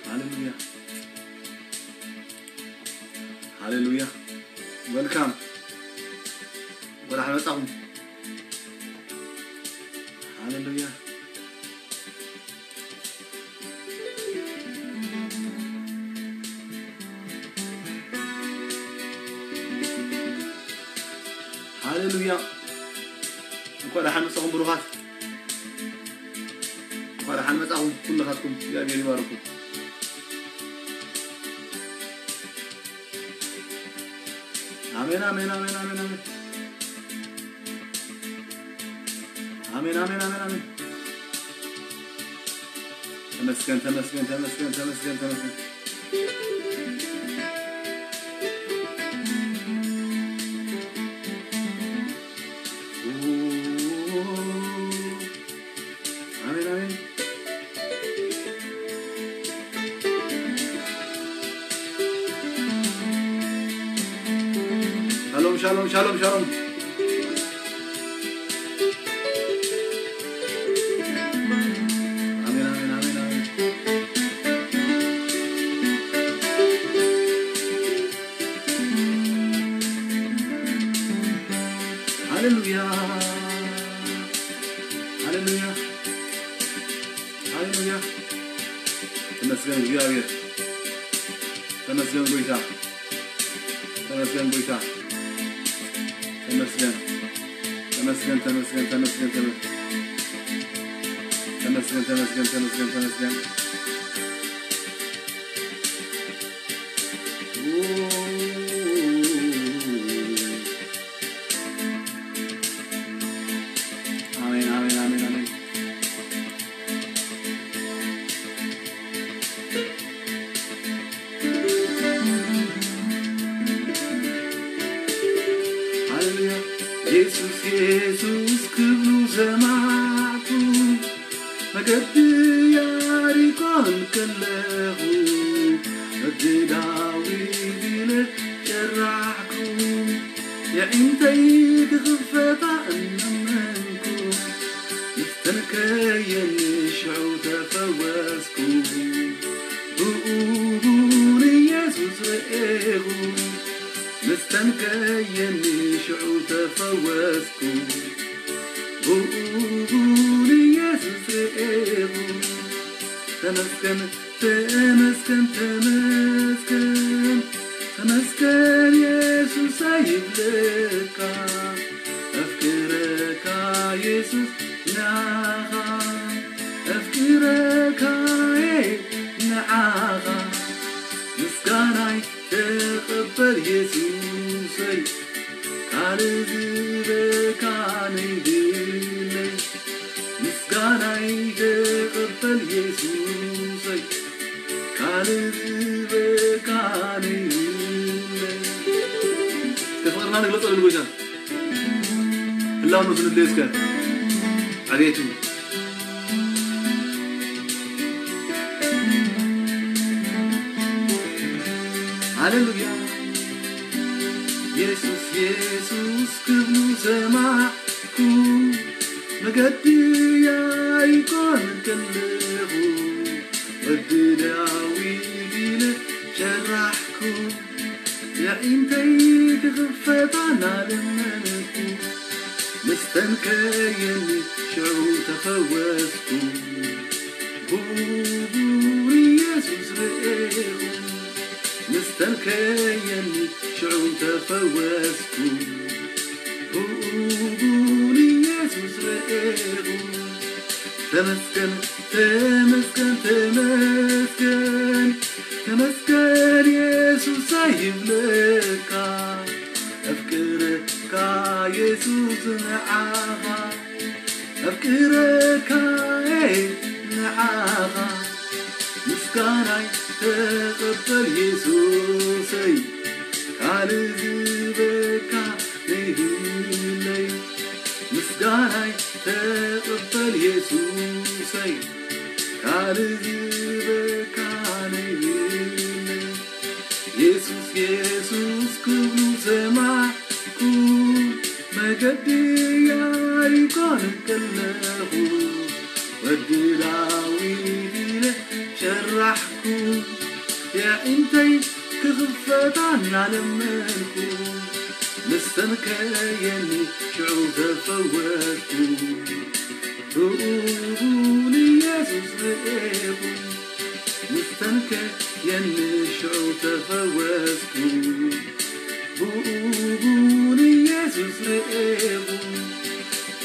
ሃሌሉያ፣ ሃሌሉያ። ወልካም፣ ወደ ሓመጻኹም። ሃሌሉያ። ሃሌሉያ። እንኳዕ ደሓን መጻኹም ብሩኻት። እንኳዕ ደሓን መጻኹም ኩልኻትኩም። እግዚኣብሔር ይባርኩም። ኣሜን፣ ኣሜን፣ ኣሜን፣ ኣሜን፣ ኣሜን። ኣሜን፣ ኣሜን፣ ኣሜን፣ ኣሜን። ተመስገን፣ ተመስገን፣ ተመስገን፣ ተመስገን፣ ተመስገን። ኣሜን፣ ኣሜን። ሻሎም፣ ሻሎም፣ ሻሎም፣ ሻሎም። ኣሜን፣ ኣሜን፣ ኣሜን፣ ኣሜን። ሃሌሉያ፣ ሃሌሉያ፣ ሃሌሉያ። ተመስገን እግዚኣብሔር፣ ተመስገን ጎይታ፣ ተመስገን ጎይታ፣ ተመስገን፣ ተመስገን፣ ተመስገን፣ ተመስገን፣ ተመስገን፣ ተመስገን፣ ተመስገን፣ ተመስገን፣ ተመስገን። ኣሜን፣ ኣሜን፣ ኣሜን፣ ኣሜን። ሃሌሉያ። የሱስ፣ የሱስ ክብሉ ሰማዕኩ፣ መገዲ ያሪኮን ከለኹ፣ ወዲ ዳዊት ኢለ ጨራሕኩ። የዒንተይ ክኽፈታ እናመንኩ፣ ምስተንከየኒ ሽዑ ተፈወስኩ። ብኡ ብኡ ንየሱስ ርኤኹ፣ ምስተንከየኒ ሽዑ ተፈወስኩ። ብኡ ብኡ ንየሱስ ርኤኹ፣ ተመስገን ተመስገን፣ ተመስገን፣ ተመስገን የሱስ ኣይብለካ። ኣፍቅረካ የሱስ ንዓኻ፣ ኣፍቅረካ ንዓኻ። ምስጋናይ ተቐበል የሱሰይ፣ ካልእ ዝህበካ ነይብለይ። ምስጋናይ ተቐበል የሱሰይ፣ ካልእ ዝህበካ ነይብለይ። እስከ ፍቕርና ንግለጸሉ ንጎይታ። ህላውነቱ ንድለዮ እስከ። ኣቤቱ። ሃሌሉያ። የሱስ፣ የሱስ ክብሉ ሰማዕኩ፣ መገዲ ያሪኮን ከለኹ፣ ወዲ ዳዊት ኢለ ሸራሕኩ። የዒንተይ ክኽፈታ እናለመንኩ፣ ምስተንከየኒ ሽዑ ተፈወስኩ። ብኡ ብኡ ንየሱስ ርኤኹ፣ ምስተንከየኒ ሽዑ ተፈወስኩ። ብኡ ብኡ ንየሱስ ርኤኹ፣ ተመስገን፣ ተመስገን፣ ተመስገን፣ ተመስገን የሱስ ኣይብለካ። ኣፍቅረካ የሱስ ንዓኻ፣ ኣፍቅረካ ንዓኻ። ምስጋናይ ተቐበል የሱሰይ፣ ካልእ ዝህበካ ነይብለይ። ምስጋናይ ተቐበል የሱሰይ፣ ካልእ ዝህበካ ነይብለይ። የሱስ፣ የሱስ ክብሉ ሰማዕኩ፣ መገዲ ያሪኮን ከለኹ፣ ወዲ ዳዊት ኢለ ሸራ ራሕኩ የዒንተይ ክኽፈታ እናለመንኩ፣ ምስተንከየኒ ሽዑ ተፈወስኩ። ብኡ ንየሱስ ርኤኹ፣ ምስተንከየኒ ሽዑ ተፈወስኩ። ብኡ ንየሱስ ርኤኹ።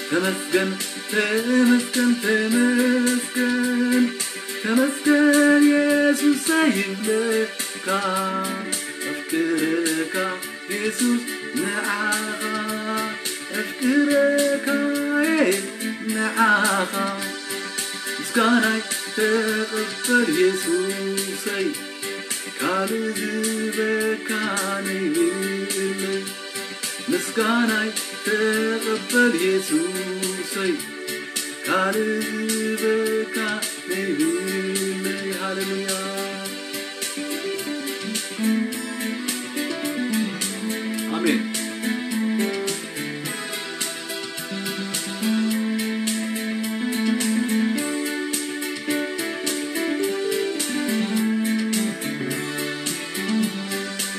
ተመስገን፣ ተመስገን፣ ተመስገን፣ ተመስገን የሱሰይ ይብለካ። ኣፍቅረካ የሱስ ንዓኻ፣ ኣፍቅረካ ንዓኻ። ምስጋናይ ተቐበል የሱሰይ፣ ካልእ ዝህበካ ነይብለይ። ምስጋናይ ተቐበል የሱሰይ፣ ካልእ ዝህበካ ነይብለይ። ሃሌሉያ። ኣሜን።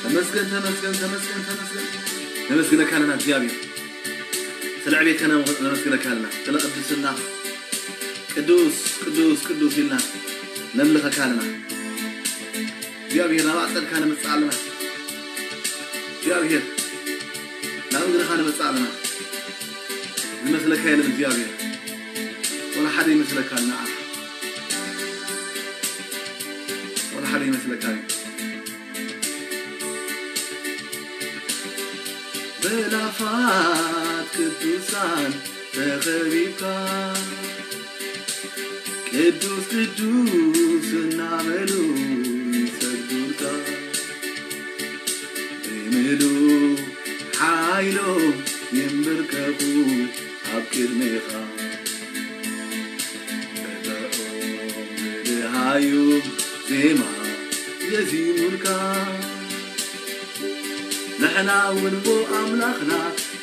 ተመስገን፣ ተመስገን፣ ተመስገን፣ ተመስገን። ነመስግነካ ኣለና እግዚኣብሔር። ስለ ዕቤትካ ነመስግነካ ኣለና። ስለ ቅድስና ቅዱስ፣ ቅዱስ፣ ቅዱስ ኢልና ነምልኸካ ኣለና። እግዚኣብሔር ናብ ኣጸድካ ንምጽእ ኣለና። እግዚኣብሔር ናብ እግርኻ ንምጽእ ኣለና። ዝመስለካ የለን እግዚኣብሔር። ወላ ሓደ ይመስለካ ንዓኻ። ወላ ሓደ ይመስለካ እዩ። በላፋት ቅዱሳን ተኸቢብካ ቅዱስ ቅዱስ እናበሉ ይሰግዱልካ። ብምሉእ ሓይሎም ይንበርከኹ ኣብ ቅድሜኻ። ብጥዑም ብደሃዩ ዜማ የዚሙልካ። ንሕና እውን ብኣምላኽና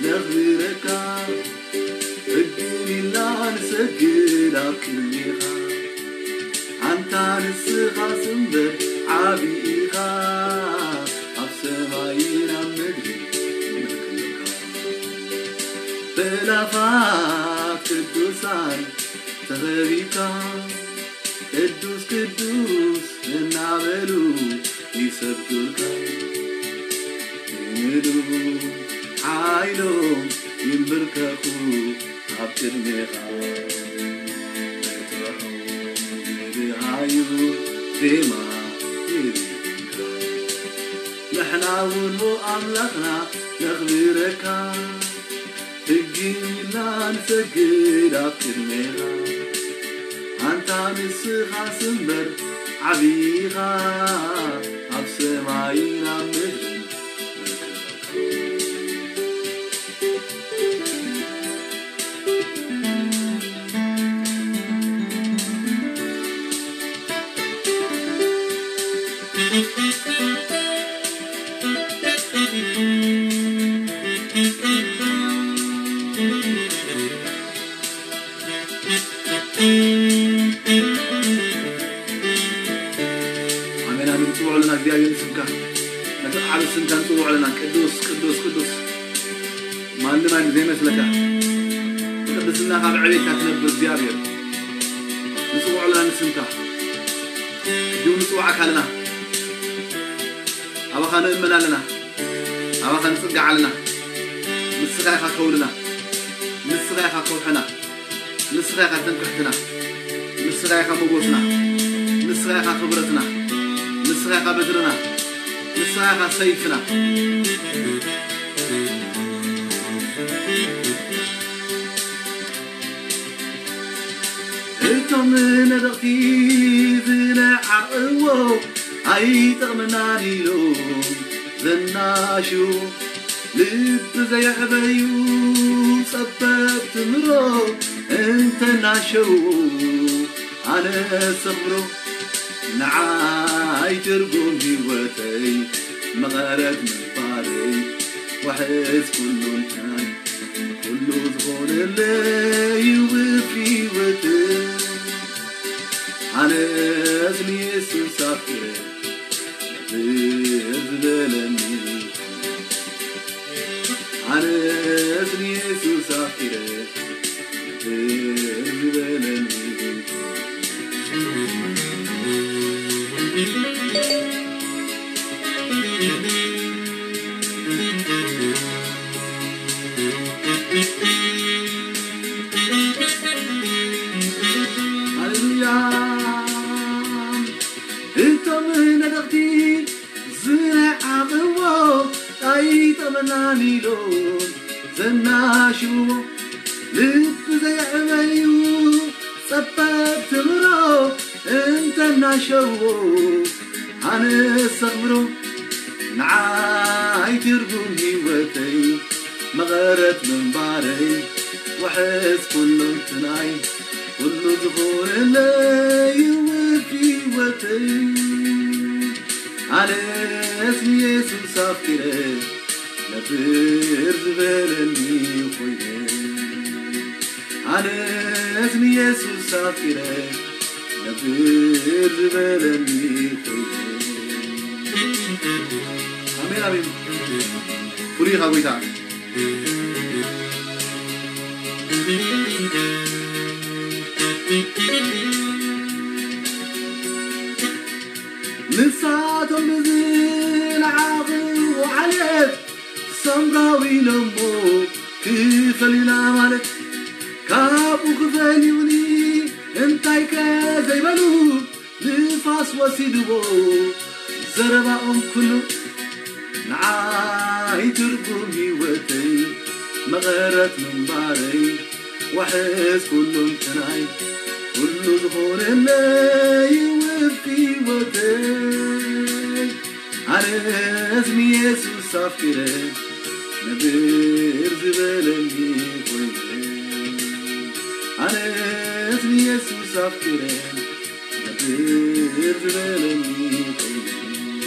ነኽብረካ። ህግን ኢልና ንሰግድ ኣብ ቅድሜኻ። ኣንታ ንስኻስ እምበር ዓቢ ኢኻ። ኣብ ሰማይን ኣብ ምድሪ ንክብረካ። ብኣእላፋት ቅዱሳን ተኸቢብካ። ቅዱስ ቅዱስ እናበሉ ይሰግዱልካ። ብምሉእ ሓይሎም ይንብርከኹ ኣብ ቅድሜኻ። ብጥዑም ብደሃዩ ዜማ የዚሙልካ። ንሕና እውን ብኣምላኽና ነኽብረካ። ህግን ኢልና ንሰግድ ኣብ ቅድሜኻ። ኣንታ ንስኻስ እምበር ዓቢ ኢኻ። ኣብ ሰማይን ኣብ ምድርን ኣሜን፣ ኣሜን። ንጽውዖ ኣለና እግዚኣብሔር ንስምካ። ነቲ ዓቢ ስምካ ንጽውዖ ኣለና። ቅዱስ፣ ቅዱስ፣ ቅዱስ። ማንም ኣይን ዘይመስለካ። ብቅድስናኻ ብዕቤትካ ትነብር እግዚኣብሔር። ንጽውዖ ኣለና ንስምካ። ሕጂ እውን ንጽውዓካ ኣለና። ኣባኻ ንእመን ኣለና። ኣባኻ ንጽጋዕ ኣለና። ንስኻ ኢኻ ከውልና። ንስኻ ኢኻ ከውሕና። ንስኻ ኢኻ ትምክሕትና። ንስኻ ኢኻ ሞጎስና። ንስኻ ኢኻ ክብረትና። ንስኻ ኢኻ በትርና። ንስኻ ኢኻ ሰይፍና። እቶም ነደቕቲ ዝነዓቕዎ ኣይጠቕመናን ኢሎም ዘናሹ፣ ልቢ ዘየዕበዩ ጸበብቲ ምሮ እንተናሸው፣ ኣነ ሰኽብሮ ንዓይ ትርጉም ህይወተይ መቐረት ምንባረይ፣ ዋሕስ ኩሉ እንታይ ኩሉ ዝኾነለይ ውፍ ህይወት ኣነ ንየሱስ ኣፍቂረ ነብር ዝበለኒ፣ ኣነስ ንየሱስ ኣፍቂረ ነብር ዝበለኒ። ሃሌሉያ። እቶም ነደቕቲ ዝነዓቕዎ ኣይጠቕመናን ኢሎም ዘናሽውዎ፣ ልቢ ዘየዕበዩ ጸበብቲ ምሮ እንተናሸውዎ፣ ኣነስ ኣኽብሮ። ንዓይ ትርጉም ህይወተይ፣ መቐረት ምንባረይ፣ ዋሕስ ኩለንትናይ፣ ኩሉ ዝኾነለይ ውፍ ህይወተይ። ኣነስ ንየሱስ ኣፍቂረ ነብር ዝበለኒ ኮይነ፣ ኣነስ ንየሱስ ኣፍቂረ ነብር ዝበለኒ ኮይኑ። ኣሜን፣ ኣሜን። ፍሉይ ኢኻ ጎይታ። ንሳቶም ብዝለዓቑ ዓሌት ሰምራዊ ኢሎሞ ክፈልዩና ማለት፣ ካብኡ ክፈልዩኒ እንታይከ ዘይበሉ፣ ንፋስ ወሲድዎ ዘረባኦም ኩሉ። ንዓይ ትርጉም ህይወተይ፣ መቐረት ምንባረይ፣ ዋሕስ ኩሉ እንተናይ፣ ኩሉ ዝኾነለይ ውፍ ህይወተይ። ኣነስ ንየሱስ ኣፍቂረ ነብር ዝበለኒ ኮይነ፣ ኣነስ ንየሱስ ኣፍቂረ ነብር ዝበለኒ ኮይነ። ሃሌሉያ።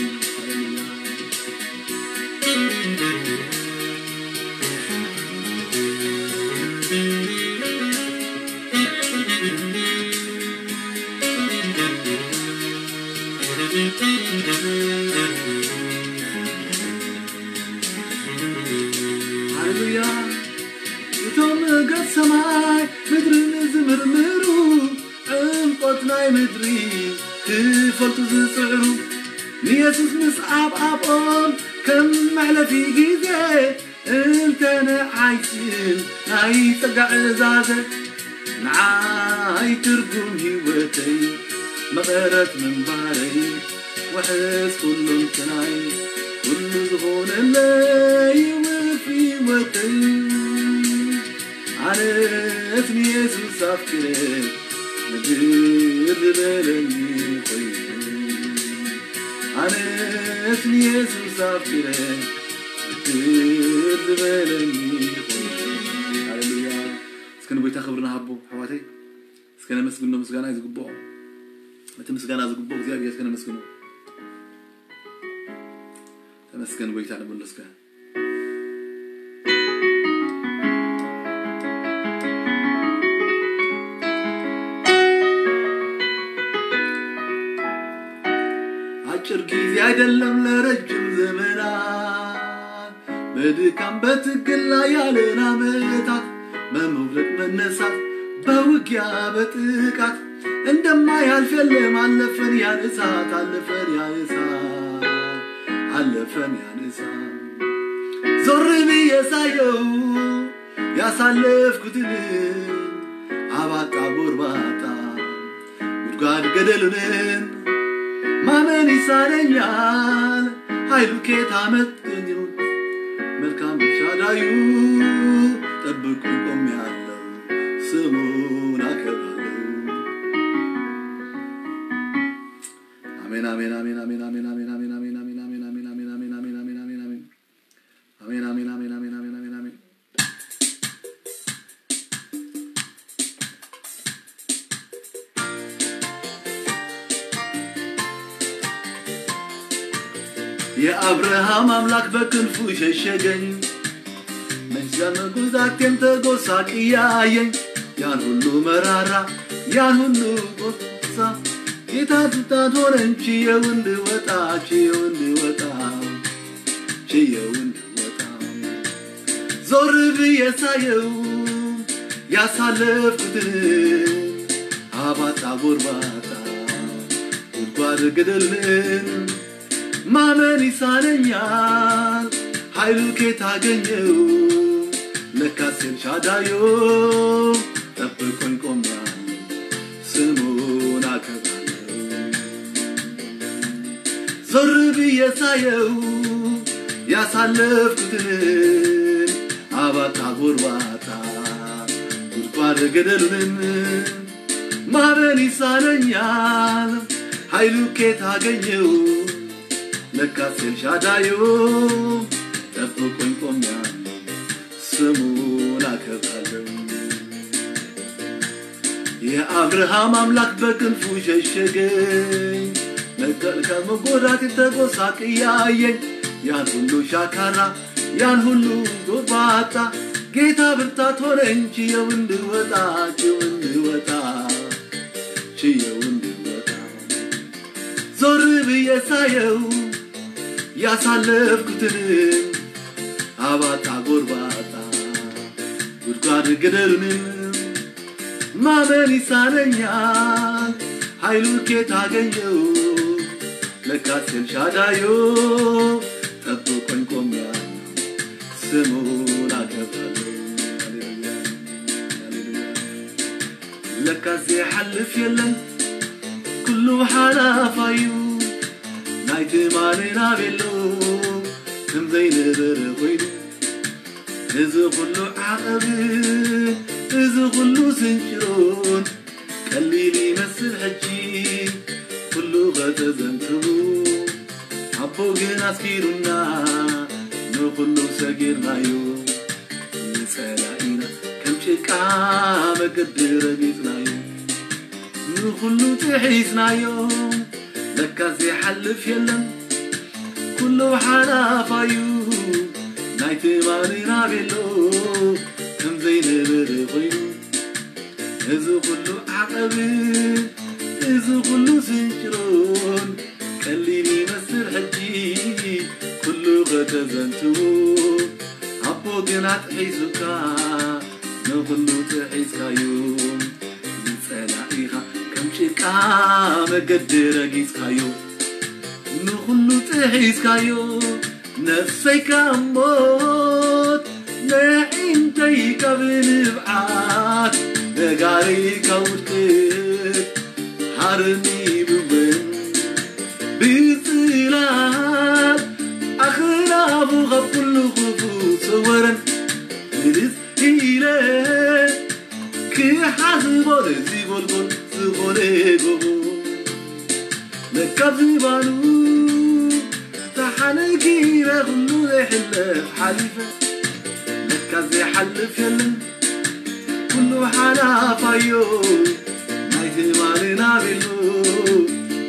ሃሌሉያ። እቶም ገጽ ሰማይ ምድርን ዝምርምሩ፣ ዕምቆት ናይ ምድሪ ክፈልጡ ዝጽዕሩ፣ ንየሱስ ምስ ኣብ ኣብኦም ከም መሕለፊ ግዜ እንተ ንዓይስን ናይ ጸጋ ዕዛዘ፣ ንዓይ ትርጉም ህይወተይ፣ መቐረት ምንባረይ፣ ውሕስ ኩሉ እንተናይ፣ ኩሉ ዝኾነለይ ውፍ ህይወተይ። ኣነስ ንየሱስ ኣፍቂረ፣ ነብር ዝበለኒ ኮይኑ። ኣነስ ንየሱስ ኣፍቂረ፣ ነብር ዝበለኒ ኮይኑ። ሃሌሉያ። እስከ ንጎይታ ክብሪ ንሃቦ፣ ኣሕዋተይ። እስከ ነመስግኖ፣ ምስጋና እዩ ዝግብኦ። እቲ ምስጋና ዝግብኦ እግዚኣብሔር እስከ ነመስግኖ። ተመስገን ጎይታ ንብሎ እስከ። አጭር ጊዜ አይደለም ለረጅም ዘመናት፣ በድካም በትግል ላይ ያለን ዓመታት፣ በመውደቅ መነሳት፣ በውጊያ በጥቃት፣ እንደማያልፍ የለም አለፈን ያን እሳት፣ አለፈን ያን እሳት፣ አለፈን ያን እሳት። ዞር ብዬ ሳየው ያሳለፍኩትን አባጣ ጎርባጣ ጉድጓድ ገደሉንን ማመን ይሳነኛል። ኃይሉ ኬት አመጡኝ? መልካም ሻዳዩ ጠብቁ ቆሜያለሁ፣ ስሙን አከብራለሁ። አሜን፣ አሜን፣ አሜን፣ አሜን፣ አሜን፣ አሜን፣ አሜን፣ አሜን፣ አሜን፣ አሜን፣ አሜን፣ አሜን፣ አሜን፣ አሜን፣ አሜን፣ አሜን፣ አሜን። አሜን፣ አሜን፣ አሜን፣ አሜን፣ አሜን፣ አሜን፣ አሜን። የአብርሃም አምላክ በክንፉ ሸሸገኝ፣ መች ዘመንኩ ዛቴም ተጎሳቅያየኝ። ያን ሁሉ መራራ፣ ያን ሁሉ ጎሳ ጌታ ብርታት ሆነኝ፣ ችየው እንድወጣ፣ ችየው እንድወጣ፣ ችየው እንድወጣ። ዞር ብዬ ሳየው ያሳለፍኩትን አባጣ ጎርባጣ፣ ጉድጓድ ገደልን ማመን ይሳነኛል። ኃይሉ ኬት አገኘው? ለካስ ኤልሻዳዮ ጠብቆኝ ቆሜያለሁ፣ ስሙን አከብራለሁ። ዞር ብዬ ሳየው ያሳለፍኩትን አባጣ ጎርባጣ፣ ጉድጓድ ገደሉንም ማመን ይሳነኛል። ኃይሉ ኬት አገኘው? ለካስ ኤልሻዳዮ ጠብቆኝ ቆሜያለሁ፣ ስሙን አከብራለሁ። የአብርሃም አምላክ በክንፉ ሸሸገኝ፣ መቀል ከመጎዳት ተጎሳቅያየኝ። ያን ሁሉ ሻካራ፣ ያን ሁሉ ጎባጣ፣ ጌታ ብርታት ሆነኝ፣ ችየው እንድወጣ፣ ችየው እንድወጣ፣ ችየው እንድወጣ። ዞር ብዬ ሳየው ያሳለፍኩትን አባጣ ጎርባጣ፣ ጉድጓድ ገደሉንም ማመን ይሳነኛል። ኃይሉ ኬት አገኘው? ለካስ ኤልሻዳዮ ጠብቆኝ ቆሜያለሁ፣ ስሙን አከብራለሁ። ሃሌሉያ፣ ሃሌሉያ። ለካስ ዘይሓልፍ የለን፣ ኩሉ ሓላፋዩ፣ ናይ ትማልና ቤሎ ከም ዘይነበረ ኮይኑ፣ እዚ ኩሉ ዓቐብ፣ እዚ ኩሉ ስንጭሮን ቀሊል ይመስል ሕጂ፣ ኩሉ ከተዘንትቡ። ኣቦ ግን ኣስኪሩና፣ ንኹሉ ሰጊርናዮ፣ ንጸላኢና ከም ጭቃ መገዲ ረጊጽናዮ፣ ንኹሉ ጥሒስናዮ። ለካ ዘይሓልፍ የለን፣ ኩሉ ሓላፋዩ፣ ናይ ትማልና ቤሎ ከም ዘይነበረ ኮይኑ፣ እዚ ኩሉ ዓቐብ፣ እዚ ኩሉ ስንጭሮን ቀሊል ይመስል ሕጂ፣ ኩሉ ከተዘንትዎ፣ ኣቦ ግና ጥሒሱካ፣ ንኹሉ ጥሒስካዮ። ንጸላኢኻ ከም ጭቃ መገዲ ረጊጽካዮ፣ ንኹሉ ጥሒስካዮ። ነፍሰይ ካብ ሞት፣ ነዒንተይ ካብ ንብዓት፣ ነጋረይ ካብ ውድቀት ሃርሚብወን። ብጽላል ኣኽናፉ ካብ ኩሉ ክፉእ ሰወረን። ምልስ ኢለ ክሓስቦ ነዚ ጎልጎል ዝኾነ ጎቦ፣ ለካ ብዝባኑ ተሓነጊረ ኩሉ ዘይሕለፍ ሓሊፈ። ለካ ዘይሓልፍ የለን፣ ኩሉ ሓላፋዮ፣ ናይ ትማልና ቤሎ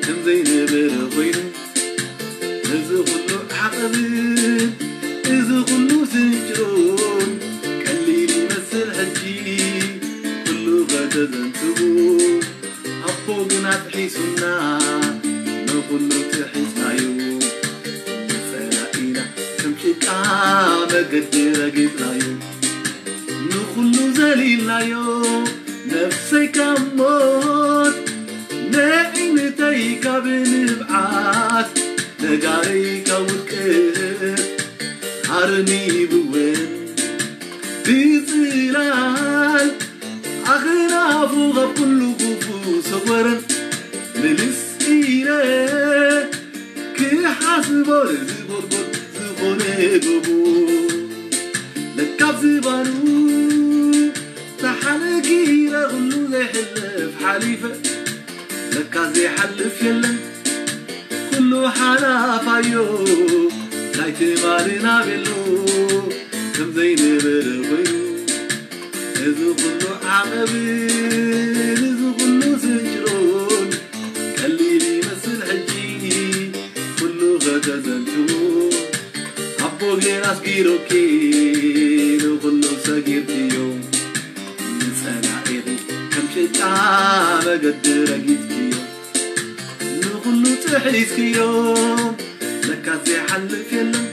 ከም ዘይነበረ ኮይኑ፣ እዚ ኩሉ ዓቐብን እዚ ኩሉ ስንጭሮን ቀሊል ይመስል ሕጂ፣ ኩሉ ከተዘንትቡ። ኣቦ ግና ጥሒሱና፣ ንኹሉ ጥሒስናዮ። ንጸላኢና ከም ጭቃ መገዲ ረጊጽናዮ። ንኹሉ ዘሊልናዮ። ነፍሰይ ካብ ሞት፣ ነዒንተይ ካብ ንብዓት፣ ነጋረይ ካብ ውድቀት ሃርሚብወን። ብጽላል ኣኽናፉ ካብ ኩሉ ክፉእ ሰወረን። ምልስ ኢለ ክሓስቦ ነዚ ጎልጎል ዝኾነ ጎቦ፣ ለካ ብዝባኑ ተሓነጊረ ኩሉ ዘይሕለፍ ሓሊፈ። ለካ ዘይሓልፍ የለን፣ ኩሉ ሓላፋዮ፣ ናይ ትማልና ቤሎ ከም ዘይነበረ ኮይኑ፣ እዚ ኩሉ ዓቐብን እዚ ኩሉ ስንጭሮን ቀሊል ይመስል ሕጂ፣ ኩሉ ከተዘንትዎ። ኣቦ ጌና ኣስጊሮኪ፣ ንኹሉ ሰጊርክዮ፣ ንጸላኢኺ ከም ጭቃ መገዲ ረጊጽክዮ። ሒዝክዮም ለካ ዘይሓልፍ የለን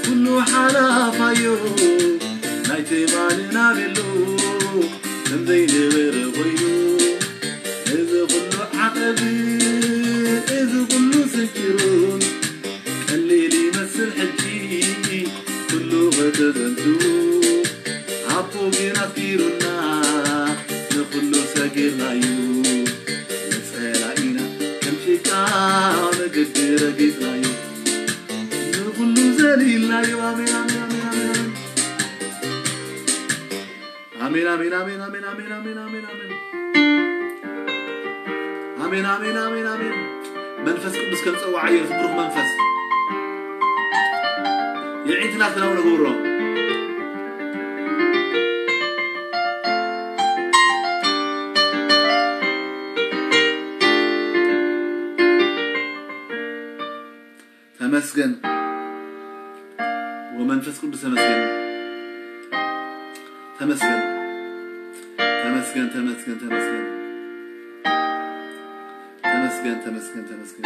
ኩሉ ሓላፋዮ ናይ ትማሊ ናብሉ ከም ዘይነበረ ኮይኑ እዚ ኩሉ ዓቐብ እዚ ኩሉ ስንኪሩን ቀሊል ይመስል ሕጂ ኩሉ ከተዘንቱ ኣቦ ግን ኣፍቂሩና ንኩሉ ሰጊርናዩ ንጸላኢና ከም ጭቃ መገዲ ረጊጽናዩ ንኩሉ ዘሊልናዩ ኣሜን ኣሜን ኣሜን ኣሜን ኣሜን ኣሜን ኣሜን ኣሜን ኣሜን ኣሜን ኣሜን ኣሜን ኣሜን ኣሜን ኣሜን ኣሜን ኣሜን መንፈስ ቅዱስ ከም ጸዋዓዮ ዝብሩኽ መንፈስ የዒንትና ክናው ነገብሮ ተመስገን ወመንፈስ ቅዱስ ተመስገን ተመስገን ተመስገን ተመስገን ተመስገን ተመስገን ተመስገን ተመስገን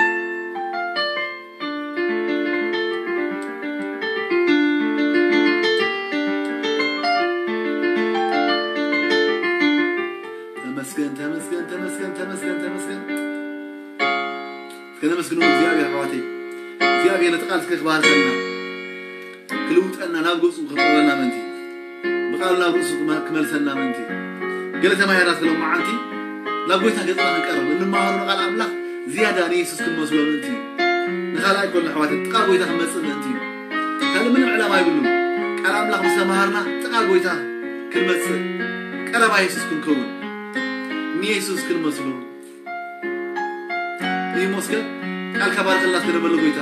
ተመስገን ተመስገን ተመስገን ተመስገን ተመስገን ከነመስግኖ እግዚኣብሔር ኣሕዋተይ እግዚኣብሔር ነቲ ቃል እስከ ክባርሰልና ክልውጠና ናብ ገፁ ከቅርበና ምእንቲ ብቃሉ ናብ ርእሱ ክመልሰና ምእንቲ ገለ ተማሂራ ስለ መዓንቲ ናብ ጎይታ ገፅና ክንቀርብ እንመሃሮ ንቃል ኣምላኽ ዝያዳ ንየሱስ ክንመስሎ ምእንቲ ንካልኣይ ኮሎ ኣሕዋት ጥቃ ጎይታ ክንመፅእ ምእንቲ ካልእ ምንም ዕላማ ይብሉን ቃል ኣምላኽ ምስ ተማሃርና ጥቃ ጎይታ ክንመፅእ ቀረባ የሱስ ክንከውን ንየሱስ ክንመስሎ ይመስገን ቃልካ ባርክልና ስለነበሎ ጎይታ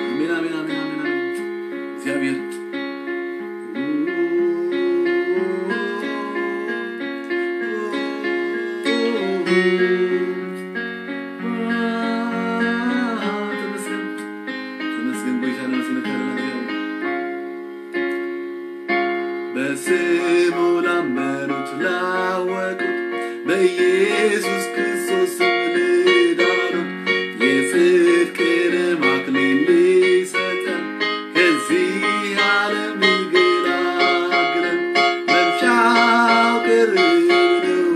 ኣሜን ኣሜን ኣሜን ኣሜን ኣሜን እግዚኣብሔር ተመስገን ተመስገን ጎይታ ነመስግነካ ኣለና እግዚኣብሔር በስሙ ላመኑት ላወቁት በኢየሱስ ክርስቶስ ስም ልዳኑት የጽድቅንም አክሊል ሊሰጠን ከዚህ ዓለም ሊገላግለን መምጫው ቅርብ ነው።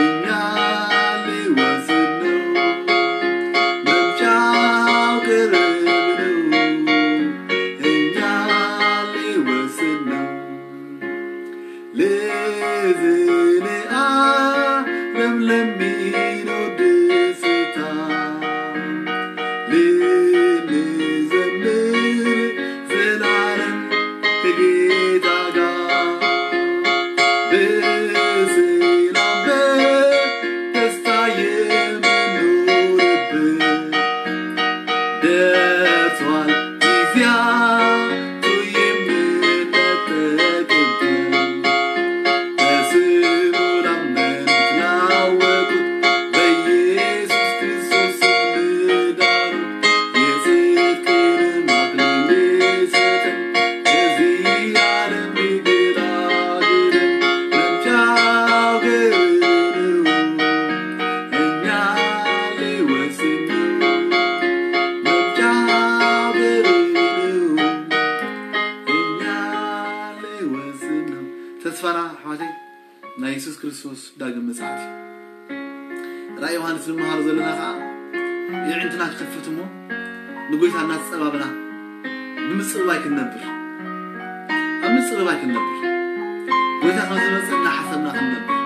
እኛ ሊወስድ ነው መምጫው ቅርብ ነው እኛ ሊወስድ ነው ለዘለዓለም ለሚኖር ደስታ ልንዘምር ዘላለም ከጌታ ጋር በሰላም በደስታ የምንኖርበት ደርሷል ጊዜያቱ የምንጠቀምበት በስሙ ላመኑት ላወቁት በኢየሱስ ክርስቶስ ስም ልዳኑ የጽድቅንም አክሊል ሊሰጠን ከዚህ ዓለም ሊገላግለን መምጫው ቅርብ ነው። እኛ ሊወስን ነው። መምጫው ቅርብ ነው። እኛ ሊወስን ነው። ተስፋና ኣሕዋተይ ናይ የሱስ ክርስቶስ ዳግም ምጽኣት እዩ ራእይ ዮሃንስ ንመሃሮ ዘለና ከዓ የዕንትና ክኸፍት እሞ ንጎይታ እናተፀባብና ብምፅብባይ ክንነብር ኣብ ምፅብባይ ክንነብር ጎይታ ከም ዝመፅእ እናሓሰብና ክንነብር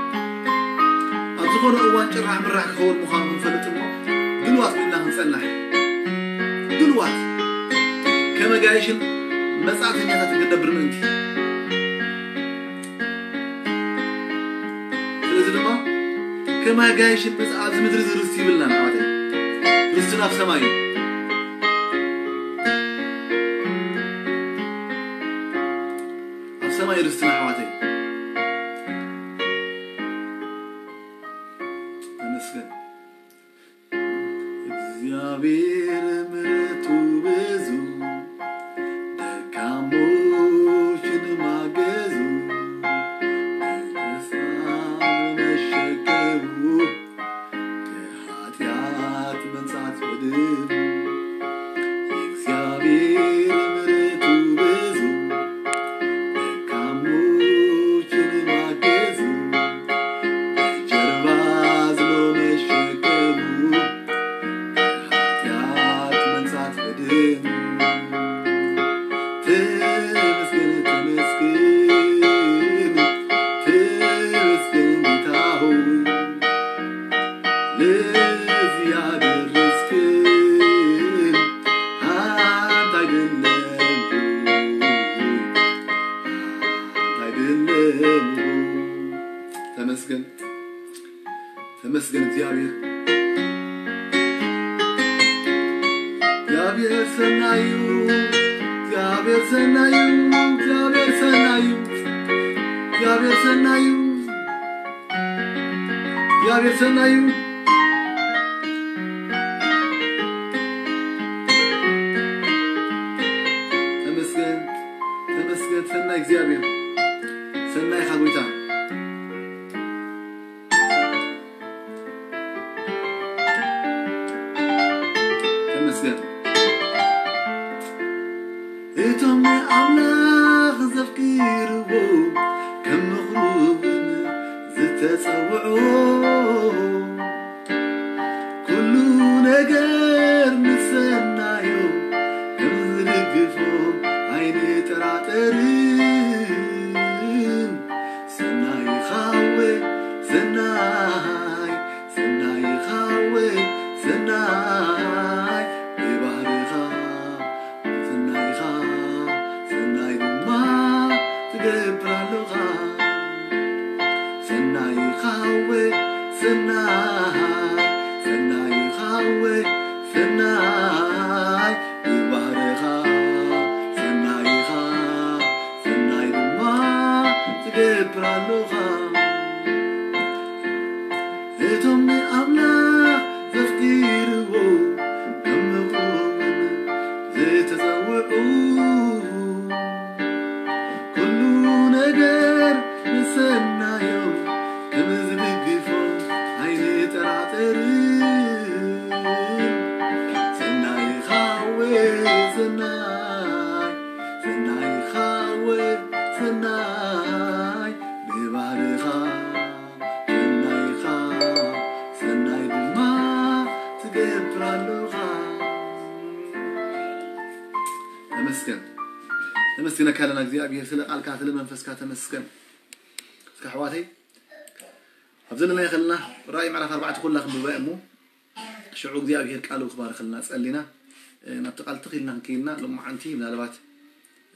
ኣብ ዝኾነ እዋን ጭራሕ ምራሕ ክኸውን ምዃኑ ክንፈልጥ እሞ ድልዋት ኮይና ክንፀናሕ ድልዋት ከመጋይሽን መፃእተኛታት ክንነብር ምእንቲ ስለዚ ድማ ከም ኣጋይሽ ብፅ ኣብዚ ምድሪ ዝርስቲ ይብልና ኣሕዋተይ ርስቲ ናብ ሰማይ እዩ ኣብ ሰማይ ርስቲ ኣሕዋተይ ተመስገን እግዚኣብሔር ምሕረቱ ብዙ እግዚኣብሔር ምሕረቱ በዙ፣ ደካሞችን ማገዙ፣ ብጀርባ ዝሎ መሸከሙ፣ ኃጢአት መንጻት በደም። ተመስገን፣ ተመስገን፣ ተመስገን ጌታ ሆይ፣ ለዚህ ያደረስከን አንተ አይደለም ወይ? አንተ አይደለም ወይ? ተመስገን፣ ተመስገን እግዚአብሔር። እግዚአብሔር ሰናዩ፣ እግዚአብሔር ሰናዩ፣ እግዚአብሔር ሰናዩ፣ እግዚአብሔር ሰናዩ፣ እግዚአብሔር ሰናዩ። ተመስገን፣ ተመስገን ሰናይ እግዚአብሔር፣ ሰናይ ኻጎይታ። ተመስገን። እቶም ንኣምላኽ ዘፍቅርዎ፣ ከም ምኽሩ እውን ዝተጸውዑ፣ ኩሉ ነገር ንሰናዮም ከም ዝድግፎም ኣይንጠራጠርን። ሰናይ ኻወ ሰናይ፣ ሰናይ ኻወ ሰናይ፣ ብባህርኻ ሰናይኻ፣ ሰናይ ድማ ትገብር ኣሎኻ። ሰናይ ኻወ ሰናይ፣ ሰናይ ኻወ ሰናይ፣ ብባህርኻ ሰናይኻ፣ ሰናይ ድማ ትገብር ኣሎኻ። እቶም ንኣምላኽ ዘፍቅርዎ፣ ከም ምኽሩ ዝተጸውዑ፣ ኩሉ ነገር ንሰናዮም ከም ዝድግፎም ኣይንጠራጠርን። ሰናይ ኻወ ሰናይ፣ ሰናይ ኻወ ሰናይ፣ ብባህርኻ ሰናይኻ፣ ሰናይ ድማ ትገብር ኣሎኻ። ተመስገን፣ ተመስገነካ ኣለና እግዚኣብሔር፣ ስለ ቃልካ፣ ስለ መንፈስካ ተመስገን። እስከ ኣሕዋተይ፣ ኣብ ዘለናዮ ከለና ራእይ ምዕራፍ ኣርባዕተ ኩላ ክንብባ እሞ፣ ሽዑ እግዚኣብሔር ቃሉ ክባርኸልና ጸሊና፣ እ፣ ናብቲ ቃል ትኽ ኢልና ክንከይድና፣ ሎማዓንቲ ምናልባት፣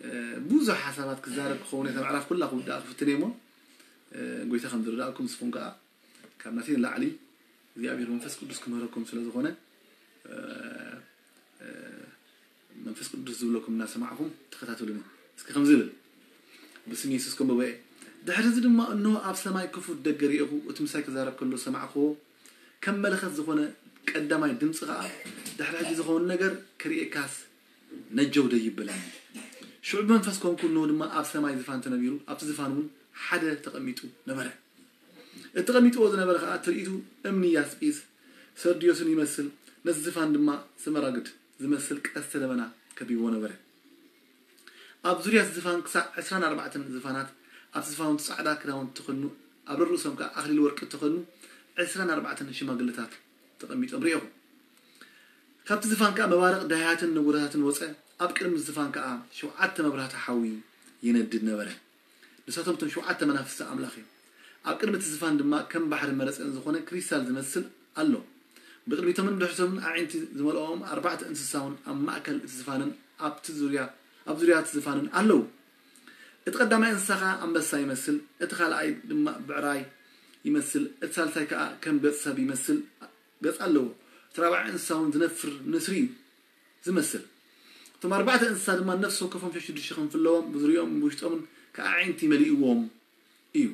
እ፣ ብዙሕ ሓሳባት ክዛረብ ክኸውን እየ፣ እታ ምዕራፍ ኩላ ክውድኣ ክፍትን እየ እሞ፣ እ፣ ጎይታ ከም ዝረዳእኩም ንስኹም ከኣ ካብ ናተይ ንላዕሊ እግዚኣብሔር መንፈስ ቅዱስ ክምህረኩም ስለ ዝኾነ፣ እ፣ እ፣ መንፈስ ቅዱስ ዝብለኩም እናሰማዕኹም ተኸታተሉኒ። እስኪ ከምዚ ይብል፣ ብስም የሱስ ከንብቦ እየ። ድሕሪ እዚ ድማ እንሆ ኣብ ሰማይ ክፉት ደገ ርኤኹ፣ እቲ ምሳይ ክዛረብ ከሎ ሰማዕክዎ። ከም መለኸት ዝኾነ ቀዳማይ ድምፂ ኸዓ ድሕሪ ሕጂ ዝኸውን ነገር ክርእየካስ ነጀው ደይበለኒ። ሽዑ ብመንፈስ ኮንኩ፣ እንሆ ድማ ኣብ ሰማይ ዝፋን ተነቢሩ፣ ኣብቲ ዝፋን እውን ሓደ ተቐሚጡ ነበረ። እቲ ተቐሚጥዎ ዝነበረ ኸዓ ትርኢቱ እምኒ ያስጲስ ሰርድዮስን ይመስል፣ ነቲ ዝፋን ድማ ስመራግድ ዝመስል ቀስተ ደመና ከቢብዎ ነበረ። ኣብ ዙርያ እቲ ዝፋን ክሳዕ ዕስራን ኣርባዕተን ዝፋናት፣ ኣብቲ ዝፋን ጻዕዳ ክዳውንቲ ተኸድኑ፣ ኣብ ርእሶም ከኣ ኣኽሊል ወርቂ እተኸድኑ ዕስራን ኣርባዕተን ሽማግለታት ተቐሚጦም ርኤኹ። ካብቲ ዝፋን ከኣ መባርቕ ደሃያትን ነጎዳታትን ወጸ። ኣብ ቅድሚ ዝፋን ከኣ ሸውዓተ መብራህቲ ሓዊ ይነድድ ነበረ። ንሳቶም እቶም ሸውዓተ መናፍስቲ ኣምላኽ እዮም። ኣብ ቅድሚ እቲ ዝፋን ድማ ከም ባሕሪ መረጽን ዝኾነ ክሪስታል ዝመስል ኣሎ። ብቕድሚቶምን ብድሕሪቶምን ኣዒንቲ ዝመልኦም ኣርባዕተ እንስሳ እውን ኣብ ማእከል እቲ ዝፋንን ኣብቲ ዙርያ፣ ኣብ ዙርያ እቲ ዝፋንን ኣለዉ። እቲ ቀዳማይ እንስሳ ኸኣ ኣንበሳ ይመስል፣ እቲ ካልኣይ ድማ ብዕራይ ይመስል፣ እቲ ሳልሳይ ከኣ ከም ገጽ ሰብ ይመስል ገጽ ኣለዎ። እቲ ራብዓይ እንስሳ እውን ዝነፍር ንስሪ እዩ ዝመስል። እቶም ኣርባዕተ እንስሳ ድማ ነፍሲ ወከፎም ሸሽዱሽተ ክንፊ ኣለዎም፣ ብዙርያኦምን ብውሽጦምን ከኣ ኣዒንቲ መሊእዎም እዩ።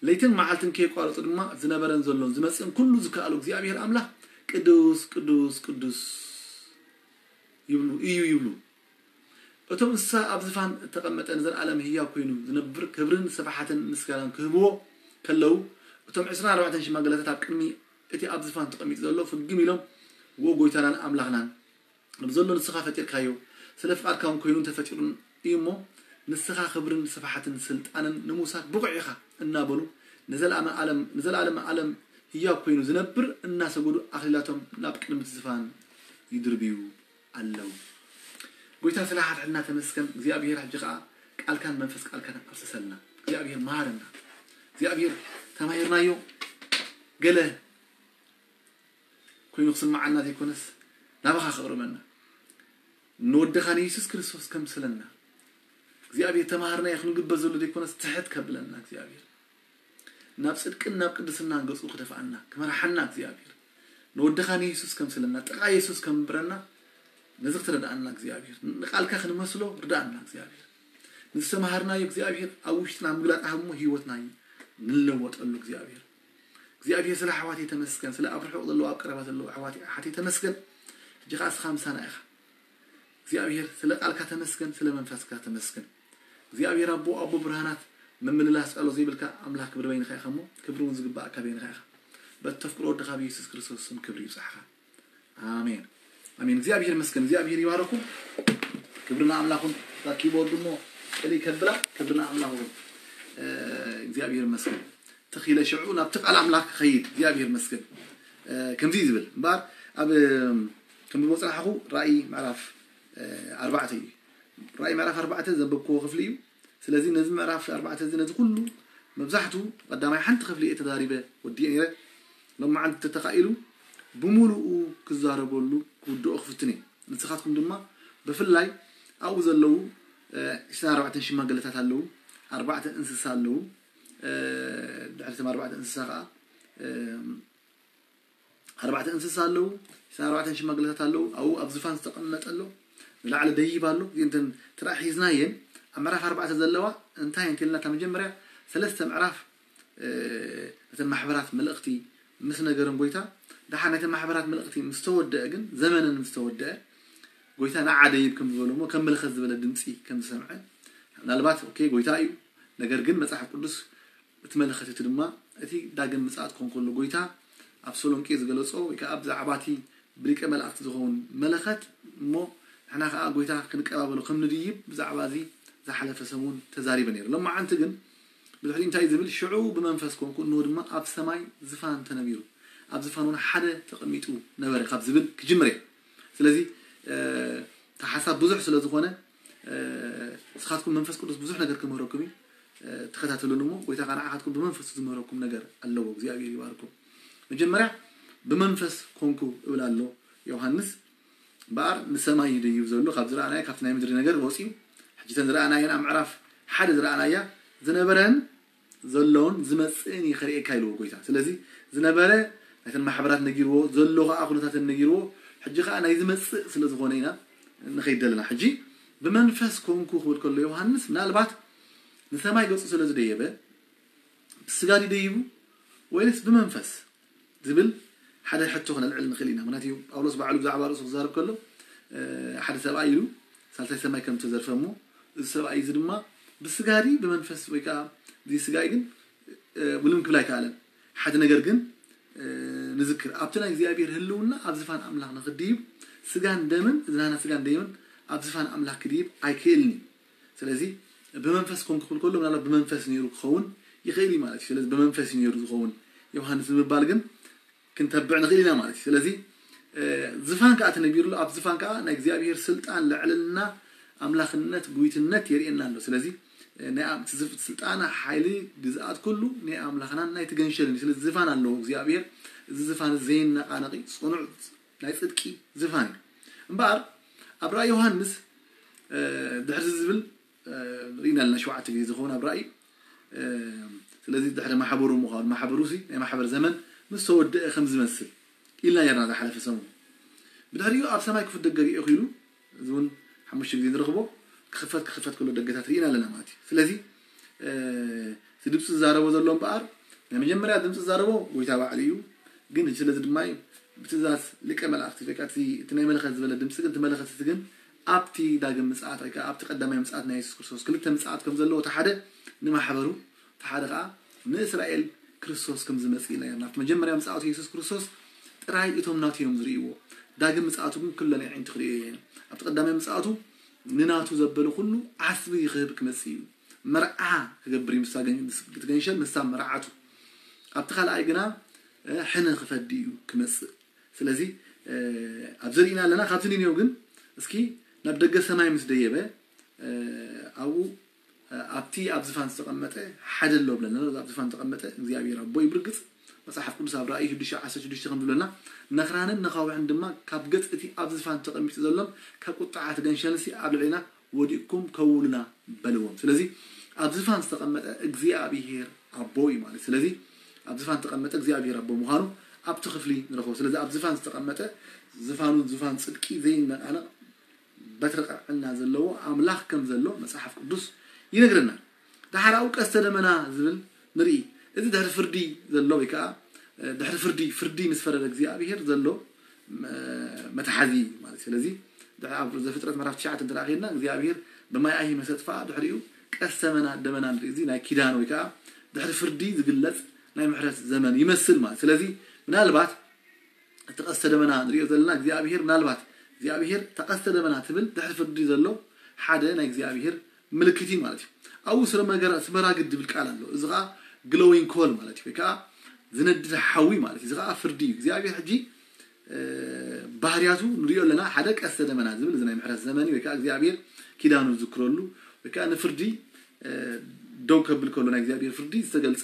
ለይትን መዓልትን ከየቋረጹ ድማ ዝነበረን ዘሎን ዝመጽእን ኩሉ ዝከኣሉ እግዚኣብሔር ኣምላኽ ቅዱስ፣ ቅዱስ፣ ቅዱስ ይብሉ፣ እዩ ይብሉ። እቶም እንስሳ ኣብ ዝፋን እተቐመጠ ንዘለኣለም ህያው ኮይኑ ዝነብር ክብርን ስብሓትን ምስጋናን ክህብዎ ከለዉ፣ እቶም ዕስራን ኣርባዕተን ሽማግለታት ኣብ ቅድሚ እቲ ኣብ ዝፋን ተቐሚጡ ዘሎ ፍግም ኢሎም፣ "ዎ ጎይታናን ኣምላኽናን፣ ንብዘሎ ንስኻ ፈጢርካዮ፣ ስለ ፍቓድካ እውን ኮይኑ እንተፈጢሩን እዩ እሞ፣ ንስኻ ክብርን ስፍሓትን ስልጣንን ንምውሳድ ብቑዕ ኢኻ እናበሉ፣ ንዘለኣለመ ዓለም ንዘለኣለመ ዓለም ህያው ኮይኑ ዝነብር እናሰገዱ ኣኽሊላቶም ናብ ቅድሚት ዝፋን ይድርብዩ ኣለዉ። ጎይታ ስለ ሓድሕድና ተመስገን እግዚኣብሔር። ሕጂ ኸዓ ቃልካን መንፈስ ቃልካን ኣፍስሰልና። እግዚኣብሔር መሃረና። እግዚኣብሔር ተማሂርናዮ ገለ ኮይኑ ክስምዓና ዘይኮነስ ናባኻ ከቕርበና፣ ንወድኻ ንየሱስ ክርስቶስ ከምስለና እግዚኣብሔር። ተማሃርናዮ ክንግበዝ ዘሎ ዘይኮነስ ትሕት ከብለና እግዚኣብሔር፣ ናብ ጽድቅን ናብ ቅድስናን ገጹ ክደፍኣና ክመርሓና እግዚኣብሔር፣ ንወድኻ ንየሱስ ከምስለና፣ ጥቓ የሱስ ከምብረና ነዚ ክትረድኣና እግዚኣብሔር፣ ንቃልካ ክንመስሎ ርድኣና እግዚኣብሔር። ንዝተማሃርናዮ እግዚኣብሔር ኣብ ውሽጥና ምግላጥ ሃብሞ ህይወትና እዩ ንለወጠሉ እግዚኣብሔር። እግዚኣብሔር ስለ ኣሕዋተይ ተመስገን፣ ስለ ኣብ ርሑቕ ዘለዉ ኣብ ቀረባ ዘለዉ ኣሕዋተይ ኣሓተይ ተመስገን። ሕጂ ኸዓ እስኻ ምሳና ኢኻ እግዚኣብሔር። ስለ ቃልካ ተመስገን፣ ስለ መንፈስካ ተመስገን እግዚኣብሔር። ኣቦ ኣቦ ብርሃናት፣ ምምልላስ ቃሎ ዘይብልካ ኣምላኽ ክብሪ በይንኻ ኢኻ እሞ ክብሪ እውን ዝግባእካ በይንኻ ኢኻ። በቲ ተፍቅሮ ወድኻ ብየሱስ ክርስቶስ ስም ክብሪ ይብጻሕኻ። ኣሜን ኣሜን። እግዚኣብሔር ይመስገን፣ እግዚኣብሔር ይባረኩም። ክብርና ኣምላኹን ኪቦርድ እሞ ቅሊ ከብላ። ክብርና ኣምላኹን እግዚኣብሔር ይመስገን። ተኺለ ሽዑ ናብቲ ቃል ኣምላኽ ክኸይድ እግዚኣብሔር ይመስገን። ከምዚ እዩ ዝብል እምበኣር ኣብ ከም ዝቦ ጽናሕኹ ራእይ ምዕራፍ ኣርባዕተ እዩ። ራእይ ምዕራፍ ኣርባዕተ ዘንበብክዎ ክፍሊ እዩ። ስለዚ ነዚ ምዕራፍ ኣርባዕተ እዚ ነዚ ኩሉ መብዛሕቱ ቀዳማይ ሓንቲ ክፍሊ እየ ተዛሪበ ወዲእ ነይረ። ሎማዓንቲ ተተኻኢሉ ብምሉኡ ክዛረበሉ ክውድኦ ክፍትን እየ። ንስኻትኩም ድማ ብፍላይ ኣብኡ ዘለዉ ዕስራን ኣርባዕተን ሽማግለታት ኣለዉ፣ ኣርባዕተ እንስሳ ኣለዉ። ድሕሪ እቶም ኣርባዕተ እንስሳ ከዓ ኣርባዕተ እንስሳ ኣለዉ፣ ዕስራን ኣርባዕተን ሽማግለታት ኣለዉ። ኣብኡ ኣብ ዝፋን ዝተቐመጠ ኣሎ፣ ንላዕሊ ደይብ ኣሎ። እዚእንተን ትራእ ሒዝናየን ኣብ ምዕራፍ ኣርባዕተ ዘለዋ እንታይ እንተልና እታ መጀመርያ ሰለስተ ምዕራፍ እተን ማሕበራት መልእኽቲ ምስ ነገረን ጎይታ፣ ደሓር ናይተን ማሕበራት መልእኽቲ ምስ ተወደአ ግን፣ ዘመነን ምስ ተወደአ፣ ጎይታ ንዓ ደይብ ከም ዝበሎ እሞ ከም መለኸት ዝበለ ድምፂ ከም ዝሰምዐ፣ ምናልባት ኦኬ ጎይታ እዩ፣ ነገር ግን መጽሓፍ ቅዱስ እቲ መለኸት እቲ ድማ እቲ ዳግም ምጽኣት ክኾን ከሎ ጎይታ ኣብ ተሰሎንቄ ዝገለጾ ወይ ከዓ ብዛዕባ እቲ ብሊቀ መላእክቲ ዝኸውን መለኸት እሞ ንሕና ከዓ ጎይታ ክንቀባበሎ ከም ንድይብ ብዛዕባ እዚ ዝሓለፈ ሰሙን ተዛሪበ ነይሩ። ሎማዓንቲ ግን ብድሕሪ እንታይ ዝብል ሽዑ ብመንፈስ ኮንኩ እንሆ ድማ ኣብ ሰማይ ዝፋን ተነቢሩ፣ ኣብ ዝፋን እውን ሓደ ተቐሚጡ ነበረ ካብ ዝብል ክጅምር እየ። ስለዚ እቲ ሓሳብ ብዙሕ ስለ ዝኾነ ንስኻትኩም መንፈስ ቅዱስ ብዙሕ ነገር ክምህረኩም እዩ። ተኸታተሉን እሞ ጎይታ ከዓ ንዓኻትኩም ብመንፈሱ ዝምህረኩም ነገር ኣለዎ። እግዚኣብሔር ይባርኩም። መጀመርያ ብመንፈስ ኮንኩ እብል ኣሎ ዮሃንስ። እምበኣር ንሰማይ እዩ ደይቡ ዘሎ፣ ካብ ዝረኣናዮ ካብቲ ናይ ምድሪ ነገር ወፂኡ። ሕጂ እተን ዝረኣናየን ኣብ ምዕራፍ ሓደ ዝረኣናያ ዝነበረን ዘለውን ዝመፅእን እዩ ከርእየካ ኢልዎ ጎይታ። ስለዚ ዝነበረ ናይተን ማሕበራት ነጊርዎ፣ ዘሎ ከዓ ኩነታተን ነጊርዎ። ሕጂ ከዓ ናይ ዝመፅእ ስለ ዝኾነ ኢና ንኸይድ ዘለና። ሕጂ ብመንፈስ ኮንኩ ክብል ከሎ ዮሃንስ ምናልባት ንሰማይ ገፁ ስለ ዝደየበ ብስጋ ድዩ ደይቡ ወይስ ብመንፈስ ዝብል ሓደ ሕቶ ክነልዕል ንኽእል ኢና። ምክንያቱ ጳውሎስ ባዕሉ ብዛዕባ ርእሱ ክዛረብ ከሎ ሓደ ሰብኣይ ኢሉ ሳልሳይ ሰማይ ከም ተዘርፈ እሞ እዚ ሰብኣይ እዚ ድማ ብስጋ ድዩ ብመንፈስ ወይ ከዓ እዚ ስጋ ግን ውልም ክብል ኣይከኣለን። ሓደ ነገር ግን ንዝክር፣ ኣብቲ ናይ እግዚኣብሔር ህልውና ኣብ ዝፋን ኣምላኽ ንኽድይብ ስጋን ደምን፣ ዝናና ስጋን ደምን ኣብ ዝፋን ኣምላኽ ክድይብ ኣይክእልን እዩ። ስለዚ ብመንፈስ ኮንኩ ክብል ከሎ ምናልባት ብመንፈስ ነይሩ ክኸውን ይኽእል እዩ ማለት እዩ። ስለዚ ብመንፈስ እዩ ነይሩ ዝኸውን ዮሃንስ ንምባል ግን ክንተብዕ ንኽእል ኢና ማለት እዩ። ስለዚ ዝፋን ከዓ ተነቢሩ ኣሎ። ኣብ ዝፋን ከዓ ናይ እግዚኣብሔር ስልጣን፣ ልዕልና፣ ኣምላኽነት፣ ጉይትነት የርእየና ኣሎ። ስለዚ ናይ ኣም-፣ እቲ ዝፍ-፣ ስልጣና ሓይሊ ግዝኣት ኩሉ ናይ ኣምላኽናን ናይ ትገንሸልን እዩ። ስለዚ ዝፋን ኣለዎ እግዚኣብሔር። እዚ ዝፋን ዘይነቃነቂ ጽኑዕ ናይ ጽድቂ ዝፋን እዩ። እምበኣር ኣብ ራእይ ዮሃንስ ድሕሪ ዝብል ርኢና ኣለና ሸውዓተ ግዜ ዝኸውን ኣብ ራእይ። ስለዚ ድሕሪ ማሕበሩ ምዃኑ፣ ማሕበሩ ሲ ናይ ማሕበር ዘመን ምስ ተወደአ ከም ዝመስል ኢልና ነርና ዝሓለፈ ሰሙን። ብድሕሪኡ ኣብ ሰማይ ክፉት ደገ ርኢኹ ኢሉ፣ እዚ እውን ሓሙሽተ ግዜ ንረኽቦ፣ ክኽፈት ክኽፈት ከሎ ደገታት ርኢና ኣለና ማለት እዩ። ስለዚ እቲ ድምፂ ዝዛረቦ ዘሎ እምበኣር ናይ መጀመርያ ድምፂ ዝዛረቦ ጎይታ ባዕሉ እዩ። ግን ስለዚ ድማ እዩ ብትእዛዝ ሊቀ መላእክቲ ወይ ከዓ እቲ ናይ መለኸት ዝበለ ድምፂ ግን፣ እቲ መለኸት እቲ ግን ኣብቲ ዳግም ምጽኣት ወይ ከዓ ኣብቲ ቀዳማይ ምጽኣት ናይ የሱስ ክርስቶስ ክልተ ምጽኣት ከም ዘለዎ፣ እቲ ሓደ ንማሕበሩ፣ እቲ ሓደ ከዓ ንእስራኤል ክርስቶስ ከም ዝመጽእ ኢና ነርና። ኣብቲ መጀመርያ ምጽኣቱ የሱስ ክርስቶስ ጥራይ እቶም ናቱ እዮም ዝርእይዎ። ዳግም ምጽኣቱ ግን ኩለን ኣዒንቲ ክርእዮ እየን። ኣብቲ ቀዳማይ ምጽኣቱ ንናቱ ዘበለ ኩሉ ዓስቢ ክህብ ክመጽእ እዩ። መርዓ ክገብር እዩ፣ ምስታ ገን-፣ ምስ-፣ እቲ ገንሸል ምስታ መርዓቱ። ኣብቲ ካልኣይ ግና፣ እ፣ ሕነ ክፈዲ እዩ ክመጽእ። ስለዚ፣ እ፣ ኣብዚ ርኢና ኣለና። ካብቲ ኒኔው ግን እስኪ ናብ ደገ ሰማይ ምስ ደየበ፣ እ፣ ኣብኡ፣ እ፣ ኣብቲ ኣብ ዝፋን ዝተቐመጠ ሓደ ኣሎ ብለና። ኣብ ዝፋን ዝተቐመጠ እግዚኣብሔር ኣቦ እዩ። ብርግጽ መጽሓፍ ቅዱስ ኣብ ራእይ ሽዱሽተ ዓሰርተ ሽዱሽተ ከም ዝብለና፣ ነኽራንን ነኻውሕን ድማ ካብ ገጽ እቲ ኣብ ዝፋን ተቐሚጡ ዘሎን ካብ ቁጥዓት ገንሸልሲ ኣብ ልዕሌና ወዲቕኩም ከውሉና በልዎም። ስለዚ ኣብ ዝፋን ዝተቐመጠ እግዚኣብሔር ኣቦ እዩ ማለት። ስለዚ ኣብ ዝፋን ዝተቐመጠ እግዚኣብሔር ኣቦ ምዃኑ ኣብቲ ክፍሊ ንረኽቦ። ስለዚ ኣብ ዝፋን ዝተቐመጠ፣ ዝፋኑ ዝፋን ጽድቂ ዘይነቓነቕ በትሪ ቅንዕና ዘለዎ ኣምላኽ ከም ዘሎ መጽሓፍ ቅዱስ ይነግረና። ደሓር ኣብኡ ቀስተ ደመና ዝብል ንርኢ። እዚ ድሕሪ ፍርዲ ዘሎ ወይ ከዓ፣ እ፣ ድሕሪ ፍርዲ፣ ፍርዲ ምስ ፈረደ እግዚኣብሔር ዘሎ፣ እ፣ መትሓዚ እዩ ማለት። ስለዚ ድሕሪ ኣብ ዘፍጥረት ምዕራፍ ትሽዓተ እንተ ደኣ ኸድና እግዚኣብሔር ብማይ ኣይሂ መሰጥፋ ድሕሪኡ ቀስተ መና-፣ ደመና ንርኢ። እዚ ናይ ኪዳን ወይ ከዓ ድሕሪ ፍርዲ ዝግለጽ ናይ ምሕረት ዘመን ይመስል ማለት። ስለዚ ምናልባት እቲ ቀስተ ደመና ንሪኦ ዘለና እግዚኣብሔር ምናልባት እግዚኣብሔር እታ ቀስተ ደመና ትብል ድሕሪ ፍርዲ ዘሎ ሓደ ናይ እግዚኣብሔር ምልክት እዩ ማለት እዩ። ኣብኡ ስረ መገራ-፣ ስመራግድ ዝብል ቃል ኣሎ። እዚ ከዓ ግሎዊንግ ኮል ማለት እዩ፣ ወይ ከዓ ዝነድድ ሓዊ ማለት እዩ። እዚ ከዓ ፍርዲ እዩ። እግዚኣብሔር ሕጂ፣ እ፣ ባህርያቱ ንሪኦ ኣለና። ሓደ ቀስተ ደመና ዝብል እዚ ናይ ምሕረት ዘመን እዩ፣ ወይ ከዓ እግዚኣብሔር ኪዳኑ ዝዝክረሉ፣ ወይ ከዓ ንፍርዲ፣ እ፣ ደው ከብል ከሎ ናይ እግዚኣብሔር ፍርዲ ዝተገልጸ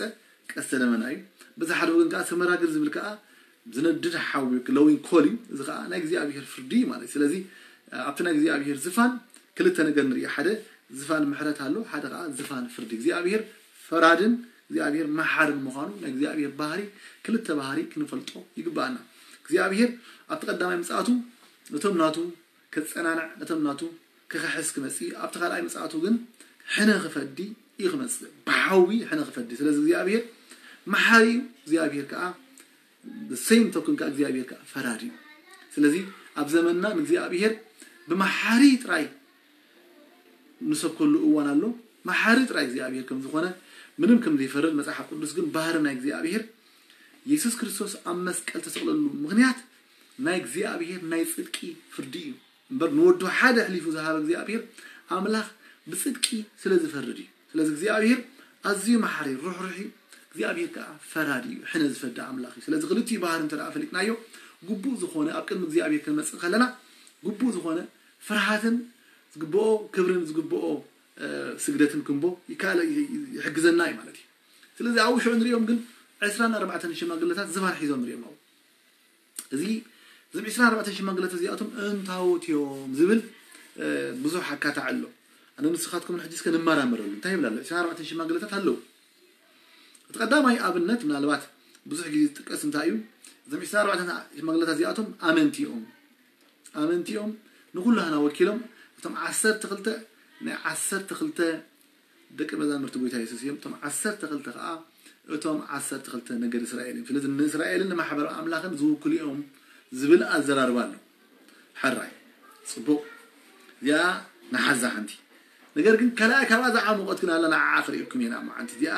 ቀስተ ደመና እዩ። በዚ ሓደ ወገን ከዓ ስመራግድ ዝብል ከዓ ዝነድድ ሓዊ ግሎዊንግ ኮል እዩ። እዚ ከዓ ናይ እግዚኣብሔር ፍርዲ እዩ ማለት እዩ። ስለዚ ኣብቲ ናይ እግዚኣብሔር ዝፋን ክልተ ነገር ንርኢ። ሓደ ዝፋን ምሕረት ኣሎ፣ ሓደ ከዓ ዝፋን ፍርዲ። እግዚኣብሔር ፈራድን እግዚኣብሔር መሓርን ምዃኑ ናይ እግዚኣብሔር ባህሪ፣ ክልተ ባህሪ ክንፈልጦ ይግባኣና። እግዚኣብሔር ኣብቲ ቀዳማይ ምጽኣቱ ነቶም ናቱ ክጸናንዕ፣ ነቶም ናቱ ክኽሕስ ክመጽእ እዩ። ኣብቲ ካልኣይ ምጽኣቱ ግን ሕነ ክፈዲ እዩ ክመጽእ፣ ብሓዊ ሕነ ክፈዲ። ስለዚ እግዚኣብሔር መሓሪ እዩ፣ እግዚኣብሔር ከዓ ሴም ቶክን ከዓ እግዚኣብሔር ከዓ ፈራዲ እዩ። ስለዚ ኣብ ዘመንና ንእግዚኣብሔር ብመሓሪ ጥራይ ንሰብከሉ እዋን ኣሎ። መሓሪ ጥራይ እግዚኣብሔር ከም ዝኾነ፣ ምንም ከም ዘይፈርድ መጽሓፍ ቅዱስ ግን ባህሪ ናይ እግዚኣብሔር፣ የሱስ ክርስቶስ ኣብ መስቀል ተሰቕለሉ ምኽንያት ናይ እግዚኣብሔር ናይ ጽድቂ ፍርዲ እዩ። እምበር ንወዱ ሓደ ኣሕሊፉ ዝሃበ እግዚኣብሔር ኣምላኽ ብጽድቂ ስለ ዝፈርድ እዩ። ስለዚ እግዚኣብሔር ኣዝዩ መሓሪ ርሕሩሕ እዩ። እግዚኣብሔር ከዓ ፈራዲ እዩ፣ ሕነ ዝፈዲ ኣምላኽ እዩ። ስለዚ ክልቲኡ ባህሪ እንተ ደኣ ፈሊጥናዮ፣ ግቡእ ዝኾነ ኣብ ቅድሚ እግዚኣብሔር ክንመጽእ ከለና፣ ግቡእ ዝኾነ ፍርሃትን ዝግብኦ ክብርን ዝግብኦ፣ እ፣ ስግደትን ክንቦ ይከኣለ፣ ይሕግዘና እዩ ማለት እዩ። ስለዚ ኣብኡ ሽዑ ንሪኦም ግን ዕስራን ኣርባዕተን ሽማግለታት ዝፋን ሒዞም ንሪኦም ኣብኡ። እዚ፣ እዞም ዕስራን ኣርባዕተን ሽማግለታት እዚኣቶም እንታዎት እዮም ዝብል፣ እ፣ ብዙሕ ኣካታዕ ኣሎ። ኣነ ንስኻትኩም ሕጂ እስከ ንመራመረሉ። እንታይ ይብል ኣሎ? ዕስራን ኣርባዕተን ሽማግለታት ኣለዉ። እቲ ቀዳማይ ኣብነት ምናልባት ብዙሕ ግዜ ዝጥቀስ እንታይ እዩ? እዞም ዕስራን ኣርባዕተን ሽማግለታት እዚኣቶም ኣመንቲ እዮም። ኣመንቲ እዮም። ንኹሉ ሃና ወኪሎም እቶም ዓሰርተ ክልተ ናይ ዓሰርተ ክልተ ደቂ መዛሙርቲ ጎይታ የሱስ እዮም። እቶም ዓሰርተ ክልተ ከዓ እቶም ዓሰርተ ክልተ ነገድ እስራኤል እዮም። ስለዚ ንእስራኤልን ንማሕበር ኣምላኽን ዝውክሉ እዮም ዝብል ኣዘራርባ ኣሎ። ሕራይ፣ ጽቡቕ። እዚኣ ንሓዛ ሓንቲ። ነገር ግን ካልኣይ ካብኣ ዝዓሞቐት ግን ኣላ፣ ንዓኣ ክርእየኩም እየ ንኣብ መዓንቲ እዚኣ።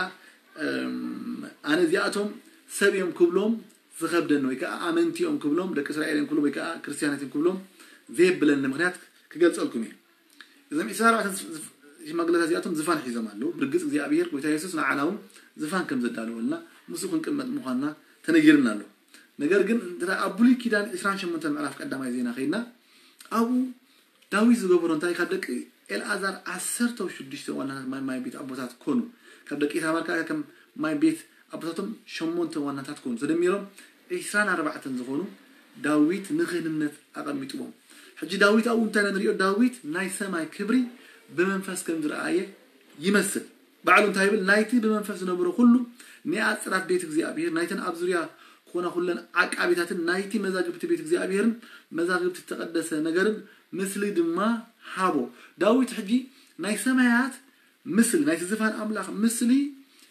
እም፣ ኣነ እዚኣቶም ሰብ እዮም ክብሎም ዝኸብደኒ ወይ ከዓ ኣመንቲ እዮም ክብሎም፣ ደቂ እስራኤል እዮም ክብሎም ወይ ከዓ ክርስትያናት እዮም ክብሎም ዘየብለኒ ምኽንያት ክገልጸልኩም እየ። እዞም ዕስራን ኣርባዕተን ሽማግለታት እዚኣቶም ዝፋን ሒዞም ኣለዉ። ብርግጽ እግዚኣብሔር ጎይታ የሱስ ንዓና እውን ዝፋን ከም ዘዳለወልና ምስኡ ክንቅመጥ ምዃንና ተነጊርና ኣሎ። ነገር ግን እንተ ኣብ ብሉይ ኪዳን ዕስራን ሸሞንተን ምዕራፍ ቀዳማይ ዜና ከይድና ኣብኡ ዳዊት ዝገበሮ እንታይ፣ ካብ ደቂ ኤልኣዛር ዓሰርተ ሽዱሽተ ዋናታት ማይ፣ ማይ ቤት ኣቦታት ኮኑ። ካብ ደቂ ኢታማር ከኣ ከም ማይ ቤት ኣቦታቶም ሸሞንተ ዋናታት ኮኑ። ተደሚሮም ዕስራን ኣርባዕተን ዝኾኑ ዳዊት ንክህንነት ኣቐሚጥዎም። ሕጂ ዳዊት ኣብኡ እንታይ ኢና ንሪኦ? ዳዊት ናይ ሰማይ ክብሪ ብመንፈስ ከም ዝረኣየ ይመስል። ባዕሉ እንታይ ይብል? ናይቲ ብመንፈስ ዝነበሮ ኩሉ፣ ናይ ኣጽራት ቤት እግዚኣብሔር፣ ናይተን ኣብ ዙርያ ክኾና ኩለን ዓቃቢታትን ናይቲ መዛግብቲ ቤት እግዚኣብሔርን መዛግብቲ ዝተቐደሰ ነገርን ምስሊ ድማ ሃቦ። ዳዊት ሕጂ ናይ ሰማያት ምስሊ፣ ናይቲ ዝፋን ኣምላኽ ምስሊ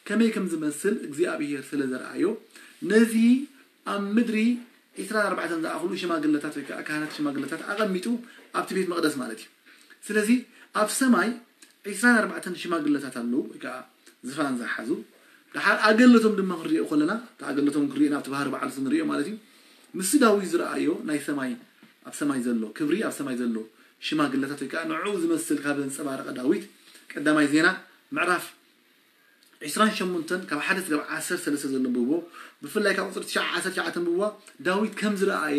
ከመይ ከም ዝመስል እግዚኣብሔር ስለ ዘርኣዮ፣ ነዚ ኣብ ምድሪ ዕስራን ኣርባዕተን ዝኣኽሉ ሽማግለታት ወይ ከዓ ካህናት ሽማግለታት ኣቐሚጡ ኣብቲ ቤት መቕደስ ማለት እዩ። ስለዚ ኣብ ሰማይ ዕስራን ኣርባዕተን ሽማግለታት ኣለዉ ወይ ከዓ ዝፋን ዝሓዙ። ደሓር ኣገለቶም ድማ ክንሪኦ ከለና፣ እቲ ኣገለቶም ክንሪኦ ናብቲ ባህሪ በዓሉ ንሪኦ ማለት እዩ። ምስቲ ዳዊት ዝረኣዮ ናይ ሰማይ ኣብ ሰማይ ዘሎ ክብሪ፣ ኣብ ሰማይ ዘሎ ሽማግለታት ወይ ከዓ ንዕኡ ዝመስል ካብ ዘንፀባረቐ ዳዊት ቀዳማይ ዜና ምዕራፍ ዕስራን ሸሞንተን ካብ ሓደ ስጋብ ዓሰርተ ሰለስተ ዘሎ ንብቦ፣ ብፍላይ ካብ ቁፅሪ ትሽዓ ዓሰርተ ትሽዓ ተንብብዋ፣ ዳዊት ከም ዝረኣየ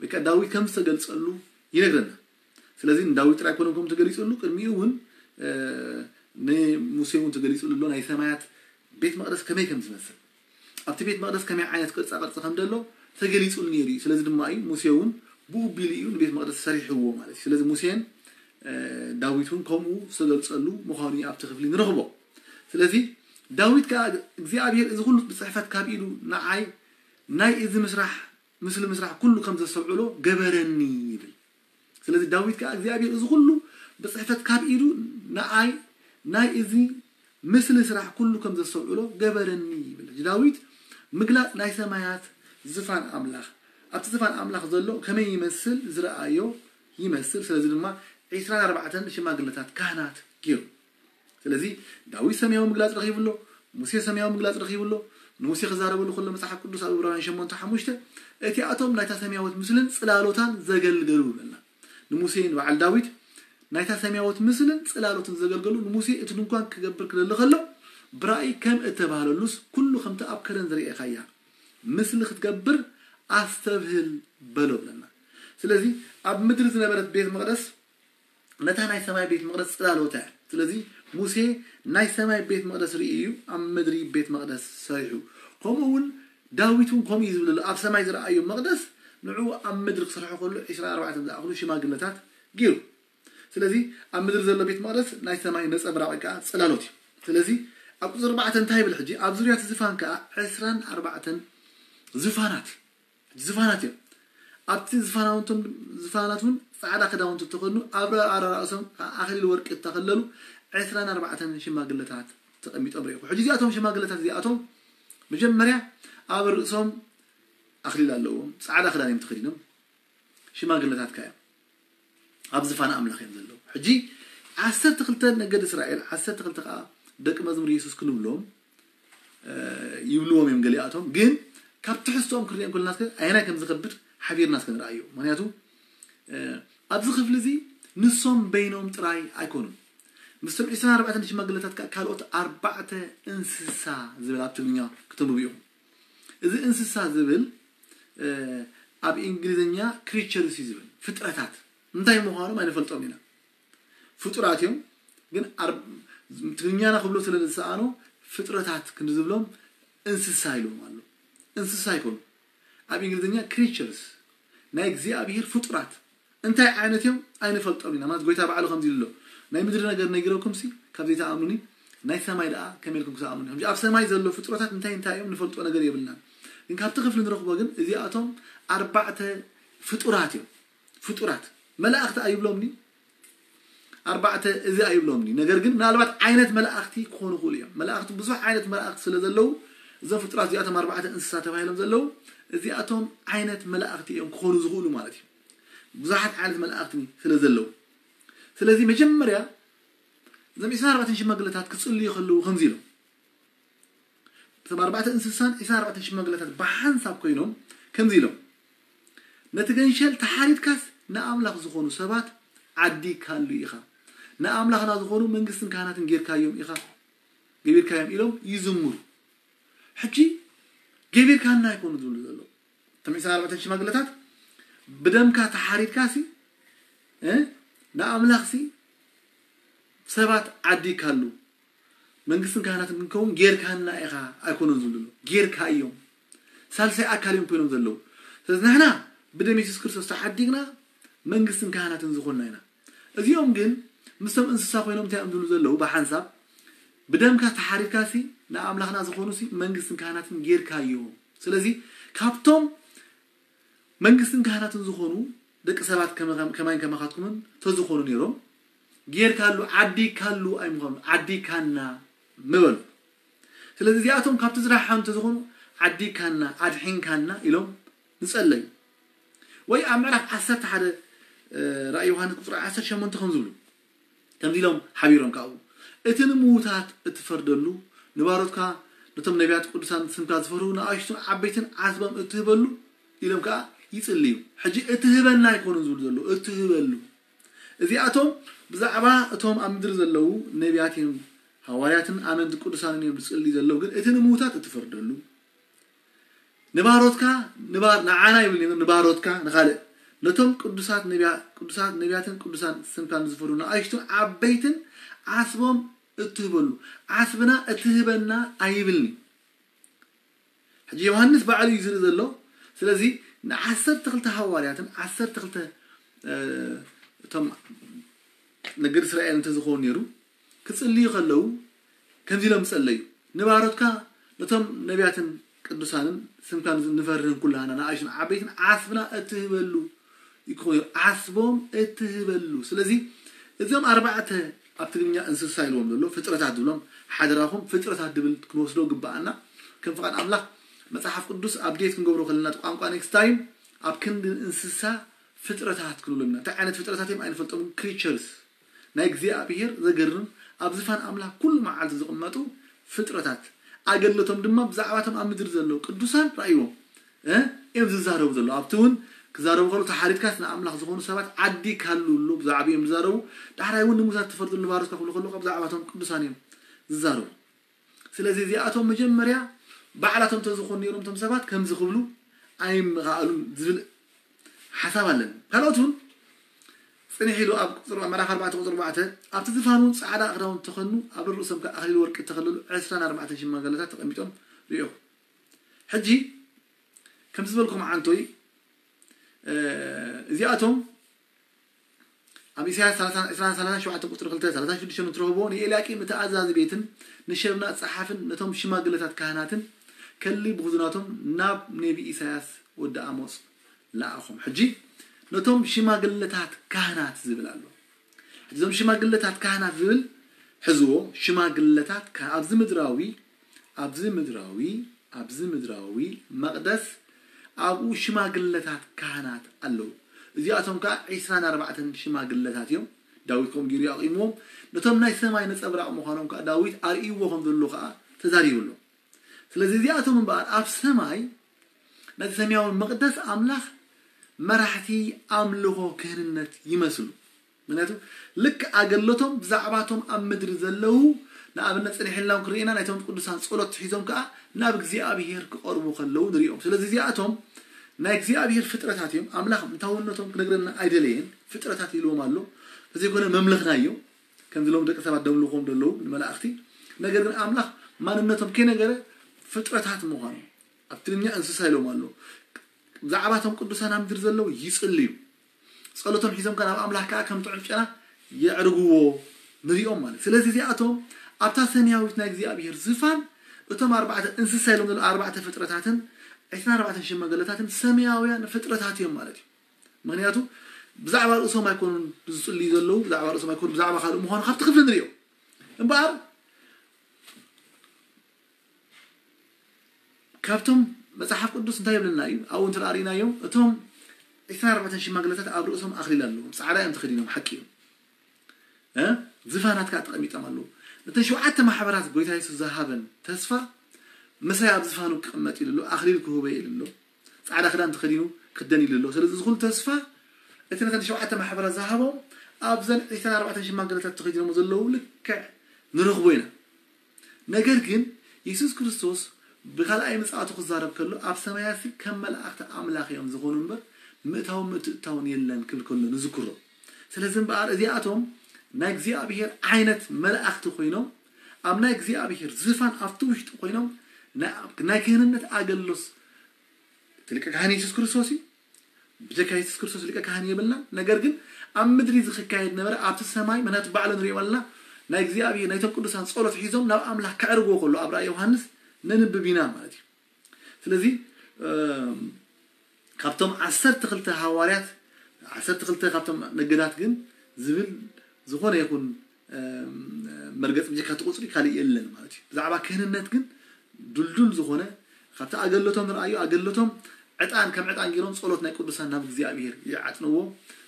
ወይ ከዓ ዳዊት ከም ዝተገልፀሉ ይነግረና። ስለዚ ንዳዊት ጥራይ ኮነ ከም ተገሊፅሉ ቅድሚኡ እውን ንሙሴ እውን ተገሊፅሉ ኣሎ። ናይ ሰማያት ቤት መቅደስ ከመይ ከም ዝመስል ኣብቲ ቤት መቅደስ ከመይ ዓይነት ቅርፃ ቅርፂ ከም ዘሎ ተገሊፁሉ ነይሩ እዩ። ስለዚ ድማ እዩ ሙሴ እውን ብኡ ቢሉ እዩ ንቤት መቅደስ ሰሪሕዎ ማለት እዩ። ስለዚ ሙሴን ዳዊት እውን ከምኡ ዝተገልፀሉ ምዃኑ እዩ ኣብቲ ክፍሊ ንረኽቦ። ስለዚ ዳዊት ከዓ እግዚኣብሔር እዚ ኩሉ ብፅሕፈት ካብ ኢዱ ንዓይ ናይ እዚ ምስራሕ ምስሊ ምስራሕ ኩሉ ከም ዘስተውዕሎ ገበረኒ ይብል። ስለዚ ዳዊት ከዓ እግዚኣብሔር እዚ ኩሉ ብፅሕፈት ካብ ኢዱ ንዓይ ናይ እዚ ምስሊ ስራሕ ኩሉ ከም ዘስተውዕሎ ገበረኒ ይብል። ዳዊት ምግላፅ ናይ ሰማያት ዝፋን ኣምላኽ ኣብቲ ዝፋን ኣምላኽ ዘሎ ከመይ ይመስል ዝረኣዮ ይመስል። ስለዚ ድማ ዕስራን ኣርባዕተን ሽማግለታት ካህናት ገይሩ። ስለዚ ዳዊት ሰማያዊ ምግላፅ ረኺቡ ኣሎ፣ ሙሴ ሰማያዊ ምግላፅ ረኺቡ ኣሎ። ንሙሴ ክዛረበሉ ከሎ መፅሓፍ ቅዱስ ኣብ ዕብራውያን ሸሞንተ ሓሙሽተ እቲኣቶም ናይታ ሰማያዊት ምስልን ፅላሎታን ዘገልገሉ ይብለና። ንሙሴ ንበዓል ዳዊት ናይታ ሰማያዊት ምስልን ፅላሎትን ዘገልገሉ ንሙሴ እቲ ድንኳን ክገብር ክደሊ ከሎ ብራእይ ከም እተባህለሉስ ኩሉ ከምቲ ኣብ ከረን ዝረኤኻያ ምስሊ ክትገብር ኣስተብህል በሎ ብለና። ስለዚ ኣብ ምድሪ ዝነበረት ቤት መቕደስ ነታ ናይ ሰማይ ቤት መቕደስ ፅላሎታ እያ። ስለዚ ሙሴ ናይ ሰማይ ቤት መቕደስ ርእዩ እዩ ኣብ ምድሪ ቤት መቕደስ ሰሪሑ። ከምኡ እውን ዳዊት እውን ከምኡ እዩ ዝብል ኣሎ። ኣብ ሰማይ ዝረኣዮ መቕደስ ንዕኡ ኣብ ምድሪ ክሰርሖ ከሎ ዕስራን ኣርባዕተን ዝኣኽሉ ሽማግለታት ገይሩ። ስለዚ ኣብ ምድሪ ዘሎ ቤት መቕደስ ናይ ሰማይ ነፀብራቕ ወይ ከዓ ፅላሎት እዩ። ስለዚ ኣብ ቁፅሪ ኣርባዕተ እንታይ ይብል ሕጂ? ኣብ ዙርያ እቲ ዝፋን ከዓ ዕስራን ኣርባዕተን ዝፋናት ዝፋናት እዮም። ኣብቲ ዝፋናውንቶም ዝፋናት እውን ፃዕዳ ክዳውንቲ እተኸድኑ ኣብ ኣራራእሶም ኣኽሊል ወርቂ እተኸለሉ ዕስራን ኣርባዕተን ሽማግለታት ተቐሚጦም ርኢኹ። ሕጂ እዚኣቶም ሽማግለታት እዚኣቶም መጀመርያ ኣብ ርእሶም ኣኽሊል ኣለዎም፣ ፃዕዳ ክዳን እዮም ተኸዲኖም። ሽማግለታት ካዮም ኣብ ዝፋን ኣምላኽ እዮም ዘለዉ። ሕጂ ዓሰርተ ክልተ ነገድ እስራኤል ዓሰርተ ክልተ ከዓ ደቂ መዝሙር የሱስ ክንብሎም ይብልዎም እዮም ገሊኣቶም። ግን ካብ ትሕዝትኦም ክንሪኦም ከለና እስከ ኣየናይ ከም ዝኸብድ ሓቢርና እስከ ንርኣዮ። ምክንያቱ ኣብዚ ክፍሊ እዚ ንሶም በይኖም ጥራይ ኣይኮኑን። ምስቶም ዕስራን ኣርባዕተን ሽማግለታት ከዓ ካልኦት ኣርባዕተ እንስሳ ዝብል ኣብ ትግርኛ ክተንብቡ ኢኹም። እዚ እንስሳ ዝብል ኣብ እንግሊዝኛ ክሪቸርስ እዩ ዝብል፣ ፍጥረታት እንታይ ምዃኖም ኣይንፈልጦም ኢና። ፍጡራት እዮም፣ ግን ትግርኛና ክብሎ ስለ ዝሰኣኖ ፍጥረታት ክንዝብሎም እንስሳ ኢልዎም ኣሎ። እንስሳ ኣይኮኑ። ኣብ እንግሊዝኛ ክሪቸርስ ናይ እግዚኣብሔር ፍጡራት እንታይ ዓይነት እዮም ኣይንፈልጦም ኢና። ማለት ጎይታ ባዕሉ ከምዚ ኢሉ ኣሎ፣ ናይ ምድሪ ነገር ነጊረኩም ሲ ካብ ዘይተኣምኑኒ ናይ ሰማይ ደኣ ከመይ ኢልኩም ክተኣምኑኒ? ከምዚ ኣብ ሰማይ ዘሎ ፍጥረታት እንታይ እንታይ እዮም ንፈልጦ ነገር የብልናን። ግን ካብቲ ክፍሊ ንረኽቦ ግን እዚኣቶም ኣርባዕተ ፍጡራት እዮም። ፍጡራት መላእኽቲ ኣይብሎምኒ ኣርባዕተ እዚ ኣይብሎምኒ። ነገር ግን ምናልባት ዓይነት መላእኽቲ ክኾኑ ይኽእሉ እዮም። መላእኽቲ ብዙሕ ዓይነት መላእኽቲ ስለ ዘለዉ እዞም ፍጡራት እዚኣቶም ኣርባዕተ እንስሳ ተባሂሎም ዘለዉ እዚኣቶም ዓይነት መላእኽቲ እዮም ክኾኑ ዝኽእሉ ማለት እዩ። ብዙሓት ዓይነት መላእኽቲ ስለ ዘለዉ ስለዚ መጀመርያ እዞም ዕስራን ኣርባዕተን ሽማግለታት ክፅልዩ ከለዉ ከምዚ ኢሎም እቶም ኣርባዕተ እንስሳን ዕስራን ኣርባዕተን ሽማግለታት ብሓንሳብ ኮይኖም ከምዚ ኢሎም ነቲ ገንሸል ተሓሪድካስ ንኣምላኽ ዝኾኑ ሰባት ዓዲካሉ ኢኻ። ንኣምላኽና ዝኾኑ መንግስትን ካህናትን ጌርካዮም ኢኻ ገቢርካዮም ኢሎም ይዝምሩ። ሕጂ ገቢርካና ኣይኮኑ ዝብሉ ዘለዉ እቶም ዕስራን ኣርባዕተን ሽማግለታት ብደምካ ተሓሪድካ ሲ ንኣምላኽ ሲ ሰባት ዓዲካሉ መንግስትን ካህናትን ክንከውን ጌርካና ኢኻ ኣይኮኑን ዝብሉ ጌርካ እዮም ሳልሳይ ኣካል እዮም ኮይኖም ዘለዉ። ስለዚ ንሕና ብደም የሱስ ክርስቶስ ተዓዲግና መንግስትን ካህናትን ዝኾንና ኢና። እዚኦም ግን ምስቶም እንስሳ ኮይኖም እንታይ እዮም ዝብሉ ዘለዉ ብሓንሳብ ብደምካ ተሓሪድካ ሲ ንኣምላኽና ዝኾኑ ሲ መንግስትን ካህናትን ጌርካዮ። ስለዚ ካብቶም መንግስትን ካህናትን ዝኾኑ ደቂ ሰባት ከማይን ከማኻትኩምን ተዝኾኑ ነይሮም ጌርካሉ ዓዲካሉ ኣይምኾኑ ዓዲካና ምበሉ። ስለዚ እዚኣቶም ካብቲ ዝረሓኑ እንተዝኾኑ ዓዲካና ኣድሒንካና ኢሎም ንፀለዩ። ወይ ኣብ ምዕራፍ ዓሰርተ ሓደ ራእይ ዮሃንስ ቁፅሪ ዓሰርተ ሸሞንተ ከም ዝብሉ ከምዚ ኢሎም ሓቢሮም ካብኡ እቲ ንምዉታት እትፈርደሉ ንባሮትካ ነቶም ነቢያት ቅዱሳን ስምካ ዝፈርሁ ንኣሽቱን ዓበይትን ዓስቦም እትህበሉ ኢሎም ከዓ ይጽልዩ። ሕጂ እቲ ህበና ኣይኮኑን ዝብሉ ዘለዉ፣ እቲ ህበሉ። እዚኣቶም ብዛዕባ እቶም ኣብ ምድሪ ዘለዉ ነቢያት እዮም፣ ሃዋርያትን ኣመንቲ ቅዱሳንን እዮም ዝጽልዩ ዘለዉ፣ ግን እቲ ንምዉታት እትፈርደሉ፣ ንባሮትካ ንባር ንዓና ይብል ነይሩ፣ ንባሮትካ ንኻልእ፣ ነቶም ቅዱሳት ነቢያ ቅዱሳት ነቢያትን ቅዱሳን ስምካ ንዝፈሩ ንኣሽቱን ዓበይትን ዓስቦም እትህበሉ። ዓስብና እትህበና ኣይብልኒ። ሕጂ ዮሃንስ ባዕሉ እዩ ዝርኢ ዘሎ። ስለዚ ንዓሰርተ ክልተ ሃዋርያትን ዓሰርተ ክልተ እቶም ነገድ እስራኤል እንተዝኸውን ነይሩ፣ ክጽልዩ ከለዉ ከምዚ ኢሎም ጸለዩ፣ ንባሮትካ ነቶም ነቢያትን ቅዱሳንን ስምካ ንፈርህን ኩላህና ንኣሽቱን ዓበይትን ዓስብና እትህበሉ ይኮ ዓስቦም እትህበሉ። ስለዚ እዞም ኣርባዕተ ኣብ ትግርኛ እንስሳ ኢልዎም ዘሎ ፍጥረታት ዝብሎም ሓደራኹም ፍጥረታት ድብል ክንወስዶ ግባኣና። ከም ፍቓድ ኣምላኽ መጽሓፍ ቅዱስ ኣብዴት ክንገብሮ ከለና ቋንቋ ኔክስት ታይም ኣብ ክንዲ እንስሳ ፍጥረታት ክንብሎ ኢና። እንታይ ዓይነት ፍጥረታት እዮም ኣይንፈልጦም። ክሪቸርስ ናይ እግዚኣብሔር ዘገርም ኣብ ዝፋን ኣምላኽ ኩሉ መዓልቲ ዝቕመጡ ፍጥረታት ኣገልግሎቶም ድማ ብዛዕባቶም ኣብ ምድሪ ዘለዉ ቅዱሳን ራእይዎም እዮም ዝዛረቡ ዘለዉ። ኣብቲ እውን ክዛረቡ ከሉ ተሓሪድካስ ንኣምላኽ ዝኾኑ ሰባት ዓዲ ካሉ ኣሎ ብዛዕባ እዮም ዝዛረቡ። ዳሕራይ እውን ንሙሳት ትፈርዱ ንባሮትካ ክብሉ ከለዉ ብዛዕባቶም ቅዱሳን እዮም ዝዛረቡ። ስለዚ እዚኣቶም መጀመርያ ባዕላቶም ተዝኾኑ ነይሮም እቶም ሰባት ከምዚ ክብሉ ኣይምኸኣሉን ዝብል ሓሳብ ኣለኒ። ካልኦት እውን ጽንሕ ኢሉ ኣብ ቁፅሪ ምዕራፍ ኣርባዕተ ቁፅሪ ኣርባዕተ ኣብቲ ዝፋኑ ጻዕዳ ክዳውንቲ ተኸኑ ኣብ ርእሶም ከዓ ኣክሊል ወርቂ እተኸለሉ ዕስራን ኣርባዕተን ሽማግለታት ተቐሚጦም ርእዮም። ሕጂ ከም ዝበልኩም ዓንቶይ እዚኣቶም ኣብ ኢሳያስ ሸውዓተ ቁፅሪ ክልተ ሰላሳ ሽዱሽተ ንትረኽቦ ንኤልያቂም እቲ ኣዛዚ ቤትን ንሸብና ጸሓፍን ነቶም ሽማግለታት ካህናትን ከሊ ብኹዝናቶም ናብ ነቢ ኢሳያስ ወዲ ኣሞጽ ለኣኾም። ሕጂ ነቶም ሽማግለታት ካህናት ዝብል ኣሎ። ሕጂ እዞም ሽማግለታት ካህናት ዝብል ሕዝዎ ሽማግለታት ኣብዚ ምድራዊ ኣብዚ ምድራዊ ኣብዚ ምድራዊ መቕደስ ኣብኡ ሽማግለታት ካህናት ኣለዉ። እዚኣቶም ከዓ ዒስራን ኣርባዕተን ሽማግለታት እዮም። ዳዊት ከምኡ ገይሩ ኣቑምዎም። ነቶም ናይ ሰማይ ነጸብራቕ ምዃኖም ከዓ ዳዊት ኣርእይዎ ከም ዘሎ ከዓ ተዛሪቡ ኣሎ። ስለዚ እዚኣቶም እምበኣር ኣብ ሰማይ ነቲ ሰማያዊ መቕደስ ኣምላኽ መራሕቲ ኣምልኾ ክህንነት ይመስሉ። ምክንያቱ ልክ ኣገለቶም ብዛዕባቶም ኣብ ምድሪ ዘለዉ ንኣብነት ጽንሕ ኢልና ክርእና ናይቶም ቅዱሳን ጸሎት ሒዞም ከዓ ናብ እግዚኣብሔር ክቐርቡ ከለዉ ንሪኦም። ስለዚ እዚኣቶም ናይ እግዚኣብሔር ፍጥረታት እዮም። ኣምላኽ ምታውነቶም ክነግረና ኣይደለየን። ፍጥረታት ኢልዎም ኣሎ። ተዘይኮነ መምለኽና እዮም። ከምዚ ሎም ደቂ ሰባት ደምልኾም ዘለዉ ንመላእኽቲ። ነገር ግን ኣምላኽ ማንነቶም ከይነገረ ፍጥረታት ምዃኑ ኣብ ትግርኛ እንስሳ ኢሎም ኣሎ። ብዛዕባቶም ቅዱሳን ኣብ ምድሪ ዘለዉ ይጽልዩ። ጸሎቶም ሒዞም ከ ናብ ኣምላኽ ከኣ ከም ጥዑም ጨና የዕርግዎ ንሪኦም ማለት። ስለዚ እዚኣቶም ኣብታ ሰማያዊት ናይ እግዚኣብሔር ዝፋን እቶም ኣርባዕተ እንስሳ ኢሎም ዘለዉ ኣርባዕተ ፍጥረታትን ዕስራን ኣርባዕተን ሽማግለታትን ሰማያውያን ፍጥረታት እዮም ማለት እዩ። ምክንያቱ ብዛዕባ ርእሶም ኣይኮኑን ዝጽልዩ ዘለዉ፣ ብዛዕባ ርእሶም ኣይኮኑን፣ ብዛዕባ ካልእ ምዃኑ ካብቲ ክፍሊ ንሪኦ። እምበኣር ካብቶም መጽሓፍ ቅዱስ እንታይ ይብለና እዩ? ኣብኡ እንተ ርኢናዮም እቶም ዕስራን ኣርባዕተን ሽማግለታት ኣብ ርእሶም ኣኽሊል ኣለዎም። ጻዕዳ እዮም ተኸዲኖም፣ ሓቂ እዩ። ዝፋናት ከዓ ተቐሚጦም ኣለዉ። ነተን ሸውዓተ ማሕበራት ጎይታ የሱስ ዝሃበን ተስፋ ምሳይ ኣብ ዝፋኑ ክቕመጥ ኢሉ ኣሎ፣ ኣኽሊል ክህቦ ኢሉ ኣሎ፣ ጻዕዳ ክዳን ተኸዲኑ ክደን ኢሉ ኣሎ። ስለዚ ዝኹሉ ተስፋ እቲ ነተን ሸውዓተ ማሕበራት ዝሃቦም ኣብዘን ዕስራን ኣርባዕተን ሽማግለታት ተኸዲኖም ዘለዉ ልክዕ ንረኽቦ ኢና። ነገር ግን የሱስ ክርስቶስ ብካልኣይ ምጽኣቱ ክዛረብ ከሎ ኣብ ሰማያሲ ከም መላእኽቲ ኣምላኽ እዮም ዝኾኑ እምበር ምእታውን ምትእታውን የለን ክብል ከሎ ንዝክሮ። ስለዚ እምበኣር እዚኣቶም ናይ እግዚኣብሔር ዓይነት መላእኽቲ ኮይኖም ኣብ ናይ እግዚኣብሔር ዝፋን ኣብቲ ውሽጢ ኮይኖም ናይ ክህንነት ኣገልግሎት እቲ ሊቀ ካህን የሱስ ክርስቶስ እዩ። ብጀካ የሱስ ክርስቶስ ሊቀ ካህን የብልናን። ነገር ግን ኣብ ምድሪ ዝክካየድ ነበረ ኣብቲ ሰማይ ምክንያቱ ባዕሉ ንሪኦ ኣለና ናይ እግዚኣብሔር ናይቶም ቅዱሳን ጸሎት ሒዞም ናብ ኣምላኽ ከዕርግዎ ከሎ ኣብ ራእይ ዮሃንስ ነንብብ ኢና ማለት እዩ። ስለዚ ካብቶም ዓሰርተ ክልተ ሃዋርያት ዓሰርተ ክልተ ካብቶም ነገዳት ግን ዝብል ዝኾነ ይኹን መርገጽ ብጀካ እቲ ቁጽሪ ካልእ የለን ማለት እዩ። ብዛዕባ ክህንነት ግን ድልዱል ዝኾነ ካብቲ ኣገለቶም ንርኣዩ ኣገለቶም ዕጣን ከም ዕጣን ገይሮም ጸሎት ናይ ቅዱሳን ናብ እግዚኣብሔር ይዓጥንዎ።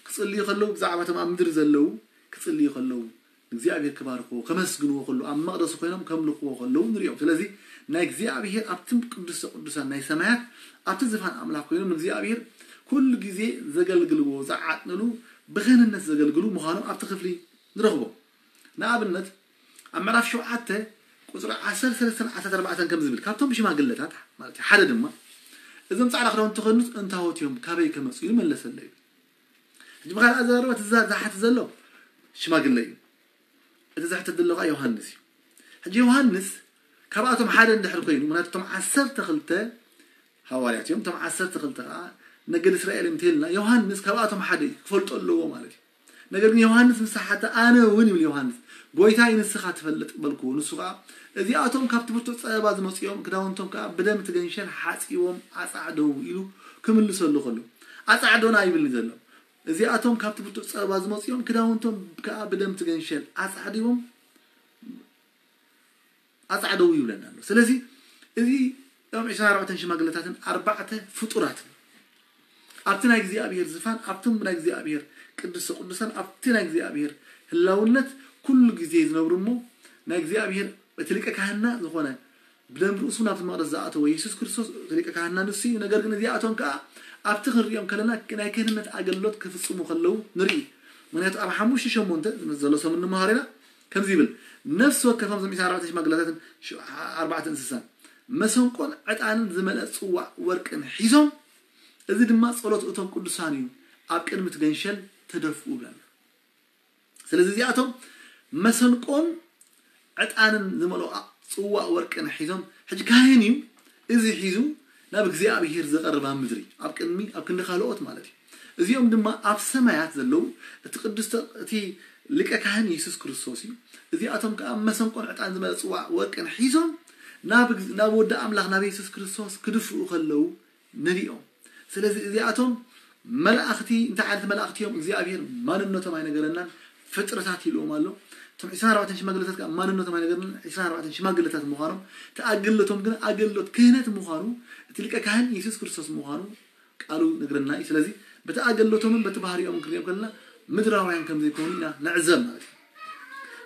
ክጽልዩ ከለዉ ብዛዕባቶም ኣብ ምድሪ ዘለዉ ክጽልዩ ከለዉ እግዚኣብሔር ክባርክዎ ከመስግንዎ ከለዉ ኣብ መቕደሱ ኮይኖም ከምልኽዎ ከለዉ ንሪኦም። ስለዚ ናይ እግዚኣብሔር ኣብቲ ቅዱስተ ቅዱሳን ናይ ሰማያት ኣብቲ ዝፋን ኣምላኽ ኮይኖም ንእግዚኣብሔር ኩሉ ግዜ ዘገልግልዎ ዝዓጥንሉ ብክህንነት ዘገልግሉ ምዃኖም ኣብቲ ክፍሊ ንረኽቦ። ንኣብነት ኣብ ምዕራፍ ሸውዓተ ቁፅሪ ዓሰርተ ሰለስተን ዓሰርተ ኣርባዕተን ከም ዝብል ካብቶም ሽማግለታት ማለት እዩ ሓደ ድማ እዞም ፃዕዳ ክዳውንቲ ተኸድኑስ እንታወት እዮም ካበይ ከመፁ ኢሉ መለሰለይ። ሕጂ ብካልእ ኣዘራርባ እቲ ዝሓት ዘሎ ሽማግለ እዩ። እቲ ዝሕተት ዘሎ ከዓ ዮሃንስ እዩ። ሕጂ ዮሃንስ ካብኣቶም ሓደ እንድሕር ኮይኑ ምክንያቱ እቶም ዓሰርተ ክልተ ሃዋርያት እዮም። እቶም ዓሰርተ ክልተ ከዓ ነገድ እስራኤል እዮም እንተልና ዮሃንስ ካብኣቶም ሓደ እዩ ክፈልጦ ኣለዎ ማለት እዩ። ነገር ግን ዮሃንስ ምስ ሓተ ኣነ እውን ይብል ዮሃንስ ጎይታይ ንስኻ ትፈልጥ በልኩ። ንሱ ከዓ እዚኣቶም ካብቲ ብርቱዕ ፀበባ ዝመፅኦም ክዳውንቶም ከዓ ብደም ትገንሸል ሓፂቦም ኣፃዕደው ኢሉ ክምልሰሉ ከሎ ኣፃዕዶና ይብልኒ ዘሎ እዚኣቶም ካብቲ ብርቱዕ ፀበባ ዝመፅኦም ክዳውንቶም ከዓ ብደም ትገንሸል ኣፃዕዲቦም ኣፃዕደው ይብለና ኣሎ። ስለዚ እዚ እም ዕስራን ኣርባዕተን ሽማግለታትን ኣርባዕተ ፍጡራትን ኣብቲ ናይ እግዚኣብሔር ዝፋን ኣብቶም ናይ እግዚኣብሔር ቅድስተ ቅዱሳን ኣብቲ ናይ እግዚኣብሔር ህላውነት ኩሉ ግዜ ዝነብሩ እሞ ናይ እግዚኣብሔር እቲ ሊቀ ካህንና ዝኾነ ብደም ርእሱ ናብቲ መቕደስ ዝኣተወ የሱስ ክርስቶስ እቲ ሊቀ ካህንና ንሱ እዩ። ነገር ግን እዚኣቶም ከዓ ኣብቲ ክንሪኦም ከለና ናይ ክህንነት ኣገልግሎት ክፍፅሙ ከለዉ ንርኢ። ምክንያቱ ኣብ ሓሙሽተ ሸሞንተ ዘሎ ሰሙን ንመሃር ኢና ከምዚ ይብል ነፍሲ ወከፎም ዘም ኣርባዕተ ሽማግለታትን ኣርባዕተ እንስሳን መሰንቆን ዕጣንን ዝመልአ ፅዋዕ ወርቅን ሒዞም እዚ ድማ ፀሎት እቶም ቅዱሳን እዩ ኣብ ቅድሚ እቲ ገንሸል ተደፍኡ ብለና። ስለዚ እዚኣቶም መሰንቆን ዕጣንን ዝመልኦ ጽዋእ ወርቅን ሒዞም ሕጂ ካህን እዩ እዚ ሒዙ ናብ እግዚኣብሔር ዘቐርብ ኣብ ምድሪ ኣብ ቅድሚ ኣብ ክንዲ ካልኦት ማለት እዩ። እዚኦም ድማ ኣብ ሰማያት ዘለዉ እቲ ቅዱስ እቲ ሊቀ ካህን የሱስ ክርስቶስ እዩ። እዚኣቶም ከዓ መሰንቆን ዕጣን ዝመልኦ ጽዋእ ወርቅን ሒዞም ናብ ናብ ወዲ ኣምላኽ ናብ የሱስ ክርስቶስ ክድፍኡ ከለዉ ንሪኦም። ስለዚ እዚኣቶም መላእኽቲ እንታይ ዓይነት መላእኽቲ እዮም እግዚኣብሔር ማንነቶም ኣይነገረናን። ፍጥረታት ኢልዎም ኣሎ። እቶም ዕስራን ኣርባዕተን ሽማግለታት ከዓ ማንነቶም ኣይነገረናን። ዕስራን ኣርባዕተን ሽማግለታት ምዃኖም ተኣገልሎቶም ግን ኣገልሎት ክህነት ምዃኑ እቲ ሊቀ ካህን የሱስ ክርስቶስ ምዃኑ ቃሉ ነግረና እዩ። ስለዚ በቲ ኣገልሎቶምን በቲ ባህሪኦም ክንሪኦም ከለና ምድራውያን ከም ዘይኮኑ ኢና ንዕዘብ ማለት እዩ።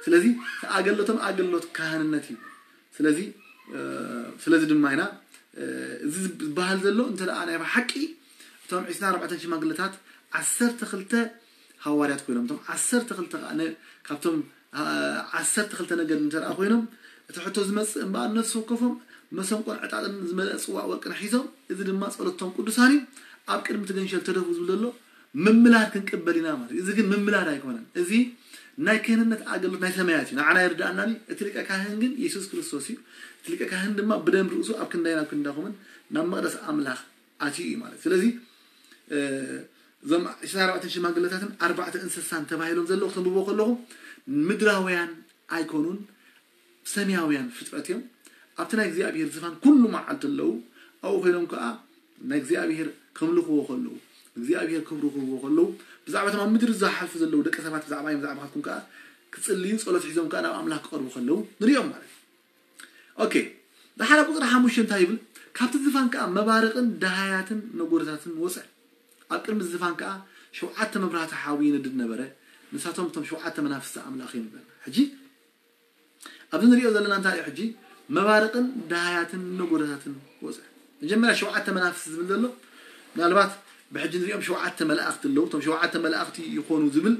ስለዚ ተኣገልሎቶም ኣገልሎት ካህንነት እዩ። ስለዚ ስለዚ ድማ ኢና እዚ ዝበሃል ዘሎ እንተ ደኣ ናይ ብሓቂ እቶም ዕስራን ኣርባዕተን ሽማግለታት ዓሰርተ ክልተ ሃዋርያት ኮይኖም እቶም ዓሰርተ ክልተ ከዓ ነ- ካብቶም አ- ዓሰርተ ክልተ ነገድ እንተ ደኣ ኮይኖም እቲ ሕቶ ዝመፅእ እምበኣር ነፍሲ ወከፎም መሰንቆን ዕጣጥን ዝመልአ ፅዋዕ ወርቅን ሒዞም እዚ ድማ ፀሎቶም ቅዱሳን እዩ ኣብ ቅድሚ እቲ ገንሸል ተደፉ ዝብል ዘሎ ምምላድ ክንቅበል ኢና ማለት እዩ። እዚ ግን ምምላድ ኣይኮነን። እዚ ናይ ክህንነት ኣገልግሎት ናይ ሰማያት እዩ። ንዓና ይርድኣና እዩ። እቲ ሊቀ ካህን ግን የሱስ ክርስቶስ እዩ። እቲ ሊቀ ካህን ድማ ብደም ርእሱ ኣብ ክንዳይ ናብ ክንዳኹምን ናብ መቕደስ ኣምላኽ ኣትዩ እዩ ማለት። ስለዚ እዞም ዕስራን ኣርባዕተን ሽማግለታትን ኣርባዕተ እንስሳን ተባሂሎም ዘለዉ ክትንብቦ ከለኹ ምድራውያን ኣይኮኑን፣ ሰማያውያን ፍጥረት እዮም። ኣብቲ ናይ እግዚኣብሔር ዝፋን ኩሉ መዓልቲ ኣለዉ። ኣብኡ ኮይኖም ከዓ ናይ እግዚኣብሔር ከምልኽዎ ከለዉ እግዚኣብሔር ክብሩ ክህብዎ ከለዉ ብዛዕባ እቶም ኣብ ምድሪ ዝሓልፉ ዘለዉ ደቂ ሰባት ብዛዕባ እዮም ብዛዕባትኩም ከዓ ክፅልዩ ፀሎት ሒዞም ከዓ ናብ ኣምላኽ ክቐርቡ ከለዉ ንሪኦም ማለት እዩ። ኦኬ፣ ዳሓር ኣብ ቁፅሪ ሓሙሽተ እንታይ ይብል? ካብቲ ዝፋን ከዓ መባርቕን ደሃያትን ነጎድታትን ወፀ። ኣብ ቅድሚ ዝፋን ከዓ ሸውዓተ መብራህቲ ሓዊ ይነድድ ነበረ። ንሳቶም እቶም ሸውዓተ መናፍስቲ ኣምላኽ እዮም ይብለና። ሕጂ ኣብዚ ንሪኦ ዘለና እንታይ እዩ? ሕጂ መባርቕን ደሃያትን ነጎድታትን ወፀ። መጀመርያ ሸውዓተ መናፍስቲ ዝብል ዘሎ ምናልባት ብሕጂ ንሪኦም ሸውዓተ መላእኽቲ ኣለዉ። እቶም ሸውዓተ መላእኽቲ ይኾኑ ዝብል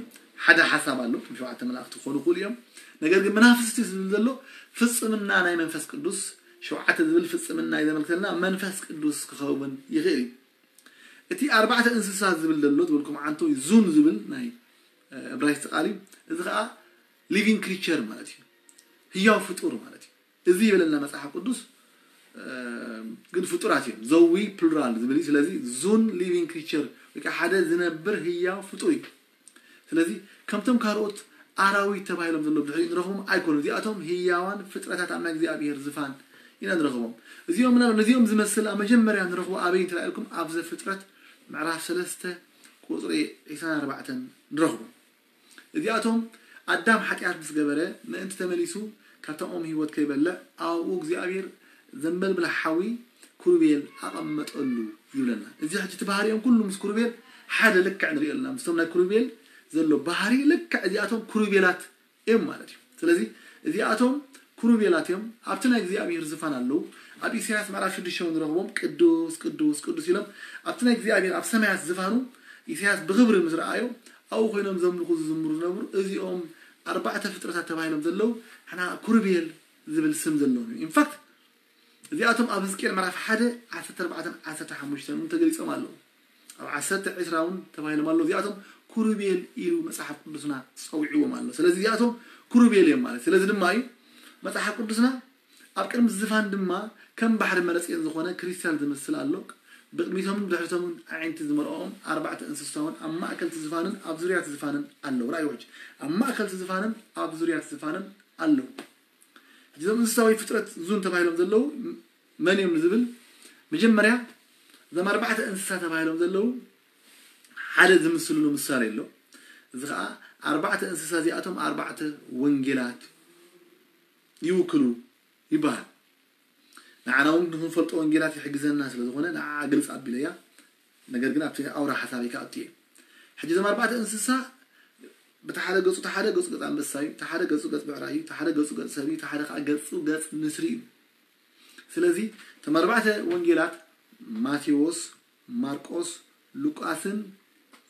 ሓደ ሓሳብ ኣሎ። እቶም ሸውዓተ መላእኽቲ ክኾኑ ይኽእሉ እዮም። ነገር ግን መናፍስቲ ዝብል ዘሎ ፍጽምና ናይ መንፈስ ቅዱስ ሸውዓተ ዝብል ፍጽምና እዩ ዘመልክተልና መንፈስ ቅዱስ ክኸውን ይኽእል እዩ። እቲ ኣርባዕተ እንስሳ ዝብል ዘሎ ዝበልኩም ዓንቶ ዙን ዝብል ናይ እብራይስጥ ቃል እዩ። እዚ ከዓ living creature ማለት እዩ። ህያው ፍጡር ማለት እዩ። እዚ ይበለና መጽሓፍ ቅዱስ ግን ፍጡራት እዮም። ዘዊ ፕሉራል ዝብል እዩ። ስለዚ ዙን living creature ወይ ከዓ ሓደ ዝነብር ህያው ፍጡር እዩ። ስለዚ ከምቶም ካልኦት ኣራዊት ተባሂሎም ዘለዉ ብድሕሪኡ ንረኽቦም ኣይኮኑን። እዚኣቶም ህያዋን ፍጥረታት ኣብ ናይ እግዚኣብሔር ዝፋን ኢና ንረኽቦም። እዚኦም ምናልባት ነዚኦም ዝመስል ኣብ መጀመርያ ንረኽቦ ኣበይ እንተ ኢልኩም ኣብ ዘፍጥረት ምዕራፍ ሰለስተ ቁፅሪ ዕስራን ኣርባዕተን ንረኽቦም። እዚኣቶም ኣዳም ሓጢኣት ምስ ገበረ ምእንቲ ተመሊሱ ካብታ ኦም ህይወት ከይበልዕ ኣብኡ እግዚኣብሔር ዘንበልብላ ሓዊ ኩሩቤል ኣቐመጠሉ ይብለና። እዚ ሕጂ እቲ ባህሪኦም ኩሉ ምስ ኩሩቤል ሓደ ልክዕ ንሪኦ ኣለና። ምስቶም ናይ ኩሩቤል ዘሎ ባህሪ ልክዕ እዚኣቶም ኩሩቤላት እዮም ማለት እዩ። ስለዚ እዚኣቶም ኩሩቤላት እዮም፣ ኣብቲ ናይ እግዚኣብሔር ዝፋን ኣለዉ። ኣብ ኢሳያስ ምዕራፍ ሽዱሽተ እውን ንረኽቦም ቅዱስ ቅዱስ ቅዱስ ኢሎም ኣብቲ ናይ እግዚኣብሔር ኣብ ሰማያት ዝፋኑ ኢሳያስ ብኽብሪ ምስ ረኣዮ ኣብኡ ኮይኖም ዘምልኹ ዝዝምሩ ዝነብሩ እዚኦም ኣርባዕተ ፍጥረታት ተባሂሎም ዘለዉ ሕና ኩርቤል ዝብል ስም ዘለዎም እዮም። ኢንፋክት እዚኣቶም ኣብ ህዝቅኤል ምዕራፍ ሓደ ዓሰርተ ኣርባዕተ ዓሰርተ ሓሙሽተ እውን ተገሊጾም ኣለዉ። ኣብ ዓሰርተ ዕስራ እውን ተባሂሎም ኣለዉ። እዚኣቶም ኩሩቤል ኢሉ መጽሓፍ ቅዱስና ጸዊዕዎም ኣሎ። ስለዚ እዚኣቶም ኩሩቤል እዮም ማለት። ስለዚ ድማ እዩ መጽሓፍ ቅዱስና ኣብ ቅድሚ ዝፋን ድማ ከም ባሕሪ መረጽየን ዝኾነ ክሪስታል ዝመስል ኣሎ። ብቕድሚቶምን ብድሕሪቶምን ኣዒንቲ ዝመልኦም ኣርባዕተ እንስሳውን ኣብ ማእከል እቲ ዝፋንን ኣብ ዙርያ እቲ ዝፋንን ኣለዉ። ራእይ ውሕጅ ኣብ ማእከል እቲ ዝፋንን ኣብ ዙርያ እቲ ዝፋንን ኣለዉ። እዞም እንስሳዊ ፍጥረት ዙን ተባሂሎም ዘለዉ መን እዮም ንዝብል መጀመርያ እዞም ኣርባዕተ እንስሳ ተባሂሎም ዘለዉ ሓደ ዝምስልሉ ምሳሌ ኣሎ። እዚ ከዓ ኣርባዕተ እንስሳ እዚኣቶም ኣርባዕተ ወንጌላት ይውክሉ ይበሃል። ንዓና እውን ንክንፈልጦ ወንጌላት ይሕግዘና ስለ ዝኾነ ንዓ ግልፅ ኣቢለያ። ነገር ግን ኣብቲ ኣውራ ሓሳበይ ከኣቱ እየ። ሕጂ እዞም ኣርባዕተ እንስሳ ብቲ ሓደ ገፁ እቲ ሓደ ገፁ ገፅ ኣንበሳ እዩ፣ እቲ ሓደ ገፁ ገፅ ብዕራይ እዩ፣ እቲ ሓደ ገፁ ገፅ ሰብ እዩ፣ እቲ ሓደ ከዓ ገፁ ገፅ ንስሪ እዩ። ስለዚ እቶም ኣርባዕተ ወንጌላት ማቴዎስ፣ ማርቆስ፣ ሉቃስን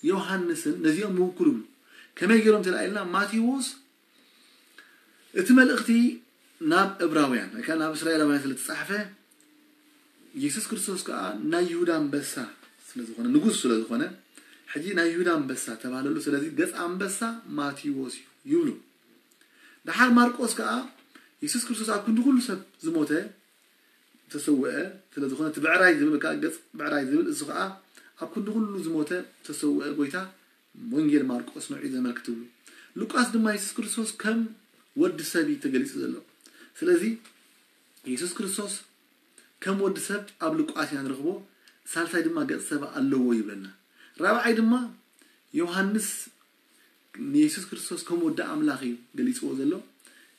ዮሃንስን ነዚኦም ይውክሉ ይብሉ። ከመይ ገይሮም ተላኢልና? ማቴዎስ እቲ መልእኽቲ ናብ እብራውያን ወይ ከዓ ናብ እስራኤላውያን ስለ ተጻሕፈ፣ የሱስ ክርስቶስ ከዓ ናይ ይሁዳ ኣንበሳ ስለ ዝኾነ፣ ንጉስ ስለ ዝኾነ፣ ሕጂ ናይ ይሁዳ ኣንበሳ ተባህለሉ። ስለዚ ገጽ ኣንበሳ ማቴዎስ እዩ ይብሉ። ደሓር ማርቆስ ከዓ የሱስ ክርስቶስ ኣብ ክንዲ ኩሉ ሰብ ዝሞተ፣ ዝተሰውአ ስለ ዝኾነ፣ እቲ ብዕራይ ዝብል ከዓ ገጽ ብዕራይ ዝብል፣ እሱ ከዓ ኣብ ክንዲ ኩሉ ዝሞተ ዝተሰውአ ጎይታ ወንጌል ማርቆስ ንዕኡ ዘመልክት ይብሉ። ሉቃስ ድማ የሱስ ክርስቶስ ከም ወዲ ሰብ እዩ ተገሊጹ ዘሎ። ስለዚ የሱስ ክርስቶስ ከም ወዲ ሰብ ኣብ ሉቃስ ኢና ንረኽቦ። ሳልሳይ ድማ ገጽ ሰብ ኣለዎ ይብለና። ራብዓይ ድማ ዮሃንስ ንየሱስ ክርስቶስ ከም ወዲ ኣምላኽ እዩ ገሊጽዎ ዘሎ።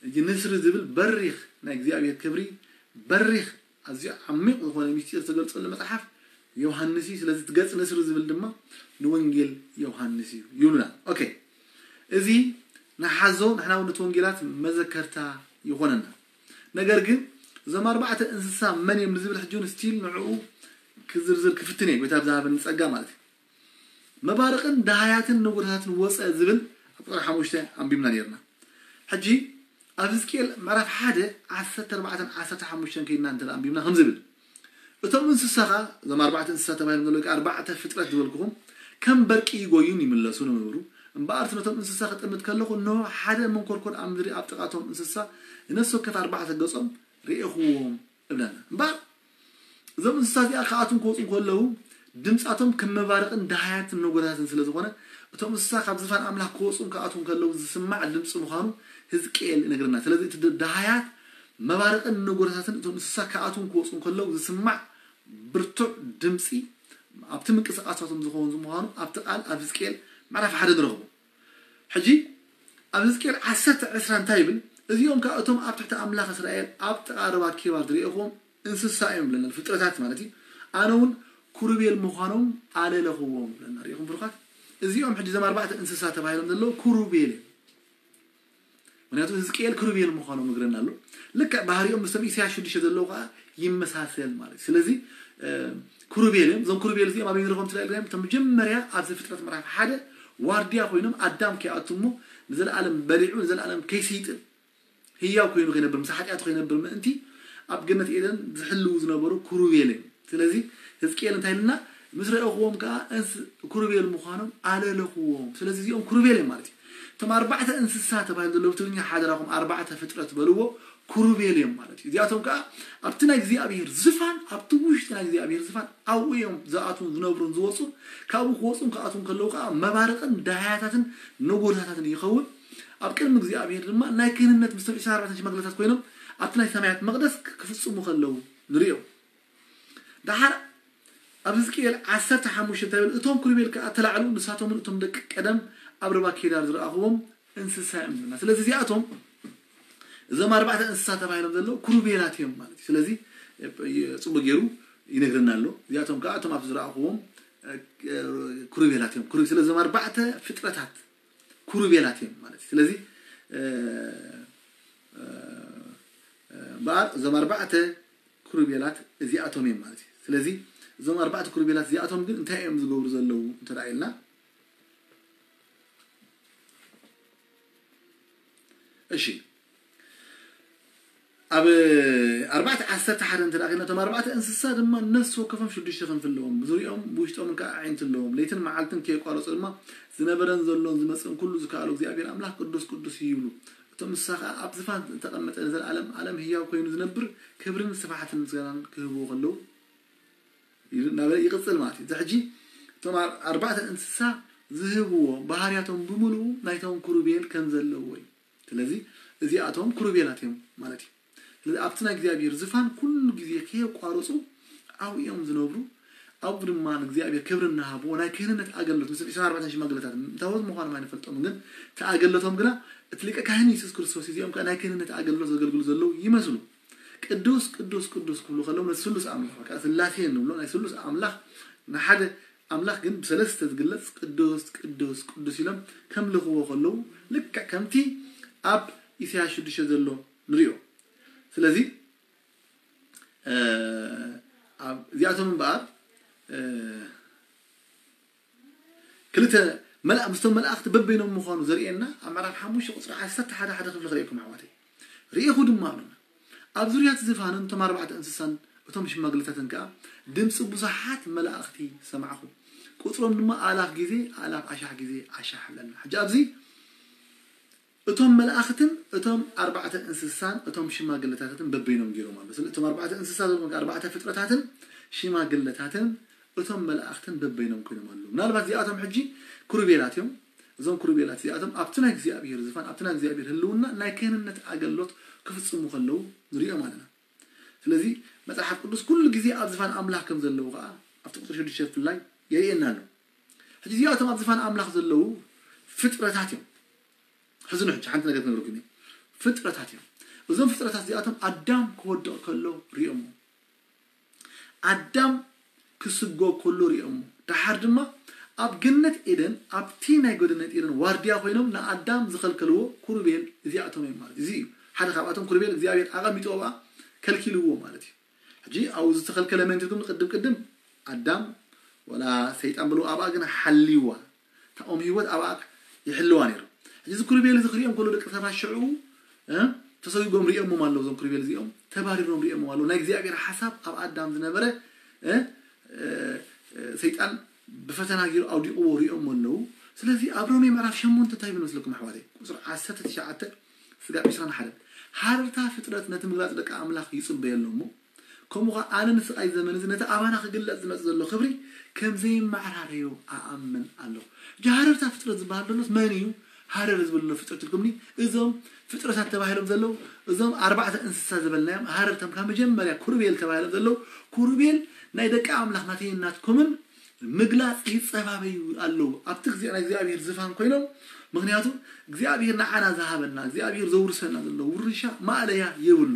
እዚ ንስሪ ዝብል በሪኽ ናይ እግዚኣብሔር ክብሪ፣ በሪኽ ኣዝዩ ዓሚቕ ዝኾነ ምስጢር ዝተገልጸሉ መጽሓፍ ዮሃንስ እዩ። ስለዚ እቲ ገጽ ንስሪ ዝብል ድማ ንወንጌል ዮሃንስ እዩ ይብሉና። ኦኬ፣ እዚ ንሓዞ፣ ንሕና እውን ነቲ ወንጌላት መዘከርታ ይኾነና። ነገር ግን እዞም ኣርባዕተ እንስሳ መን እዮም ንዝብል ሕጂ እውን ስቲል ንዕኡ ክዝርዝር ክፍትን እየ፣ ጎይታ ብዝሃበኒ ጸጋ ማለት እዩ። መባርቕን ደሃያትን ነጎድታትን ወፀ ዝብል ኣብ ቁፅሪ ሓሙሽተ ኣንቢብና ነይርና። ሕጂ ኣብ ህዝቅኤል ምዕራፍ ሓደ ዓሰርተ ኣርባዕተን ዓሰርተ ሓሙሽተን ከይድና እንተ ኣንቢብና ከም ዝብል፣ እቶም እንስሳ ኸዓ፣ እዞም ኣርባዕተ እንስሳ ተባሂሎም ዘለዉ፣ ኣርባዕተ ፍጥረት ዝበልኩኹም፣ ከም በርቂ ይጎዩን ይምለሱን ነበሩ። እምበኣር እቲ ነቶም እንስሳ ክጥምት ከለኹ፣ እንሆ፣ ሓደ መንኮርኮር ኣብ ምድሪ ኣብ ጥቓ እቶም እንስሳ፣ ነፍሲ ወከፍ ኣርባዕተ ገጾም ርኤኹዎም እብለና። እምበኣር እዞም እንስሳ እዚኣ ክኣትዉን ክወፁን ከለዉ፣ ድምፃቶም ከም መባርቕን ደሃያትን ነጎዳትን ስለ ዝኾነ፣ እቶም እንስሳ ካብ ዝፋን ኣምላኽ ክወፁን ክኣትዉን ከለዉ ዝስማዕ ድምፂ ምዃኑ ህዝቅኤል ይነግረና። ስለዚ እቲ ድ-፣ ደሃያት መባርቕን ነጎዳታትን እቶም እንስሳ ክኣትዉን ክወፁን ከለዉ ዝስማዕ ብርቱዕ ድምፂ ኣብቲ ምንቅስቃሳቶም ዝኸውን ምዃኑ ኣብቲ ቃል ኣብ ህዝቅኤል ምዕራፍ ሓደ ንረኽቦ። ሕጂ ኣብ ህዝቅኤል ዓሰርተ ዕስራ እንታይ ይብል? እዚኦም ከኣ እቶም ኣብ ትሕቲ ኣምላኽ እስራኤል ኣብ ጥቓ ሩባ ኬባር ዝርእኹዎም እንስሳ እዮም ይብለና፣ ፍጥረታት ማለት እዩ። ኣነ እውን ኩሩቤል ምዃኖም ኣለለኽዎም ይብለና። ርኢኹም ብሩኻት? እዚኦም ሕጂ እዞም ኣርባዕተ እንስሳ ተባሂሎም ዘለዉ ኩሩቤል እዮም። ምክንያቱ ህዝቅኤል ክሩቤል ምዃኖም ይነግረና ኣሎ። ልክዕ ባህሪኦም ምስቶም ኢሳያስ ሽዱሽተ ዘለዉ ከዓ ይመሳሰል ማለት እዩ። ስለዚ፣ እ፣ ክሩቤል እዮም። እዞም ክሩቤል እዚኦም ኣበይ ንረኽቦም ትለና ኢልናዮም? እቶም መጀመርያ ኣብ ዘፍጥረት ምዕራፍ ሓደ ዋርድያ ኮይኖም ኣዳም ከይኣቱ እሞ ንዘለኣለም በሊዑ ንዘለኣለም ከይስይጥን ህያው ኮይኑ ከይነብር፣ ምስ ሓጢኣቱ ከይነብር ምእንቲ ኣብ ገነት ኤደን ዝሕልዉ ዝነበሩ ክሩቤል እዮም። ስለዚ ህዝቅኤል እንታይ ኢልና? ምስ ረኣኹዎም ከኣ እንስ-፣ ክሩቤል ምዃኖም ኣለለኹዎም። ስለዚ እዚኦም ክሩቤል እዮም ማለት እዩ። እቶም ኣርባዕተ እንስሳ ተባሂሉ ዘለዉ ብትግርኛ ሓደራኹም ኣርባዕተ ፍጥረት በልዎ፣ ክሩቤል እዮም ማለት እዩ። እዚኣቶም ከኣ ኣብቲ ናይ እግዚኣብሔር ዝፋን፣ ኣብቲ ውሽጢ ናይ እግዚኣብሔር ዝፋን ኣብኡ እዮም ዝኣትዉን ዝነብሩን ዝወፁን። ካብኡ ክወፁን ክኣትዉን ከለዉ ከኣ መባርቕን ዳህያታትን ነጎድታታትን ይኸውን። ኣብ ቅድሚ እግዚኣብሔር ድማ ናይ ክህንነት ምስቶም ዕስራን ኣርባዕተን ሽማግለታት ኮይኖም ኣብቲ ናይ ሰማያት መቕደስ ክፍጽሙ ከለዉ ንርእዮም። ደሓር ኣብ ህዝቅኤል ዓሰርተ ሓሙሽተ እንታይ ይብል? እቶም ክሩቤል ከኣ ተላዕሉ፣ ንሳቶምን እቶም ደቂ ቀደም ኣብ ርባ ኬዳር ዝረኣኽዎም እንስሳ እዮም ዝብለና። ስለዚ እዚኣቶም እዞም ኣርባዕተ እንስሳ ተባሂሎም ዘለዉ ክሩቤላት እዮም ማለት እዩ። ስለዚ ጽቡቅ ገይሩ ይነግረና ኣሎ። እዚኣቶም ከኣ እቶም ኣብዚ ዝረኣኽዎም፣ እ፣ ክሩቤላት እዮም። ክሩ-፣ ስለዚ እዞም ኣርባዕተ ፍጥረታት ክሩቤላት እዮም ማለት እዩ። ስለዚ፣ እ፣ እ፣ እ፣ እምበኣር እዞም ኣርባዕተ ክሩቤላት እዚኣቶም እዮም ማለት እዩ። ስለዚ እዞም ኣርባዕተ ክሩቤላት እዚኣቶም ግን እንታይ እዮም ዝገብሩ ዘለዉ እንተ ኢልና፣ እሺ፣ ኣብ ኣርባዕተ ዓሰርተ ሓደ እንተ ደኣ ኸይድና፣ እቶም ኣርባዕተ እንስሳ ድማ ነፍሲ ወከፎም ሽዱሽተ ክንፊ ኣለዎም፣ ብዙሪኦም ብውሽጦምን ከዓ ኣዒንቲ ኣለዎም። ለይትን መዓልትን ከየቋረጹ ድማ ዝነበረን ዘሎን ዝመጽእን ኩሉ ዝከኣሎ እግዚኣብሔር ኣምላኽ ቅዱስ ቅዱስ እዩ ይብሉ። እቶም እንስሳ ከዓ ኣብ ዝፋን ዝተቐመጠ ንዘለኣለም ዓለም ህያው ኮይኑ ዝነብር ክብርን ስብሓትን ምስጋናን ክህብዎ ከለዉ ይብል፣ እናበለ ይቕጽል ማለት እዩ። እዚ ሕጂ እቶም ኣር- ኣርባዕተ እንስሳ ዝህብዎ ባህርያቶም ብምሉኡ ናይቶም ክሩቤል ከም ዘለዎ እዩ። ስለዚ እዚኣቶም ክሩቤላት እዮም ማለት እዩ። ስለዚ ኣብቲ ናይ እግዚኣብሔር ዝፋን ኩሉ ግዜ ከየቋረፁ ኣብኡ እዮም ዝነብሩ። ኣብኡ ድማ ንእግዚኣብሔር ክብሪ እናሃብዎ ናይ ክህንነት ኣገልግሎት፣ ምስል ዕስራን ኣርባዕተን ሽማግለታት ታቦት ምዃኖም ኣይንፈልጦምን፣ ግን እቲ ኣገልግሎቶም ግና እቲ ሊቀ ካህን የሱስ ክርስቶስ፣ እዚኦም ከዓ ናይ ክህንነት ኣገልግሎት ዘገልግሉ ዘለዉ ይመስሉ። ቅዱስ ቅዱስ ቅዱስ ክብሉ ከለዉ ነቲ ስሉስ ኣምላኽ፣ በቃ ስላሴ ንብሎ ናይ ስሉስ ኣምላኽ፣ ንሓደ ኣምላኽ ግን ብሰለስተ ዝግለጽ ቅዱስ ቅዱስ ቅዱስ ኢሎም ከምልኽዎ ከለዉ፣ ልክዕ ከምቲ ኣብ ኢሳያስ ሽዱሽተ ዘሎ ንሪኦ። ስለዚ እ፣ ኣብ እዚኣቶም እምበኣር እ፣ ክልተ መልኣ- ምስቶም መላእኽቲ በበይኖም ምዃኑ ዘርእየና ኣብ ምዕራፍ ሓሙሽተ ቁፅሪ ዓሰርተ ሓደ ሓደ ክፍሊ ክርእየኩም ኣሕዋተይ። ርኢኹ ድማ ኣሎና፣ ኣብ ዙርያ እቲ ዝፋንን እቶም ኣርባዕተ እንስሳን እቶም ሽማግለታትን ከዓ ድምፂ ብዙሓት መላእኽቲ ሰማዕኹ፣ ቁፅሮም ድማ ኣእላፍ ግዜ ኣእላፍ ኣሻሕ ግዜ ኣሻሕ ኣለና። ሕጂ ኣብዚ እቶም መላእኽትን እቶም ኣርባዕተ እንስሳን እቶም ሽማግለታትን በበይኖም ገይሮም ኣሎ። ስለ እቶም ኣርባዕተ እንስሳ ዝብሎም ኣርባዕተ ፍጥረታትን ሽማግለታትን እቶም መላእኽትን በበይኖም ኮይኖም ኣለዉ። ምናልባት እዚኣቶም ሕጂ ክሩቤላት እዮም። እዞም ክሩቤላት እዚኣቶም ኣብቲ ናይ እግዚኣብሔር ዝፋን፣ ኣብቲ ናይ እግዚኣብሔር ህልውና ናይ ክህንነት ኣገልግሎት ክፍጽሙ ከለዉ ንሪኦም ኣለና። ስለዚ መጽሓፍ ቅዱስ ኩሉ ግዜ ኣብ ዝፋን ኣምላኽ ከም ዘለዉ ከዓ ኣብቲ ቁፅሪ ሽዱሽተ ብፍላይ የርእየና ኣሎ። ሕጂ እዚኣቶም ኣብ ዝፋን ኣምላኽ ዘለዉ ፍጥረታት እዮም። ሕዝኑ ሕጂ ሓንቲ ነገር ክነግረኩም እየ። ፍጥረታት እዮም። እዞም ፍጥረታት እዚኣቶም ኣዳም ክወድቕ ከሎ ሪኦሞ። ኣዳም ክስጎ ከሎ ሪኦሞ። ደሓር ድማ ኣብ ገነት ኤደን፣ ኣብቲ ናይ ገነት ኤደን ዋርድያ ኮይኖም ንኣዳም ዝኸልከልዎ ኩሩቤል እዚኣቶም እዮም ማለት እዩ። እዚ እዩ ሓደ ካብኣቶም። ኩሩቤል እግዚኣብሔር ኣቐሚጥዎ ብኣ ከልኪልዎ ማለት እዩ። ሕጂ ኣብኡ ዝተኸልከለ መን ትብሉ? ቅድም ቅድም ኣዳም ወላ ሰይጣን ብሎ ኣብኣ ግን ሓልይዋ። እታ ኦም ህይወት ኣብኣ ይሕልዋ ነይሩ። ሕጂ እዚ ኩሩቤል እዚ ክሪኦም ከሎ ደቂ ሰባት ሽዑ፣ እ፣ ተሰጉጎም ሪኦሞም ኣለዉ። እዞም ኩሩቤል እዚኦም ተባሪሮም ሪኦሞም ኣለዉ። ናይ እግዚኣብሔር ሓሳብ ኣብ ኣዳም ዝነበረ፣ እ፣ እ፣ እ፣ ሰይጣን ብፈተና ገይሩ ኣውዲቕዎ ሪኦሞ ኣለዉ። ስለዚ ኣብ ሮሜ ምዕራፍ ሸሞንተ እንታይ ይብል መስለኩም ኣሕዋተይ? ቁፅሪ ዓሰርተ ትሽዓተ ስጋብ ዕስራን ሓደን። ሃረርታ ፍጥረት ነቲ ምግላጽ ደቂ ኣምላኽ ይጽበዮ ኣሎ እሞ፣ ከምኡ ኸኣ ኣነ ንስቓይ ዘመን እዚ ነቲ ኣባና ክግለጽ ዝመጽእ ዘሎ ክብሪ ከም ዘይመዓራረዮ ኣኣምን ኣለኹ። ሕጂ ሃረርታ ፍጥረት ዝበሃል ዘሎስ መን እዩ? ሃረር ዝብል ዘሎ ፍጥረት ኢልኩምኒ፣ እዞም ፍጥረታት ተባሂሎም ዘለዉ፣ እዞም ኣርባዕተ እንስሳ ዝበልናዮም ሃረርቶም ካብ መጀመርያ ኩሩቤል ተባሂሎም ዘለዉ፣ ኩሩቤል ናይ ደቂ ኣምላኽ ናተይን ናትኩምን ምግላጽ ይጸባበዩ ኣለዉ። ኣብቲ ግዜ ናይ እግዚኣብሔር ዝፋን ኮይኖም፣ ምኽንያቱ እግዚኣብሔር ንዓና ዝሃበና፣ እግዚኣብሔር ዘውርሰና ዘሎ ውርሻ ማእለያ የብሉ።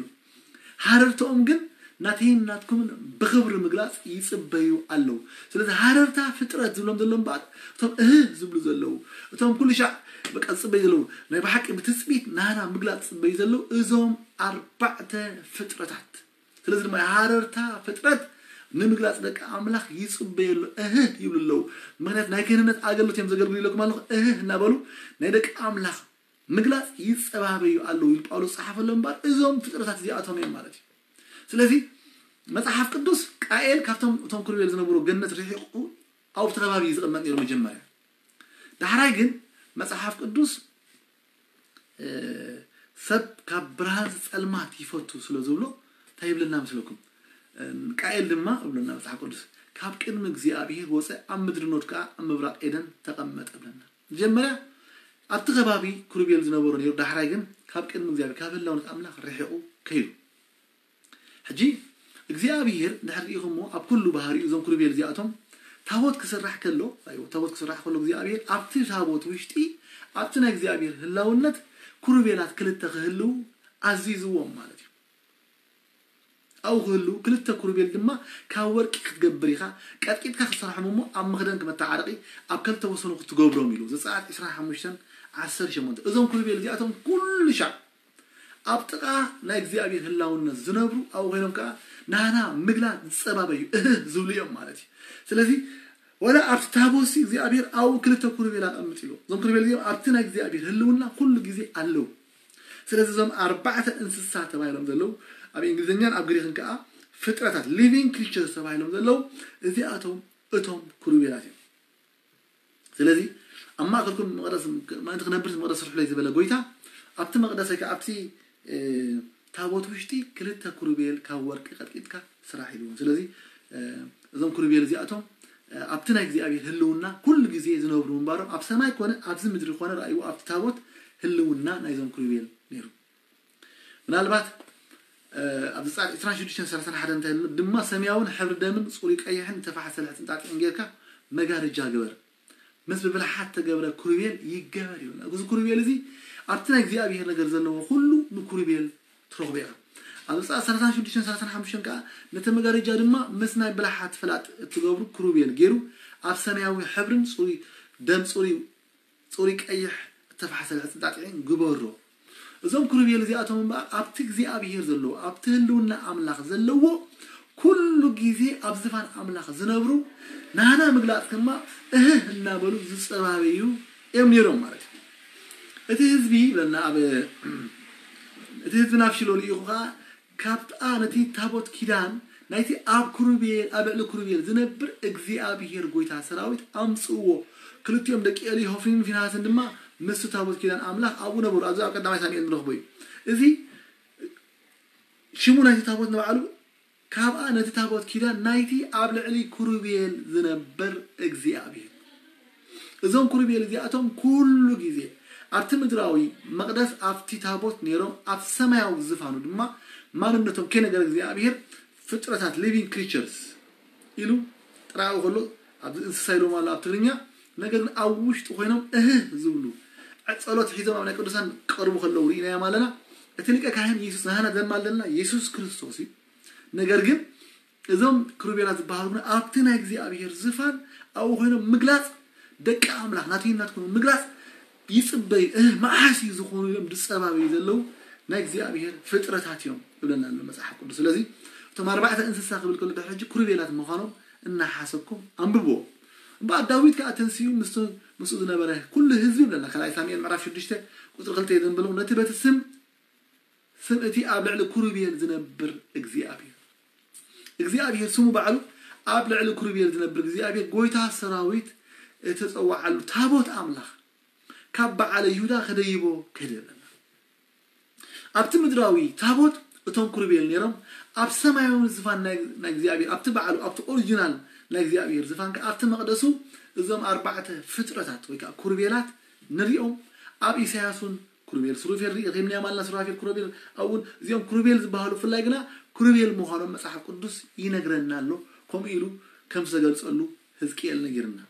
ሃረርትኦም ግን ናተይን ናትኩምን ብኽብሪ ምግላጽ ይጽበዩ ኣለዉ። ስለዚ ሃረርታ ፍጥረት ዝብሎም ዘሎ እምበኣር፣ እቶም እህ ዝብሉ ዘለዉ፣ እቶም ኩሉ ሻዕ በቃ ዝጽበዩ ዘለዉ፣ ናይ ብሓቂ ብትጽቢት ናህና ምግላጽ ዝጽበዩ ዘለዉ፣ እዞም ኣርባዕተ ፍጥረታት። ስለዚ ድማ ሃረርታ ፍጥረት ንምግላጽ ደቂ ኣምላኽ ይጽበዩ ኣሎ፣ እህ ይብሉ ኣለዉ። ምኽንያት ናይ ክህንነት ኣገልግሎት እዮም ዘገልግሉ ኢለኩም ኣለኹ፣ እህ እናበሉ ናይ ደቂ ኣምላኽ ምግላጽ ይጸባበዩ ኣለዉ ኢሉ ጳውሎስ ጸሓፈሎም እምበኣር፣ እዞም ፍጥረታት እዚኣቶም እዮም ማለት እዩ። ስለዚ መጽሓፍ ቅዱስ ቃኤል ካብቶም እቶም ክሩቤል ዝነበሩ ገነት ርሒቑ ኣብቲ ከባቢ እዩ ዝቕመጥ ነይሩ መጀመርያ። ዳሕራይ ግን መጽሓፍ ቅዱስ፣ እ፣ ሰብ ካብ ብርሃን ጸልማት ይፈቱ ስለ ዝብሎ እንታይ ይብለና መስለኩም? እ፣ ቃኤል ድማ እብለና መጽሓፍ ቅዱስ፣ "ካብ ቅድሚ እግዚኣብሔር ወጸ፣ ኣብ ምድሪ ኖድ ከኣ ኣብ ምብራቕ ኤደን ተቐመጠ" እብለና። መጀመርያ ኣብቲ ከባቢ ክሩቤል ዝነበሩ ነይሩ፣ ዳሕራይ ግን ካብ ቅድሚ እግዚኣብሔር፣ ካብ ህላውነት ኣምላኽ ርሒቑ ከይዱ። ሕጂ እግዚኣብሔር እንድሕር ርኢኹሞ ኣብ ኩሉ ባህሪኡ እዞም ክሩቤል እዚኣቶም ታቦት ክስራሕ ከሎ፣ ኣይዎ፣ ታቦት ክስራሕ ከሎ እግዚኣብሔር ኣብቲ ታቦት ውሽጢ ኣብቲ ናይ እግዚኣብሔር ህላውነት ክሩቤላት ክልተ ክህልው ኣዚዝዎም ማለት እዩ። ኣብኡ ክህልው ክልተ ክሩቤል ድማ ካብ ወርቂ ክትገብር ኢኻ፣ ቀጥቂጥካ ክትሰርሖም እሞ ኣብ መኽደን ክመተዓረቂ ኣብ ክልተ ወሰኑ ክትገብሮም ኢሉ ዘጸኣት ዕስራን ሓሙሽተን ዓሰርተ ሸሞንተ። እዞም ክሩቤል እዚኣቶም ኩሉ ሻዕ ኣብ ጥቓ ናይ እግዚኣብሔር ህላውነት ዝነብሩ ኣብኡ ኮይኖም ከዓ ናህና ምግላጽ ዝጸባበዩ እህ ዝብሉ እዮም ማለት እዩ። ስለዚ ወላ ኣብቲ ታቦትሲ እግዚኣብሔር ኣብኡ ክልተ ኩሩቤል ኣቐምጥ ኢሉ። እዞም ኩሩቤል እዚኦም ኣብቲ ናይ እግዚኣብሔር ህልውና ኩሉ ግዜ ኣለዉ። ስለዚ እዞም ኣርባዕተ እንስሳ ተባሂሎም ዘለዉ ኣብ እንግሊዝኛን ኣብ ግሪክን ከዓ ፍጥረታት living creatures ተባሂሎም ዘለዉ እዚኣቶም እቶም ኩሩቤላት እዮም። ስለዚ ኣብ ማእከልኩም መቕደስ ምእንቲ ክነብር መቕደስ ስርሑለይ ዝበለ ጎይታ ኣብቲ መቕደስ ወይ ከዓ ኣብቲ ታቦት ውሽጢ ክልተ ኩሩቤል ካብ ወርቂ ቀጥቂጥካ ስራሕ ኢልዎም። ስለዚ እዞም ኩሩቤል እዚኣቶም ኣብቲ ናይ እግዚኣብሔር ህልውና ኩሉ ግዜ ዝነብሩ ምንባሮም ኣብ ሰማይ ኮነ ኣብዚ ምድሪ ኮነ ረኣይዎ ኣብቲ ታቦት ህልውና ናይዞም ኩሩቤል ነይሩ። ምናልባት ኣብ ዘጸኣት ዕስራን ሽዱሽተን ሰላሳን ሓደ እንታይ ኣሎ ድማ ሰማያውን ሕብሪ ደምን ጽሩይ ቀይሕን ዝተፋሕሰ ልሕጽን ጣጢዕን ጌርካ መጋረጃ ግበር። ምስ ብብልሓት ተገብረ ኩሩቤል ይገበር ይብል። እዚ ኩሩቤል እዚ ኣብቲ ናይ እግዚኣብሔር ነገር ዘለዎ ኩሉ ንኩሩቤል ትረኽቦ ኢኻ። ኣብ ዘጸኣት ሰላሳን ሽዱሽተን ሰላሳን ሓሙሽተን ከዓ ነቲ መጋረጃ ድማ ምስ ናይ ብልሓት ፍላጥ እትገብሩ ኩሩቤል ገይሩ ኣብ ሰማያዊ ሕብርን ጽሩይ ደም ጽሩይ ጽሩይ ቀይሕ እተፋሕሰ ልሕጽን ጣጢዕን ግበሮ። እዞም ኩሩቤል እዚኣቶም እምበኣር ኣብቲ እግዚኣብሔር ዘለዎ ኣብቲ ህልውና ኣምላኽ ዘለዎ ኩሉ ግዜ ኣብ ዝፋን ኣምላኽ ዝነብሩ ናህና ምግላጽ ድማ እህህ እናበሉ ዝጸባበዩ እዮም ነይሮም ማለት እዩ። እቲ ህዝቢ ይብለና ኣብ እቲ ህዝቢ ናብ ሺሎ ልኢኹ ከዓ ካብኣ ነቲ ታቦት ኪዳን ናይቲ ኣብ ኩሩቤል ኣብ ልዕሊ ኩሩቤል ዝነብር እግዚኣብሔር ጎይታ ሰራዊት ኣምጽእዎ። ክልቲኦም ደቂ ኤሊ ሆፍኒን ፊንሃስን ድማ ምስቲ ታቦት ኪዳን ኣምላኽ ኣብኡ ነበሩ። ኣብዚ ኣብ ቀዳማይ ሳሙኤል ንረኽቦ እዩ። እዚ ሽሙ ናይቲ ታቦት ንባዕሉ ካብኣ ነቲ ታቦት ኪዳን ናይቲ ኣብ ልዕሊ ኩሩቤል ዝነብር እግዚኣብሔር። እዞም ኩሩቤል እዚኣቶም ኩሉ ግዜ ኣብቲ ምድራዊ መቕደስ ኣብቲ ታቦት ነይሮም ኣብ ሰማያዊ ዝፋኑ ድማ ማንነቶም ከይነገረ እግዚኣብሔር ፍጥረታት living creatures ኢሉ ጥራኡ ከሎ ኣብዚ እንስሳ ኢሎም ኣሎ ኣብ ትግርኛ። ነገር ግን ኣብ ውሽጢ ኮይኖም እህህ ዝብሉ ጸሎት ሒዞም ኣብ ናይ ቅዱሳን ቀርቡ ከለዉ ርኢናዮም ኣለና። እቲ ሊቀ ካህን የሱስ ናህና ዘማልደልና የሱስ ክርስቶስ እዩ። ነገር ግን እዞም ክሩቤላት ዝበሃሉ ግን ኣብቲ ናይ እግዚኣብሔር ዝፋን ኣብኡ ኮይኖም ምግላጽ ደቂ ኣምላኽ ናተይን ናትኩም ምግላጽ ይጽበዩ። እህ መዓስ እዩ ዝኾኑ ኢሎም ዝጸባበዩ ዘለዉ ናይ እግዚኣብሔር ፍጥረታት እዮም ይብለና ኣሎ መጽሓፍ ቅዱስ። ስለዚ እቶም ኣርባዕተ እንስሳ ክብል ከሎ ድሕሪ ሕጂ ክሩቤላት ምዃኖም እናሓሰብኩም ኣንብብዎ። እምበኣር ዳዊት ከዓ ተንሲኡ ምስቱ ምስኡ ዝነበረ ኩሉ ህዝቢ ይብለና ካልኣይ ሳሙኤል ምዕራፍ ሽዱሽተ ቁፅሪ ክልተ ዘንብሎ ነቲ በቲ ስም ስም እቲ ኣብ ልዕሊ ኩሩቤል ዝነብር እግዚኣብሔር እግዚኣብሔር ስሙ ባዕሉ ኣብ ልዕሊ ኩሩቤል ዝነብር እግዚኣብሔር ጎይታ ሰራዊት እተጸዋዓሉ ታቦት ኣምላኽ ካብ በዓለ ይሁዳ ከደይቦ ከደ ይብለና። ኣብቲ ምድራዊ ታቦት እቶም ኩሩቤል ነይሮም ኣብ ሰማያዊ ዝፋን ናይ እግዚኣብሔር ኣብቲ በዓሉ ኣብቲ ኦሪጂናል ናይ እግዚኣብሔር ዝፋን ኣብቲ መቕደሱ እዞም ኣርባዕተ ፍጥረታት ወይ ከዓ ኩሩቤላት ንሪኦም ኣብ ኢሳያስ እውን ኩሩቤል ሱሩፌል ርኢ ሪምንያም ኣልና ሱራፌል ኩሩቤል እውን እዚኦም ኩሩቤል ዝበሃሉ ብፍላይ ግና ኩሩቤል ምዃኖም መፅሓፍ ቅዱስ ይነግረና ኣሎ። ከምኡ ኢሉ ከም ዝተገልፀሉ ህዝቅኤል ነጊርና።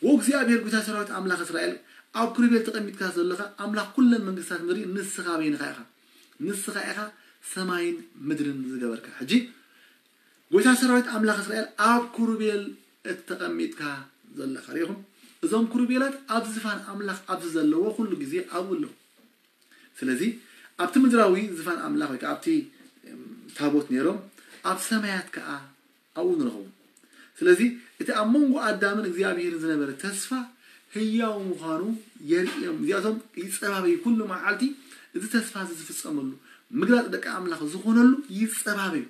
ወእግዚኣብሔር ጒታ ሰራዊት ኣምላኽ እስራኤል ኣብ ክሩቤል ተቐሚጥካ ዘለኻ ኣምላኽ ኩለን መንግስታት ምድሪ ንስኻ በይንኻ ኢኻ። ንስኻ ኢኻ ሰማይን ምድርን ዝገበርካ። ሕጂ ጐይታ ሰራዊት ኣምላኽ እስራኤል ኣብ ክሩቤል እተቐሚጥካ ዘለኻ ርኢኹም። እዞም ክሩቤላት ኣብ ዝፋን ኣምላኽ ኣብዚ ዘለዎ ኩሉ ግዜ ኣብኡ ኣለዉ። ስለዚ ኣብቲ ምድራዊ ዝፋን ኣምላኽ ወይ ከዓ ኣብቲ ታቦት ነይሮም ኣብ ሰማያት ከዓ ኣብኡ ንረኽቦም። ስለዚ እቲ ኣብ መንጎ ኣዳምን እግዚኣብሄርን ዝነበረ ተስፋ ህያው ምዃኑ የርእዮም። እዚኣቶም ይጸባበዩ ኩሉ መዓልቲ እዚ ተስፋ እዚ ዝፍጸመሉ ምግላጽ ደቂ ኣምላኽ ዝኾነሉ ይጸባበዩ።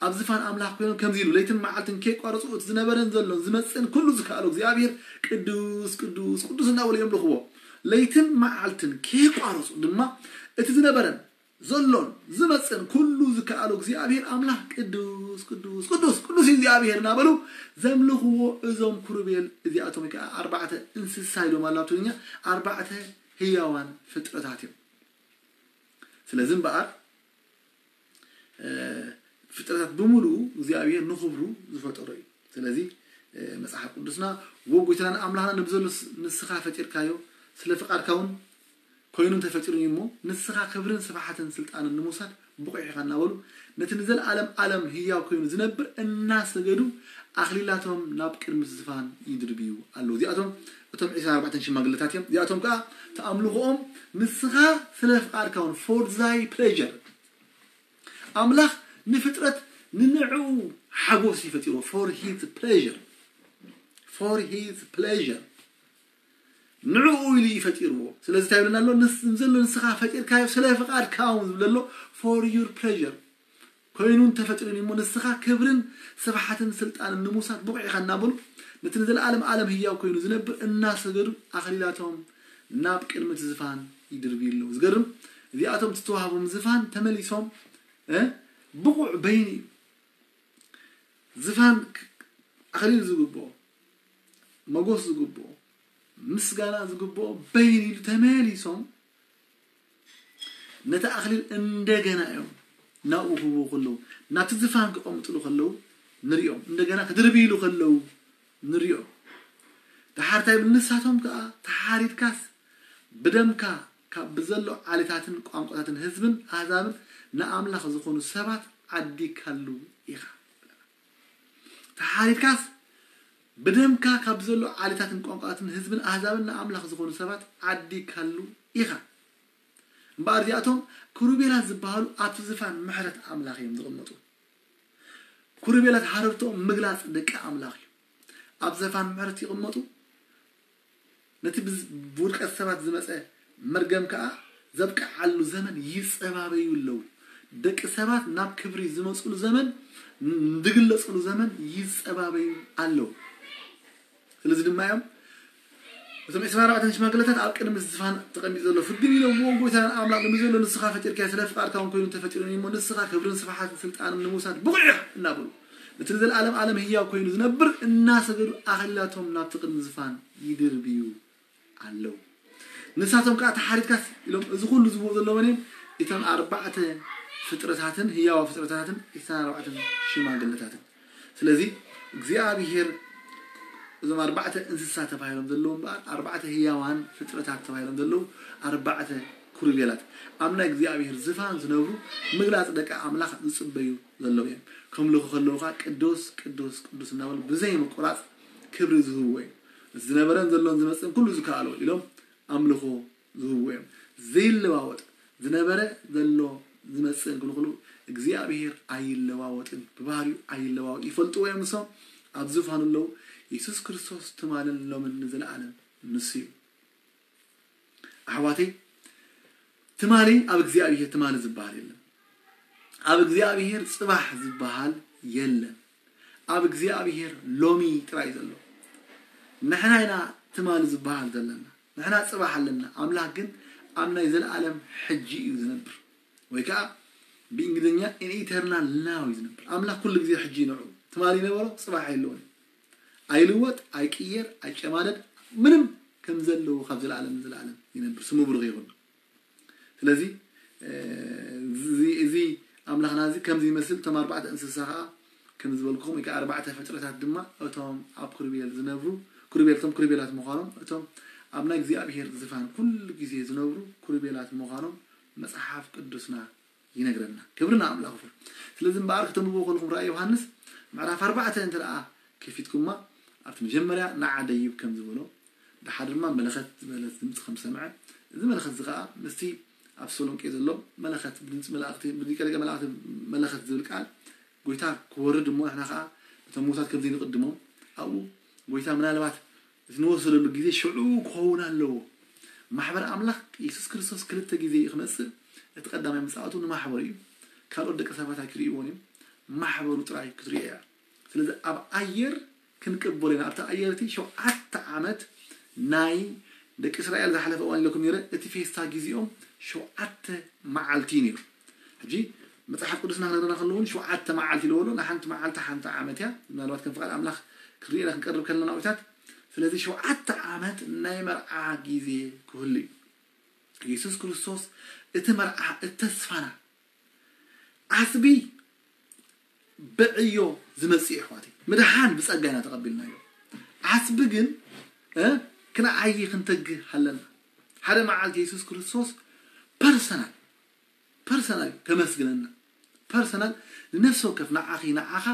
ኣብ ዝፋን ኣምላኽ ኮይኖም ከምዚ ኢሉ ለይትን መዓልትን ከየቋረጹ እቲ ዝነበረን ዘሎን ዝመጽእን ኩሉ ዝከኣሎ እግዚኣብሄር ቅዱስ ቅዱስ ቅዱስ እናበሉ እዮም ልኽዎ። ለይትን መዓልትን ከየቋረጹ ድማ እቲ ዝነበረን ዘሎን ዝመጽእን ኩሉ ዝከኣሎ እግዚኣብሔር ኣምላኽ ቅዱስ ቅዱስ ቅዱስ ቅዱስ እዩ እግዚኣብሔር እናበሉ ዘምልኽዎ እዞም ክሩቤል እዚኣቶም ወይ ከዓ ኣርባዕተ እንስሳ ኢሎም ኣሎ ኣብ ትግርኛ ኣርባዕተ ህያዋን ፍጥረታት እዮም። ስለዚ እምበኣር ፍጥረታት ብምሉኡ እግዚኣብሔር ንኽብሩ ዝፈጠሮ እዩ። ስለዚ መፅሓፍ ቅዱስና ወጎይታን ኣምላኽና ንብዘሎ ንስኻ ፈጢርካዮ ስለ ፍቃድካ እውን ኮይኑ እንተፈጢሩኒ እሞ ንስኻ ክብርን ስብሓትን ስልጣንን ንምውሳድ ብቑዕ ኢኻ እናበሉ ነቲ ንዘለኣለም ኣለም ህያው ኮይኑ ዝነብር እናሰገዱ ኣኽሊላቶም ናብ ቅድሚ ዝፋን ይድርብዩ ኣለዉ። እዚኣቶም እቶም ዕስራን ኣርባዕተን ሽማግለታት እዮም። እዚኣቶም ከዓ ተኣምልኾኦም ንስኻ ስለ ፍቓድካ እውን for thy pleasure ኣምላኽ ንፍጥረት ንንዕኡ ሓጎስ ይፈጢሮ for his pleasure for his pleasure ንዕኡ ኢሉ ይፈጢርዎ። ስለዚ እንታይ ይብለና ኣሎ? ንስ ዘሎ ንስኻ ፈጢርካዮ ስለ ፍቓድካ እውን ዝብለ ኣሎ for your pleasure ኮይኑ እንተፈጢሩኒ እሞ ንስኻ ክብርን ስብሓትን ስልጣንን ንምውሳድ ብቑዕ ኢኻ እናበሉ ነቲ ንዘለኣለም ኣለም ህያው ኮይኑ ዝነብር እናሰገዱ ኣኽሊላቶም ናብ ቅድሚ እቲ ዝፋን ይድርብዩ ኣለዉ። ዝገርም እዚኣቶም ዝተዋህቦም ዝፋን ተመሊሶም ብቑዕ በይኑ እዩ ዝፋን ኣኽሊል ዝግብኦ መጎስ ዝግብኦ ምስጋና ዝግብኦ በይን ኢሉ ተመሊሶም ነቲ ኣኽሊል እንደገና እዮም ናብኡ ክህብዎ ከለዉ ናብቲ ዝፋን ክቐምጥሉ ከለዉ ንሪኦም እንደገና ክድርብይሉ ከለዉ ንሪኦም። ደሓር እንታይ ይብል ንሳቶም ከዓ ተሓሪድካስ ብደምካ ካብ ብዘሎ ዓሌታትን ቋንቋታትን ህዝብን ኣህዛብን ንኣምላኽ ዝኾኑ ሰባት ዓዲካሉ ኢኻ። ተሓሪድካስ ብደምካ ካብ ዘሎ ዓሌታትን ቋንቋታትን ህዝብን ኣህዛብን ንኣምላኽ ዝኾኑ ሰባት ዓዲካሉ ኢኻ። እምበኣር እዚኣቶም ክሩቤላት ዝበሃሉ ኣብቲ ዝፋን ምሕረት ኣምላኽ እዮም ዝቕመጡ። ክሩቤላት ሃረርትኦም ምግላፅ ደቂ ኣምላኽ እዩ። ኣብ ዘፋን ምሕረት ይቕመጡ። ነቲ ብዝ- ብውድቀት ሰባት ዝመፀ መርገም ከዓ ዘብቅዓሉ ዘመን ይፀባበዩ ኣለዉ። ደቂ ሰባት ናብ ክብሪ ዝመፅሉ ዘመን ዝግለፅሉ ዘመን ይፀባበዩ ኣለዉ። ስለዚ ድማ እዮም እቶም ዕስራን ኣርባዕተን ሽማግለታት ኣብ ቅድሚ ዝፋን ተቐሚጡ ዘሎ ፍግም ኢሎምዎ ጎይታና ኣምላኽ ንብዘሎ ንስኻ ፈጢርካዮ ስለ ፍቓድካ እውን ኮይኑ እንተፈጢሩኒ እሞ ንስኻ ክብርን ስፍሓትን ስልጣንን ንምውሳድ ብቑዕ ኢኻ እናበሉ ነቲ ንዘለኣለም ኣለም ህያው ኮይኑ ዝነብር እናሰገዱ ኣኽሊላቶም ናብቲ ቅድሚ ዝፋን ይድርብዩ ኣለዉ። ንሳቶም ከዓ ተሓሪድካስ ኢሎም እዚ ኩሉ ዝብኡ ዘለዎም እዮም እቶም ኣርባዕተ ፍጥረታትን ህያዋ ፍጥረታትን ዕስራን ኣርባዕተን ሽማግለታትን። ስለዚ እግዚኣብሔር እዞም ኣርባዕተ እንስሳ ተባሂሎም ዘለዉ እምበኣር ኣርባዕተ ህያዋን ፍጥረታት ተባሂሎም ዘለዉ ኣርባዕተ ክሩቤላት ኣብ ናይ እግዚኣብሔር ዝፋን ዝነብሩ ምግላፅ ደቂ ኣምላኽ ዝፅበዩ ዘለዉ እዮም። ከምልኹ ከለዉ ከዓ ቅዱስ ቅዱስ ቅዱስ እናበሉ ብዘይ ምቁራፅ ክብሪ ዝህብዎ እዮም። ዝነበረን ዘሎን ዝመፅእን ኩሉ ዝከኣሎ ኢሎም ኣምልኾ ዝህብዎ እዮም። ዘይለዋወጥ ዝነበረ ዘሎ ዝመፅእን ኩሉ ኩሉ እግዚኣብሔር ኣይለዋወጥን ብባህሪኡ ኣይለዋወጥ ይፈልጥዎ እዮም ንሶም ኣብ ዝፋኑ ኣለዉ። የሱስ ክርስቶስ ትማልን ሎምን ንዘለኣለም ንሱ እዩ። ኣሕዋተይ ትማሊ ኣብ እግዚኣብሔር ትማሊ ዝበሃል የለን። ኣብ እግዚኣብሔር ፅባሕ ዝበሃል የለን። ኣብ እግዚኣብሔር ሎሚ ጥራይ ዘሎ። ንሕና ኢና ትማሊ ዝበሃል ዘለና። ንሕና ፅባሕ ኣለና። ኣምላኽ ግን ኣብ ናይ ዘለኣለም ሕጂ እዩ ዝነብር። ወይ ከዓ ብእንግሊዝኛ an eternal now እዩ ዝነብር። ኣምላኽ ኩሉ ግዜ ሕጂ ይነዑ ትማሊ ይነበሮ ፅባሕ የለውን። ኣይልወጥ፣ ኣይቅየር፣ ኣይጨማደድ ምንም ከም ዘለዎ ካብ ዘለኣለም ንዘለኣለም ይነብር። ስሙ ብሩኽ ይኹን። ስለዚ እዚ ኣምላኽና እዚ ከምዚ ይመስል። እቶም ኣርባዕተ እንስሳ ከዓ ከም ዝበልኩኹም ወይ ከዓ ኣርባዕተ ፍጥረታት ድማ እቶም ኣብ ክሩቤል ዝነብሩ ክሩቤል እቶም ክሩቤላት ምዃኖም እቶም ኣብ ናይ እግዚኣብሔር ዝፋን ኩሉ ግዜ ዝነብሩ ክሩቤላት ምዃኖም መፅሓፍ ቅዱስና ይነግረና። ክብሪ ንኣምላኽ ይኹን። ስለዚ እምበኣር ክተንብብዎ ከለኹም ራእይ ዮሃንስ ምዕራፍ ኣርባዕተ እንተ ደኣ ከፊትኩማ ኣብቲ መጀመርያ ንዓ ደይብ ከም ዝበሎ ደሓር ድማ መለኸት ዝበለት ድምፂ ከም ዝሰምዐ እዚ መለኸት እዚ ከዓ ምስቲ ኣብ ተሰሎንቄ ዘሎ መለኸት ብድምፂ መላእክቲ ብሊቀ ሊቀ መላእክቲ መለኸት ዝብል ቃል ጎይታ ክወርድ እሞ ንሕና ከዓ ነቶም ምውታት ከምዚ ንቕድሞም ኣብኡ ጎይታ ምናልባት እቲ ንወሰደሉ ግዜ ሽዑ ክኸውን ኣለዎ። ማሕበር ኣምላኽ የሱስ ክርስቶስ ክልተ ግዜ እዩ ክመፅእ። እቲ ቀዳማይ ምፅኣቱ ንማሕበሩ እዩ። ካልኦት ደቂ ሰባት ኣይክርእይዎን እዮም። ማሕበሩ ጥራይ ክትርእዮ እያ። ስለዚ ኣብ ኣየር ክንቅበሎ ኢና። ኣብቲ ኣየር እቲ ሸውዓተ ዓመት ናይ ደቂ እስራኤል ዝሓለፈ እዋን ኢለኩም ነይረ። እቲ ፌስታ ግዜኦም ሸውዓተ መዓልቲ እዩ ነይሩ። ሕጂ መፅሓፍ ቅዱስና ክነግረና ከለውን ሸውዓተ መዓልቲ ኢልዎ ኣሎ። ንሓንቲ መዓልቲ ሓንቲ ዓመት እያ። ምናልባት ከም ፍቓድ ኣምላኽ ክንርእየና ክንቀርብ ከለና ናውታት ስለዚ ሸውዓተ ዓመት ናይ መርዓ ግዜ ክህሉ እዩ። የሱስ ክርስቶስ እቲ መርዓ እቲ ተስፋና ዓስቢ ብዕዮ ዝመጽእ እዩ ኣሕዋተይ። ምድሓን ብጸጋ ኢና ተቐቢልናዮ። ዓስቢ ግን እ ክንዓዪ ክንተግህ ኣለና። ሓደ መዓልቲ የሱስ ክርስቶስ ፐርሰናል ፐርሰናል ከመስግነና፣ ፐርሰናል ንነፍሲ ወከፍ ንዓኺ ንዓኻ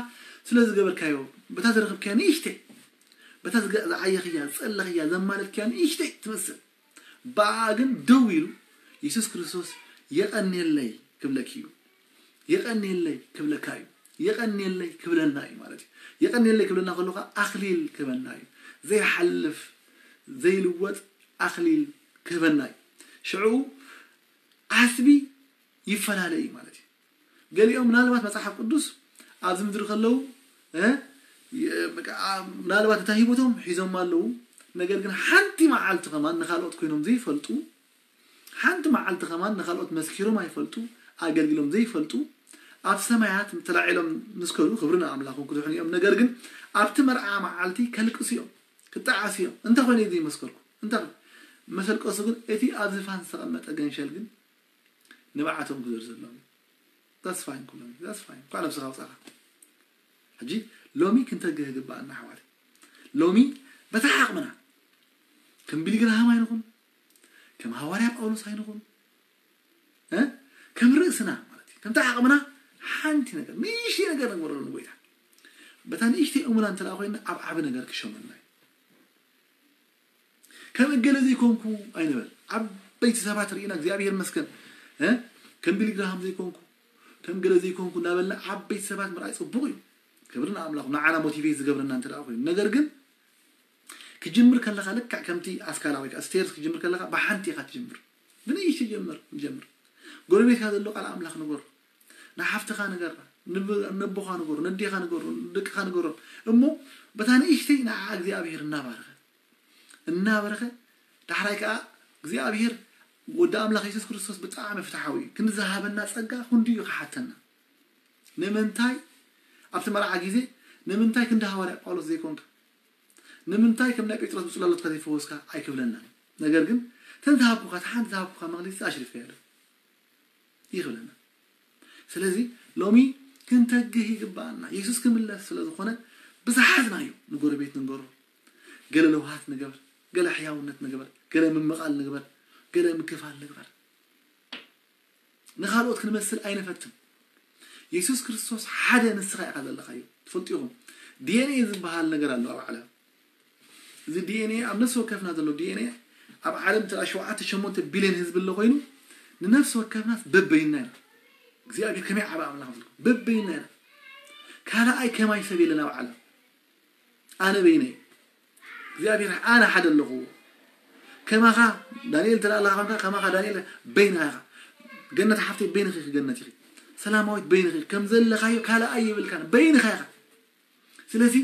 ስለ ዝገበርካዮ፣ በታ ዝረኸብካያ ንእሽተይ፣ በታ ዝገ- ዝዓየኽያ ዝጸለኽያ ዘማለትካያ ንእሽተይ ትመስል፣ ብኣ ግን ደው ኢሉ የሱስ ክርስቶስ የቐንየለይ ክብለኪ እዩ። የቐንየለይ ክብለካ እዩ። የቐንየለይ ክብለና እዩ ማለት እዩ። የቐንየለይ ክብለና ከሎ ከዓ ኣኽሊል ክህበና እዩ። ዘይሓልፍ ዘይልወጥ ኣኽሊል ክህበና እዩ። ሽዑ ዓስቢ ይፈላለ እዩ ማለት እዩ። ገሊኦም ምናልባት መጽሓፍ ቅዱስ ኣብዚ ምድሪ ከለዉ ምናልባት እታ ሂቦቶም ሒዞም ኣለዉ። ነገር ግን ሓንቲ መዓልቲ ከማን ንካልኦት ኮይኖም ዘይፈልጡ፣ ሓንቲ መዓልቲ ከማን ንካልኦት መስኪሮም ኣይፈልጡ፣ ኣገልግሎም ዘይፈልጡ፣ ኣብ ሰማያት ተላዒሎም ምስ ከዱ ክብሪ ንኣምላኾም ክድሕኑ እዮም። ነገር ግን ኣብቲ መርዓ መዓልቲ ከልቅሱ እዮም፣ ክጠዓሱ እዮም። እንታይ ኮይነ ዘይመስከርኩ? እንታይ መሰልቀሱ ግን እቲ ኣብ ዝፋን ዝተቐመጠ ገንሸል ግን ንብዓቶም ክዘርዘሎም እዩ። ዛስ ፋይን ኩሎም ዛስ ፋይን እኳ ነብስኻ ውፃኻ። ሕጂ ሎሚ ክንተግህ ግባኣና ኣሕዋት። ሎሚ በታ ዓቕምና ከም ቢሊግርሃም ኣይንኹን፣ ከም ሃዋርያ ጳውሎስ ኣይንኹን፣ እ? ከም ርእስና ማለት እዩ። ከምታ ዓቕምና ሓንቲ ነገር ንእሽተይ ነገር ንግበረሉ ንጎይታ። በታ ንእሽተይ እሙና እንተ ኮይና ኣብ ዓቢ ነገር ክሸመልና እዩ። ከም እገለ ዘይኮንኩ ኣይንበል። ዓበይቲ ሰባት ርኢና እግዚኣብሔር መስገን እ? ከም ቢሊግርሃም ዘይኮንኩ ከም ገለ ዘይኮንኩ እናበልና ዓበይቲ ሰባት ምርኣይ ጽቡቕ እዩ። ክብሪ ንኣምላኽ ንዓና ሞቲቬት ዝገብረና እንተ ኮይኑ። ነገር ግን ክጅምር ከለኻ ልክዕ ከምቲ ኣስካላ ወይ ከዓ ስቴርስ ክጅምር ከለኻ ብሓንቲ ኢኻ ትጅምር። ብንእሽቲ ጀምር ጀምር። ጎረቤትካ ዘሎ ቃል ኣምላኽ ንገሮ። ንሓፍትኻ ንገራ፣ ነቦኻ ንገሮ፣ ነዴኻ ንገሮ፣ ደቅኻ ንገሮም እሞ በታ ንእሽተይ ንዓ እግዚኣብሔር እናባረኸ እናበረኸ ዳሕራይ ከዓ እግዚኣብሔር ወዲ ኣምላኽ የሱስ ክርስቶስ ብጣዕሚ ፍትሓዊ እዩ። ክንዝሃበና ጸጋ ክንዲ እዩ ክሓተና። ንምንታይ ኣብቲ መርዓ ግዜ ንምንታይ ክንዲ ሃዋርያ ጳውሎስ ዘይኮንካ? ንምንታይ ከም ናይ ጴጥሮስ ብጽላሎትካ ዘይፈወስካ ኣይክብለና። ነገር ግን ተን ዝሃብኩካ ሓንቲ ዝሃብኩካ መግለጺ ኣሽሪፍካዮ ዶ ይኽብለና። ስለዚ ሎሚ ክንተግህ ይግባኣና። የሱስ ክምለስ ስለ ዝኾነ ብዝሓዝናዮ ንጎረቤት ንንገሮ፣ ገለ ለውሃት ንገበር፣ ገለ ሕያውነት ንገበር፣ ገለ ምምቓል ንግበር፣ ገለ ምክፋል ንግበር። ንኻልኦት ክንመስል ኣይንፈትን። የሱስ ክርስቶስ ሓደ ንስኻ ኢኻ ዘለኻዮ። ትፈልጡ ኢኹም ዲኤንኤ ዝበሃል ነገር ኣሎ ኣብ ዓለም። እዚ ዲኤንኤ ኣብ ነፍሲ ወከፍና ዘሎ ዲኤንኤ ኣብ ዓለም ተራ ሸውዓተ ሸሞንተ ቢልዮን ህዝቢ ኣሎ ኮይኑ ንነፍሲ ወከፍናስ በበይና ኢና። እግዚኣብሔር ከመይ ዓቢ ኣምላኽ ዝልኩ በበይና ኢና። ካልኣይ ከማይ ሰብ የለን ኣብ ዓለም። ኣነ በይነይ እግዚኣብሔር ኣነ ሓደ ኣለኹ። ከማኻ ዳንኤል ተላላ ኻንካ ከማኻ ዳንኤል በይንኻ ኢኻ። ገነት ሓፍተይ በይንኺ ገነት ኢኺ። ሰላማዊት በይንኺ ከም ዘለኻዮ ካልኣይ ይብልካ በይንኻ ኢኻ። ስለዚ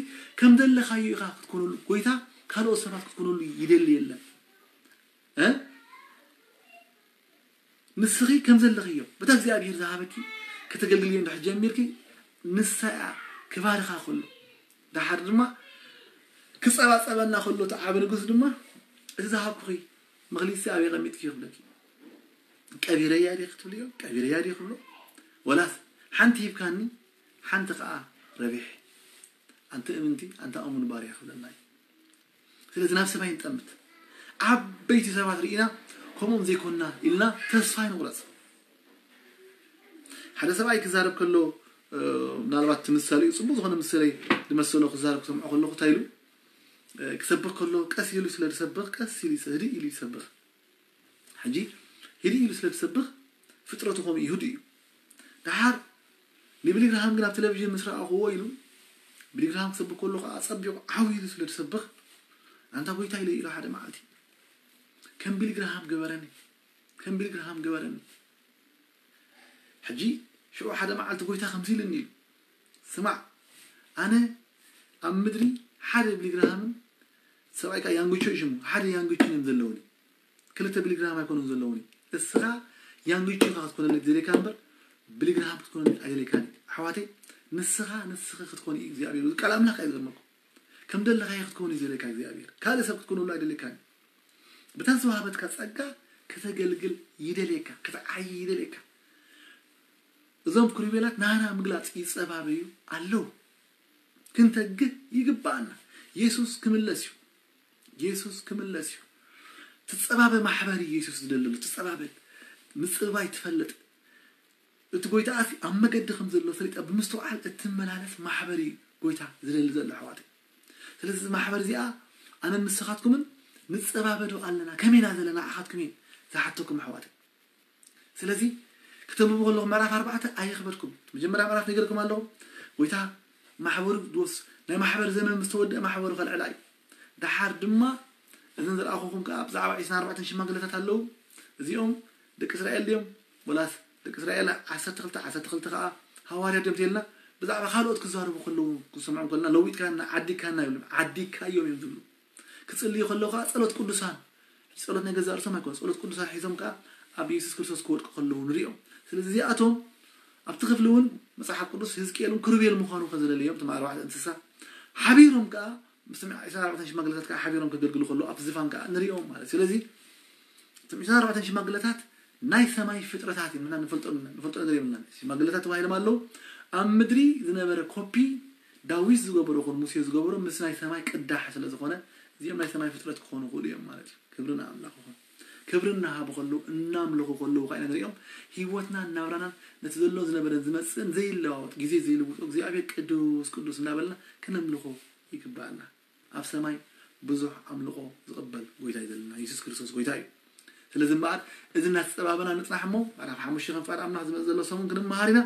ከም ዘለኻዮ ኢኻ ክትኮነሉ ጎይታ ካልኦት ሰባት ክትኮነሉ ይደሊ የለን። እ ንስኺ ከም ዘለኽዮ በታ እግዚኣብሔር ዝሃበኪ ከተገልግልዮ እንድሕር ጀሚርኪ ንሳ እያ ክባርኻ ከሎ ድሓር ድማ ክጸባጸበና ከሎ እቲ ዓቢ ንጉስ ድማ እቲ ዝሃብኩኺ መኽሊትሲ ኣበይ ቀሚጥኪ ይኽብለኪ። ቀቢረያ ዲ ክትብልዮ ቀቢረያ ዲ ክብሎ ወላስ ሓንቲ ሂብካኒ ሓንቲ ከዓ ረቢሕ ኣንቲ እምንቲ ኣንታ እሙን ባርያ ክብለና እዩ። ስለዚ ናብ ሰማይ ንጠምት። ዓበይቲ ሰባት ርኢና ከምኦም ዘይኮንና ኢልና ተስፋ ይንቁረፅ። ሓደ ሰብኣይ ክዛረብ ከሎ ምናልባት እቲ ምሳሌ እዩ ፅቡቅ ዝኾነ ምሳሌ ዝመሰሎ ክዛረብ ክሰምዖ ከለኩ እንታይ ኢሉ ክሰብኽ ከሎ ቀስ ኢሉ ስለ ዝሰብኽ ቀስ ኢሉ ህድእ ኢሉ ይሰብኽ። ሕጂ ህድእ ኢሉ ስለ ዝሰብኽ ፍጥረቱ ከምኡ ይህዱ እዩ። ደሓር ንቢሊግርሃም ግን ኣብ ቴሌቪዥን ምስ ረኣኽዎ ኢሉ ቢሊግርሃም ክሰብኽ ከሎ ከዓ ጸቢቑ ዓው ኢሉ ስለ ዝሰብኽ ኣንታ ጎይታ ኢለ ኢሉ ሓደ መዓልቲ ከም ቢሊግርሃም ግበረኒ ከም ቢሊግርሃም ግበረኒ። ሕጂ ሽዑ ሓደ መዓልቲ ጎይታ ከምዚ ኢሉኒ ኢሉ ስማዕ ኣነ ኣብ ምድሪ ሓደ ቢሊግርሃምን ሰብኣይ ከዓ ያንጉቾ እዩ ሽሙ ሓደ ያንጉችን እዮም ዘለውኒ ክልተ ቢሊግራም ኣይኮኑን ዘለውኒ። እስኻ ያንጉቹ ኢኻ ክትኮነኒ ትደልየካ እምበር ቢሊግራም ክትኮነኒ ኣይደልየካን እዩ። ኣሕዋተይ ንስኻ ንስኺ ክትኮኒ እዩ እግዚኣብሔር ቃል ኣምላኽ እዩ ዝገርመኩም። ከም ደለኻዮ ክትኮኒ እዩ ዝደልየካ እግዚኣብሔር። ካልእ ሰብ ክትኮነሉ ኣይደልየካን እዩ። ብታ ዝተዋህበትካ ጸጋ ከተገልግል ይደልየካ፣ ክትዓይ ይደልየካ። እዞም ክሩቤላት ናና ምግላጽ ይጸባበዩ ኣለዉ። ክንተግህ ይግባኣና። የሱስ ክምለስ እዩ። የሱስ ክምለስ እዩ። ትጸባበ ማሕበር እዩ የሱስ ዝደለሉ። ትጸባበ፣ ምጽባይ ትፈልጥ። እቲ ጎይታ ኣሲ ኣብ መገዲ ከም ዘሎ ፈሊጣ ብምስትውዓል እትመላለስ ማሕበር እዩ ጎይታ ዝደሊ ዘሎ ኣሕዋተይ። ስለዚ እዚ ማሕበር እዚኣ ኣነን ንስኻትኩምን ንጸባበዶ ኣለና። ከመይ ኢና ዘለና ንዓኻትኩም እየ ዝሓተኩም ኣሕዋተይ። ስለዚ ክተንብቡ ከለኹም ምዕራፍ ኣርባዕተ ኣየኽበድኩም። መጀመርያ ምዕራፍ ነጊረኩም ኣለኹ። ጎይታ ማሕበሩ ድወስ ናይ ማሕበር ዘመን ምስ ተወደአ ማሕበሩ ከልዕላ እዩ። ደሓር ድማ እዘን ዝረኣኹኹም ከኣ ብዛዕባ ዕስራን ኣርባዕተን ሽማግለታት ኣለዉ። እዚኦም ደቂ እስራኤል ድዮም? ወላስ ደቂ እስራኤል ዓሰርተ ክልተ፣ ዓሰርተ ክልተ ከኣ ሃዋርያት ድዮም ተልና? ብዛዕባ ካልኦት ክዛረቡ ከለዉ ክሰምዖም ከለና ለዊጥካና፣ ዓዲግካና ይብሉ። ዓዲግካዮም እዮም ዝብሉ። ክጽልዩ ከለዉ ከኣ ጸሎት ቅዱሳን፣ ጸሎት ናይ ገዛእ ርእሶም ኣይኮነ፣ ጸሎት ቅዱሳን ሒዞም ከኣ ኣብ የሱስ ክርስቶስ ክወድቁ ከለዉ ንሪኦም። ስለዚ እዚኣቶም ኣብቲ ክፍሊ እውን መጽሓፍ ቅዱስ ህዝቅኤል እውን ክሩቤል ምዃኑ ከዘለለዮም እቶም ኣርባዕተ እንስሳ ሓቢሮም ከኣ ምስ ዕስራን ኣርባዕተን ሽማግለታት ከኣ ሓቢሮም ከገልግሉ ከለዉ ኣብቲ ዝፋን ከኣ ንሪኦም ማለት። ስለዚ እቶም ዕስራን ኣርባዕተን ሽማግለታት ናይ ሰማይ ፍጥረታት እዮም። ንሕና ንፈልጦ ንፈልጦ ነገር የብልናን። ሽማግለታት ተባሂሎም ኣለዉ። ኣብ ምድሪ ዝነበረ ኮፒ ዳዊት ዝገበሮ ይኹን ሙሴ ዝገበሮ ምስ ናይ ሰማይ ቅዳሕ ስለ ዝኾነ እዚኦም ናይ ሰማይ ፍጥረት ክኾኑ ይኽእሉ እዮም ማለት እዩ። ክብሪ ንኣምላኽ ይኹን። ክብሪ እናሃቡ ከለዉ እናምለኹ ከለዉ ከዓ ኢና ንሪኦም። ህይወትናን ናብራናን ነቲ ዘሎ ዝነበረን ዝመጽእን ዘይለዋወጥ ግዜ ዘይልውጦ እግዚኣብሔር ቅዱስ ቅዱስ እናበልና ከነምልኾ ይግባኣና። ኣብ ሰማይ ብዙሕ ኣምልኾ ዝቕበል ጎይታ እዩ ዘለና። የሱስ ክርስቶስ ጎይታ እዩ። ስለዚ እምበኣር እዚ እናተጸባበና ንጽናሕ እሞ ምዕራፍ ሓሙሽተ ከም ፍቓድ ኣምላኽ ዝመጽእ ዘሎ ሰሙን ክንመሃር ኢና።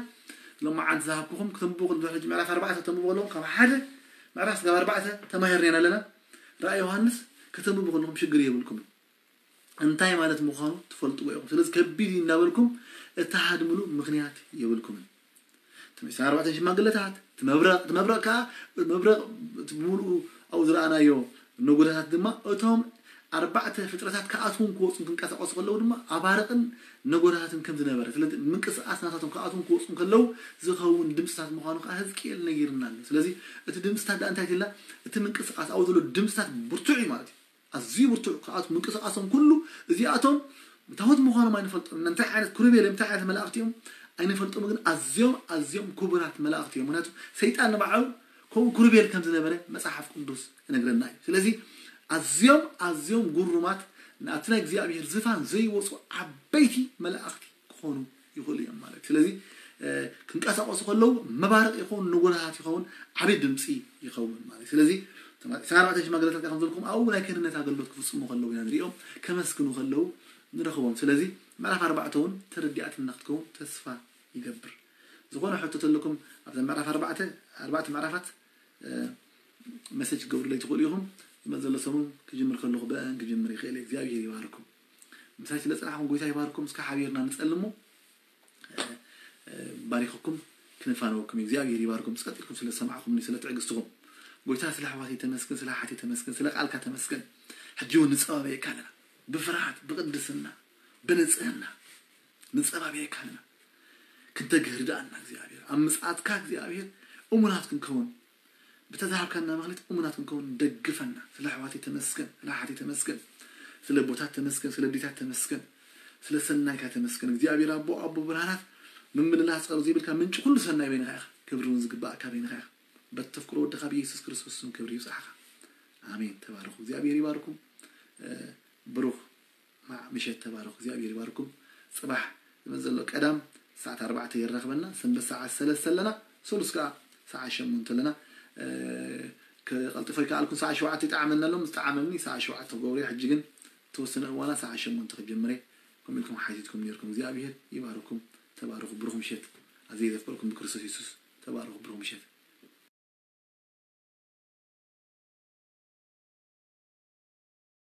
ሎማዓንቲ ዝሃብኩኹም ክተንብቡ ከለኹም ሕጂ ምዕራፍ ኣርባዕተ ተንብቡ ከለኹም ካብ ሓደ ምዕራፍ ስጋብ ኣርባዕተ ተማሂርና ኢና ኣለና። ራእይ ዮሃንስ ከተንብቡ ከለኹም ሽግር የብልኩምን። እንታይ ማለት ምዃኑ ትፈልጥዎ ኢኹም። ስለዚ ከቢድ እዩ እናበልኩም እትሃድምሉ ምኽንያት የብልኩምን። እቲ ዕስራን ኣርባዕተን ሽማግለታት፣ እቲ መብረቕ፣ እቲ መብረቕ ከኣ፣ መብረቕ እቲ ብምሉኡ ኣብኡ ዝረኣናዮ ነጎዳታት ድማ እቶም ኣርባዕተ ፍጥረታት ክኣትዉን ክወጹን ክንቀሳቐሱ ከለዉ ድማ ኣባርቕን ነጎዳታትን ከም ዝነበረ፣ ስለዚ ምንቅስቓስ ናታቶም ክኣትዉን ክወጹን ከለዉ ዝኸውን ድምፅታት ምዃኑ ከኣ ህዝቅኤል ነጊርና ኣሎ። ስለዚ እቲ ድምፅታት ደኣ እንታይ ትብላ? እቲ ምንቅስቓስ ኣብኡ ዘሎ ድምፅታት ብርቱዕ እዩ ማለት እዩ። ኣዝዩ ብርቱዕ ክኣትዉ ምንቅስቓሶም ኩሉ እዚኣቶም ታቦት ምዃኖም ኣይንፈልጦም። እንታይ ዓይነት ክሩቤል እዮም፣ እንታይ ዓይነት መላእኽቲ እዮም ኣይንፈልጦም፣ ግን ኣዝዮም ኣዝዮም ክቡራት መላእኽቲ እዮም። ምክንያቱ ሰይጣን ንባዕሉ ከምኡ ክሩቤል ከም ዝነበረ መጽሓፍ ቅዱስ ይነግረና እዩ። ስለዚ ኣዝዮም ኣዝዮም ጉሩማት ናብቲ ናይ እግዚኣብሔር ዝፋን ዘይወፁ ዓበይቲ መላእኽቲ ክኾኑ ይኽእሉ እዮም ማለት እዩ። ስለዚ እ፣ ክንቀሳቐሱ ከለዉ መባረቕ ይኸውን፣ ነጎዳታት ይኸውን፣ ዓብዪ ድምፂ ይኸውን ማለት እዩ። ስለዚ እቶም ዕስራን ኣርባዕተን ሽማግለታት ከም ዘልኩም ኣብኡ ናይ ክህንነት ኣገልግሎት ክፍፅሙ ከለዉ ኢና ንሪኦም፣ ከመስግኑ ከለዉ ንረኽቦም። ስለዚ ምዕራፍ ኣርባዕተ እውን ተረዲኣትና ክትከውን ተስፋ ይገብር። ዝኾነ ሕቶ ተለኩም ኣብዛ ምዕራፍ ኣርባዕተ ኣርባዕተ ምዕራፋት እ፣ መሰጅ ክትገብሩለይ ትኽእሉ ኢኹም። ዝመጽእ ዘሎ ሰሙን ክጅምር ከለኹ ብአን ክጅምር ይኽእል እየ። እግዚኣብሔር ይባርኩም። ምሳይ ስለ ጽናሕኩም ጎይታ ይባርኩም። እስከ ሓቢርና ንጸሊ እሞ እ፣ እ፣ ባሪኽኩም ክንፋነወኩም እዩ። እግዚኣብሔር ይባርኩም። ጸጥ ኢልኩም ስለ ዝሰማዕኹምኒ፣ ስለ ትዕግስትኹም። ጎይታ ስለ ኣሕዋተይ ተመስገን፣ ስለ ሓተይ ተመስገን፣ ስለ ቃልካ ተመስገን። ሕጂ እውን ንጸባበየካ ኣለና። ብፍርሃት፣ ብቅድስና፣ ብንጽህና ንጸባበየካ ኣለና። ክንተግህ ርድኣና እግዚኣብሔር። ኣብ ምጽኣትካ እግዚኣብሔር እሙናት ክንከውን፣ ብተዛሃብካና መኽሊት እሙናት ክንከውን ደግፈና። ስለ ኣሕዋተይ ተመስገን፣ ስለ ሓተይ ተመስገን፣ ስለ ኣቦታት ተመስገን፣ ስለ ኣዴታት ተመስገን፣ ስለ ሰናይካ ተመስገን። እግዚኣብሔር ኣቦ፣ ኣቦ ብርሃናት፣ ምምልላስ ጸር ዘይብልካ ምንጪ ኩሉ ሰናይ በይንኻ ኢኻ። ክብሪ እውን ዝግባእካ በይንኻ ኢኻ። በቲ ተፍቅሮ ወድኻ ብየሱስ ክርስቶስ ስም ክብሪ ይብጻሕኻ። ኣሜን። ተባረኹ። እግዚኣብሔር ይባርኩም። እ፣ ብሩኽ ማዕ ምሸት ተባረኹ። እግዚኣብሔር ይባርኩም። ጽባሕ ዝመጽእ ዘሎ ቀዳም ሰዓት ኣርባዕተ የራኽበና። ሰንበት ሰዓት ሰለስተ ኣለና። ሰሉስ ከኣ ሰዓት ሸሞንተ ኣለና። እ፣ ከቐልጥፎ ይከኣልኩን ሰዓት ሸውዓተ ይጠዓመና ኣሎ። ምስ ጠዓመኒ ሰዓት ሸውዓተ ክገብሮ እየ። ሕጂ ግን ተወሰነ እዋና ሰዓት ሸሞንተ ክጀምር እየ። ከምኡ ኢልኩም ሓቲትኩም ነይርኩም። እግዚኣብሔር ይባርኩም። ተባረኹ። ብሩኽ ምሸት። ኣዝየ ዘፍቅረኩም ብክርስቶስ የሱስ። ተባረኹ። ብሩኽ ምሸት።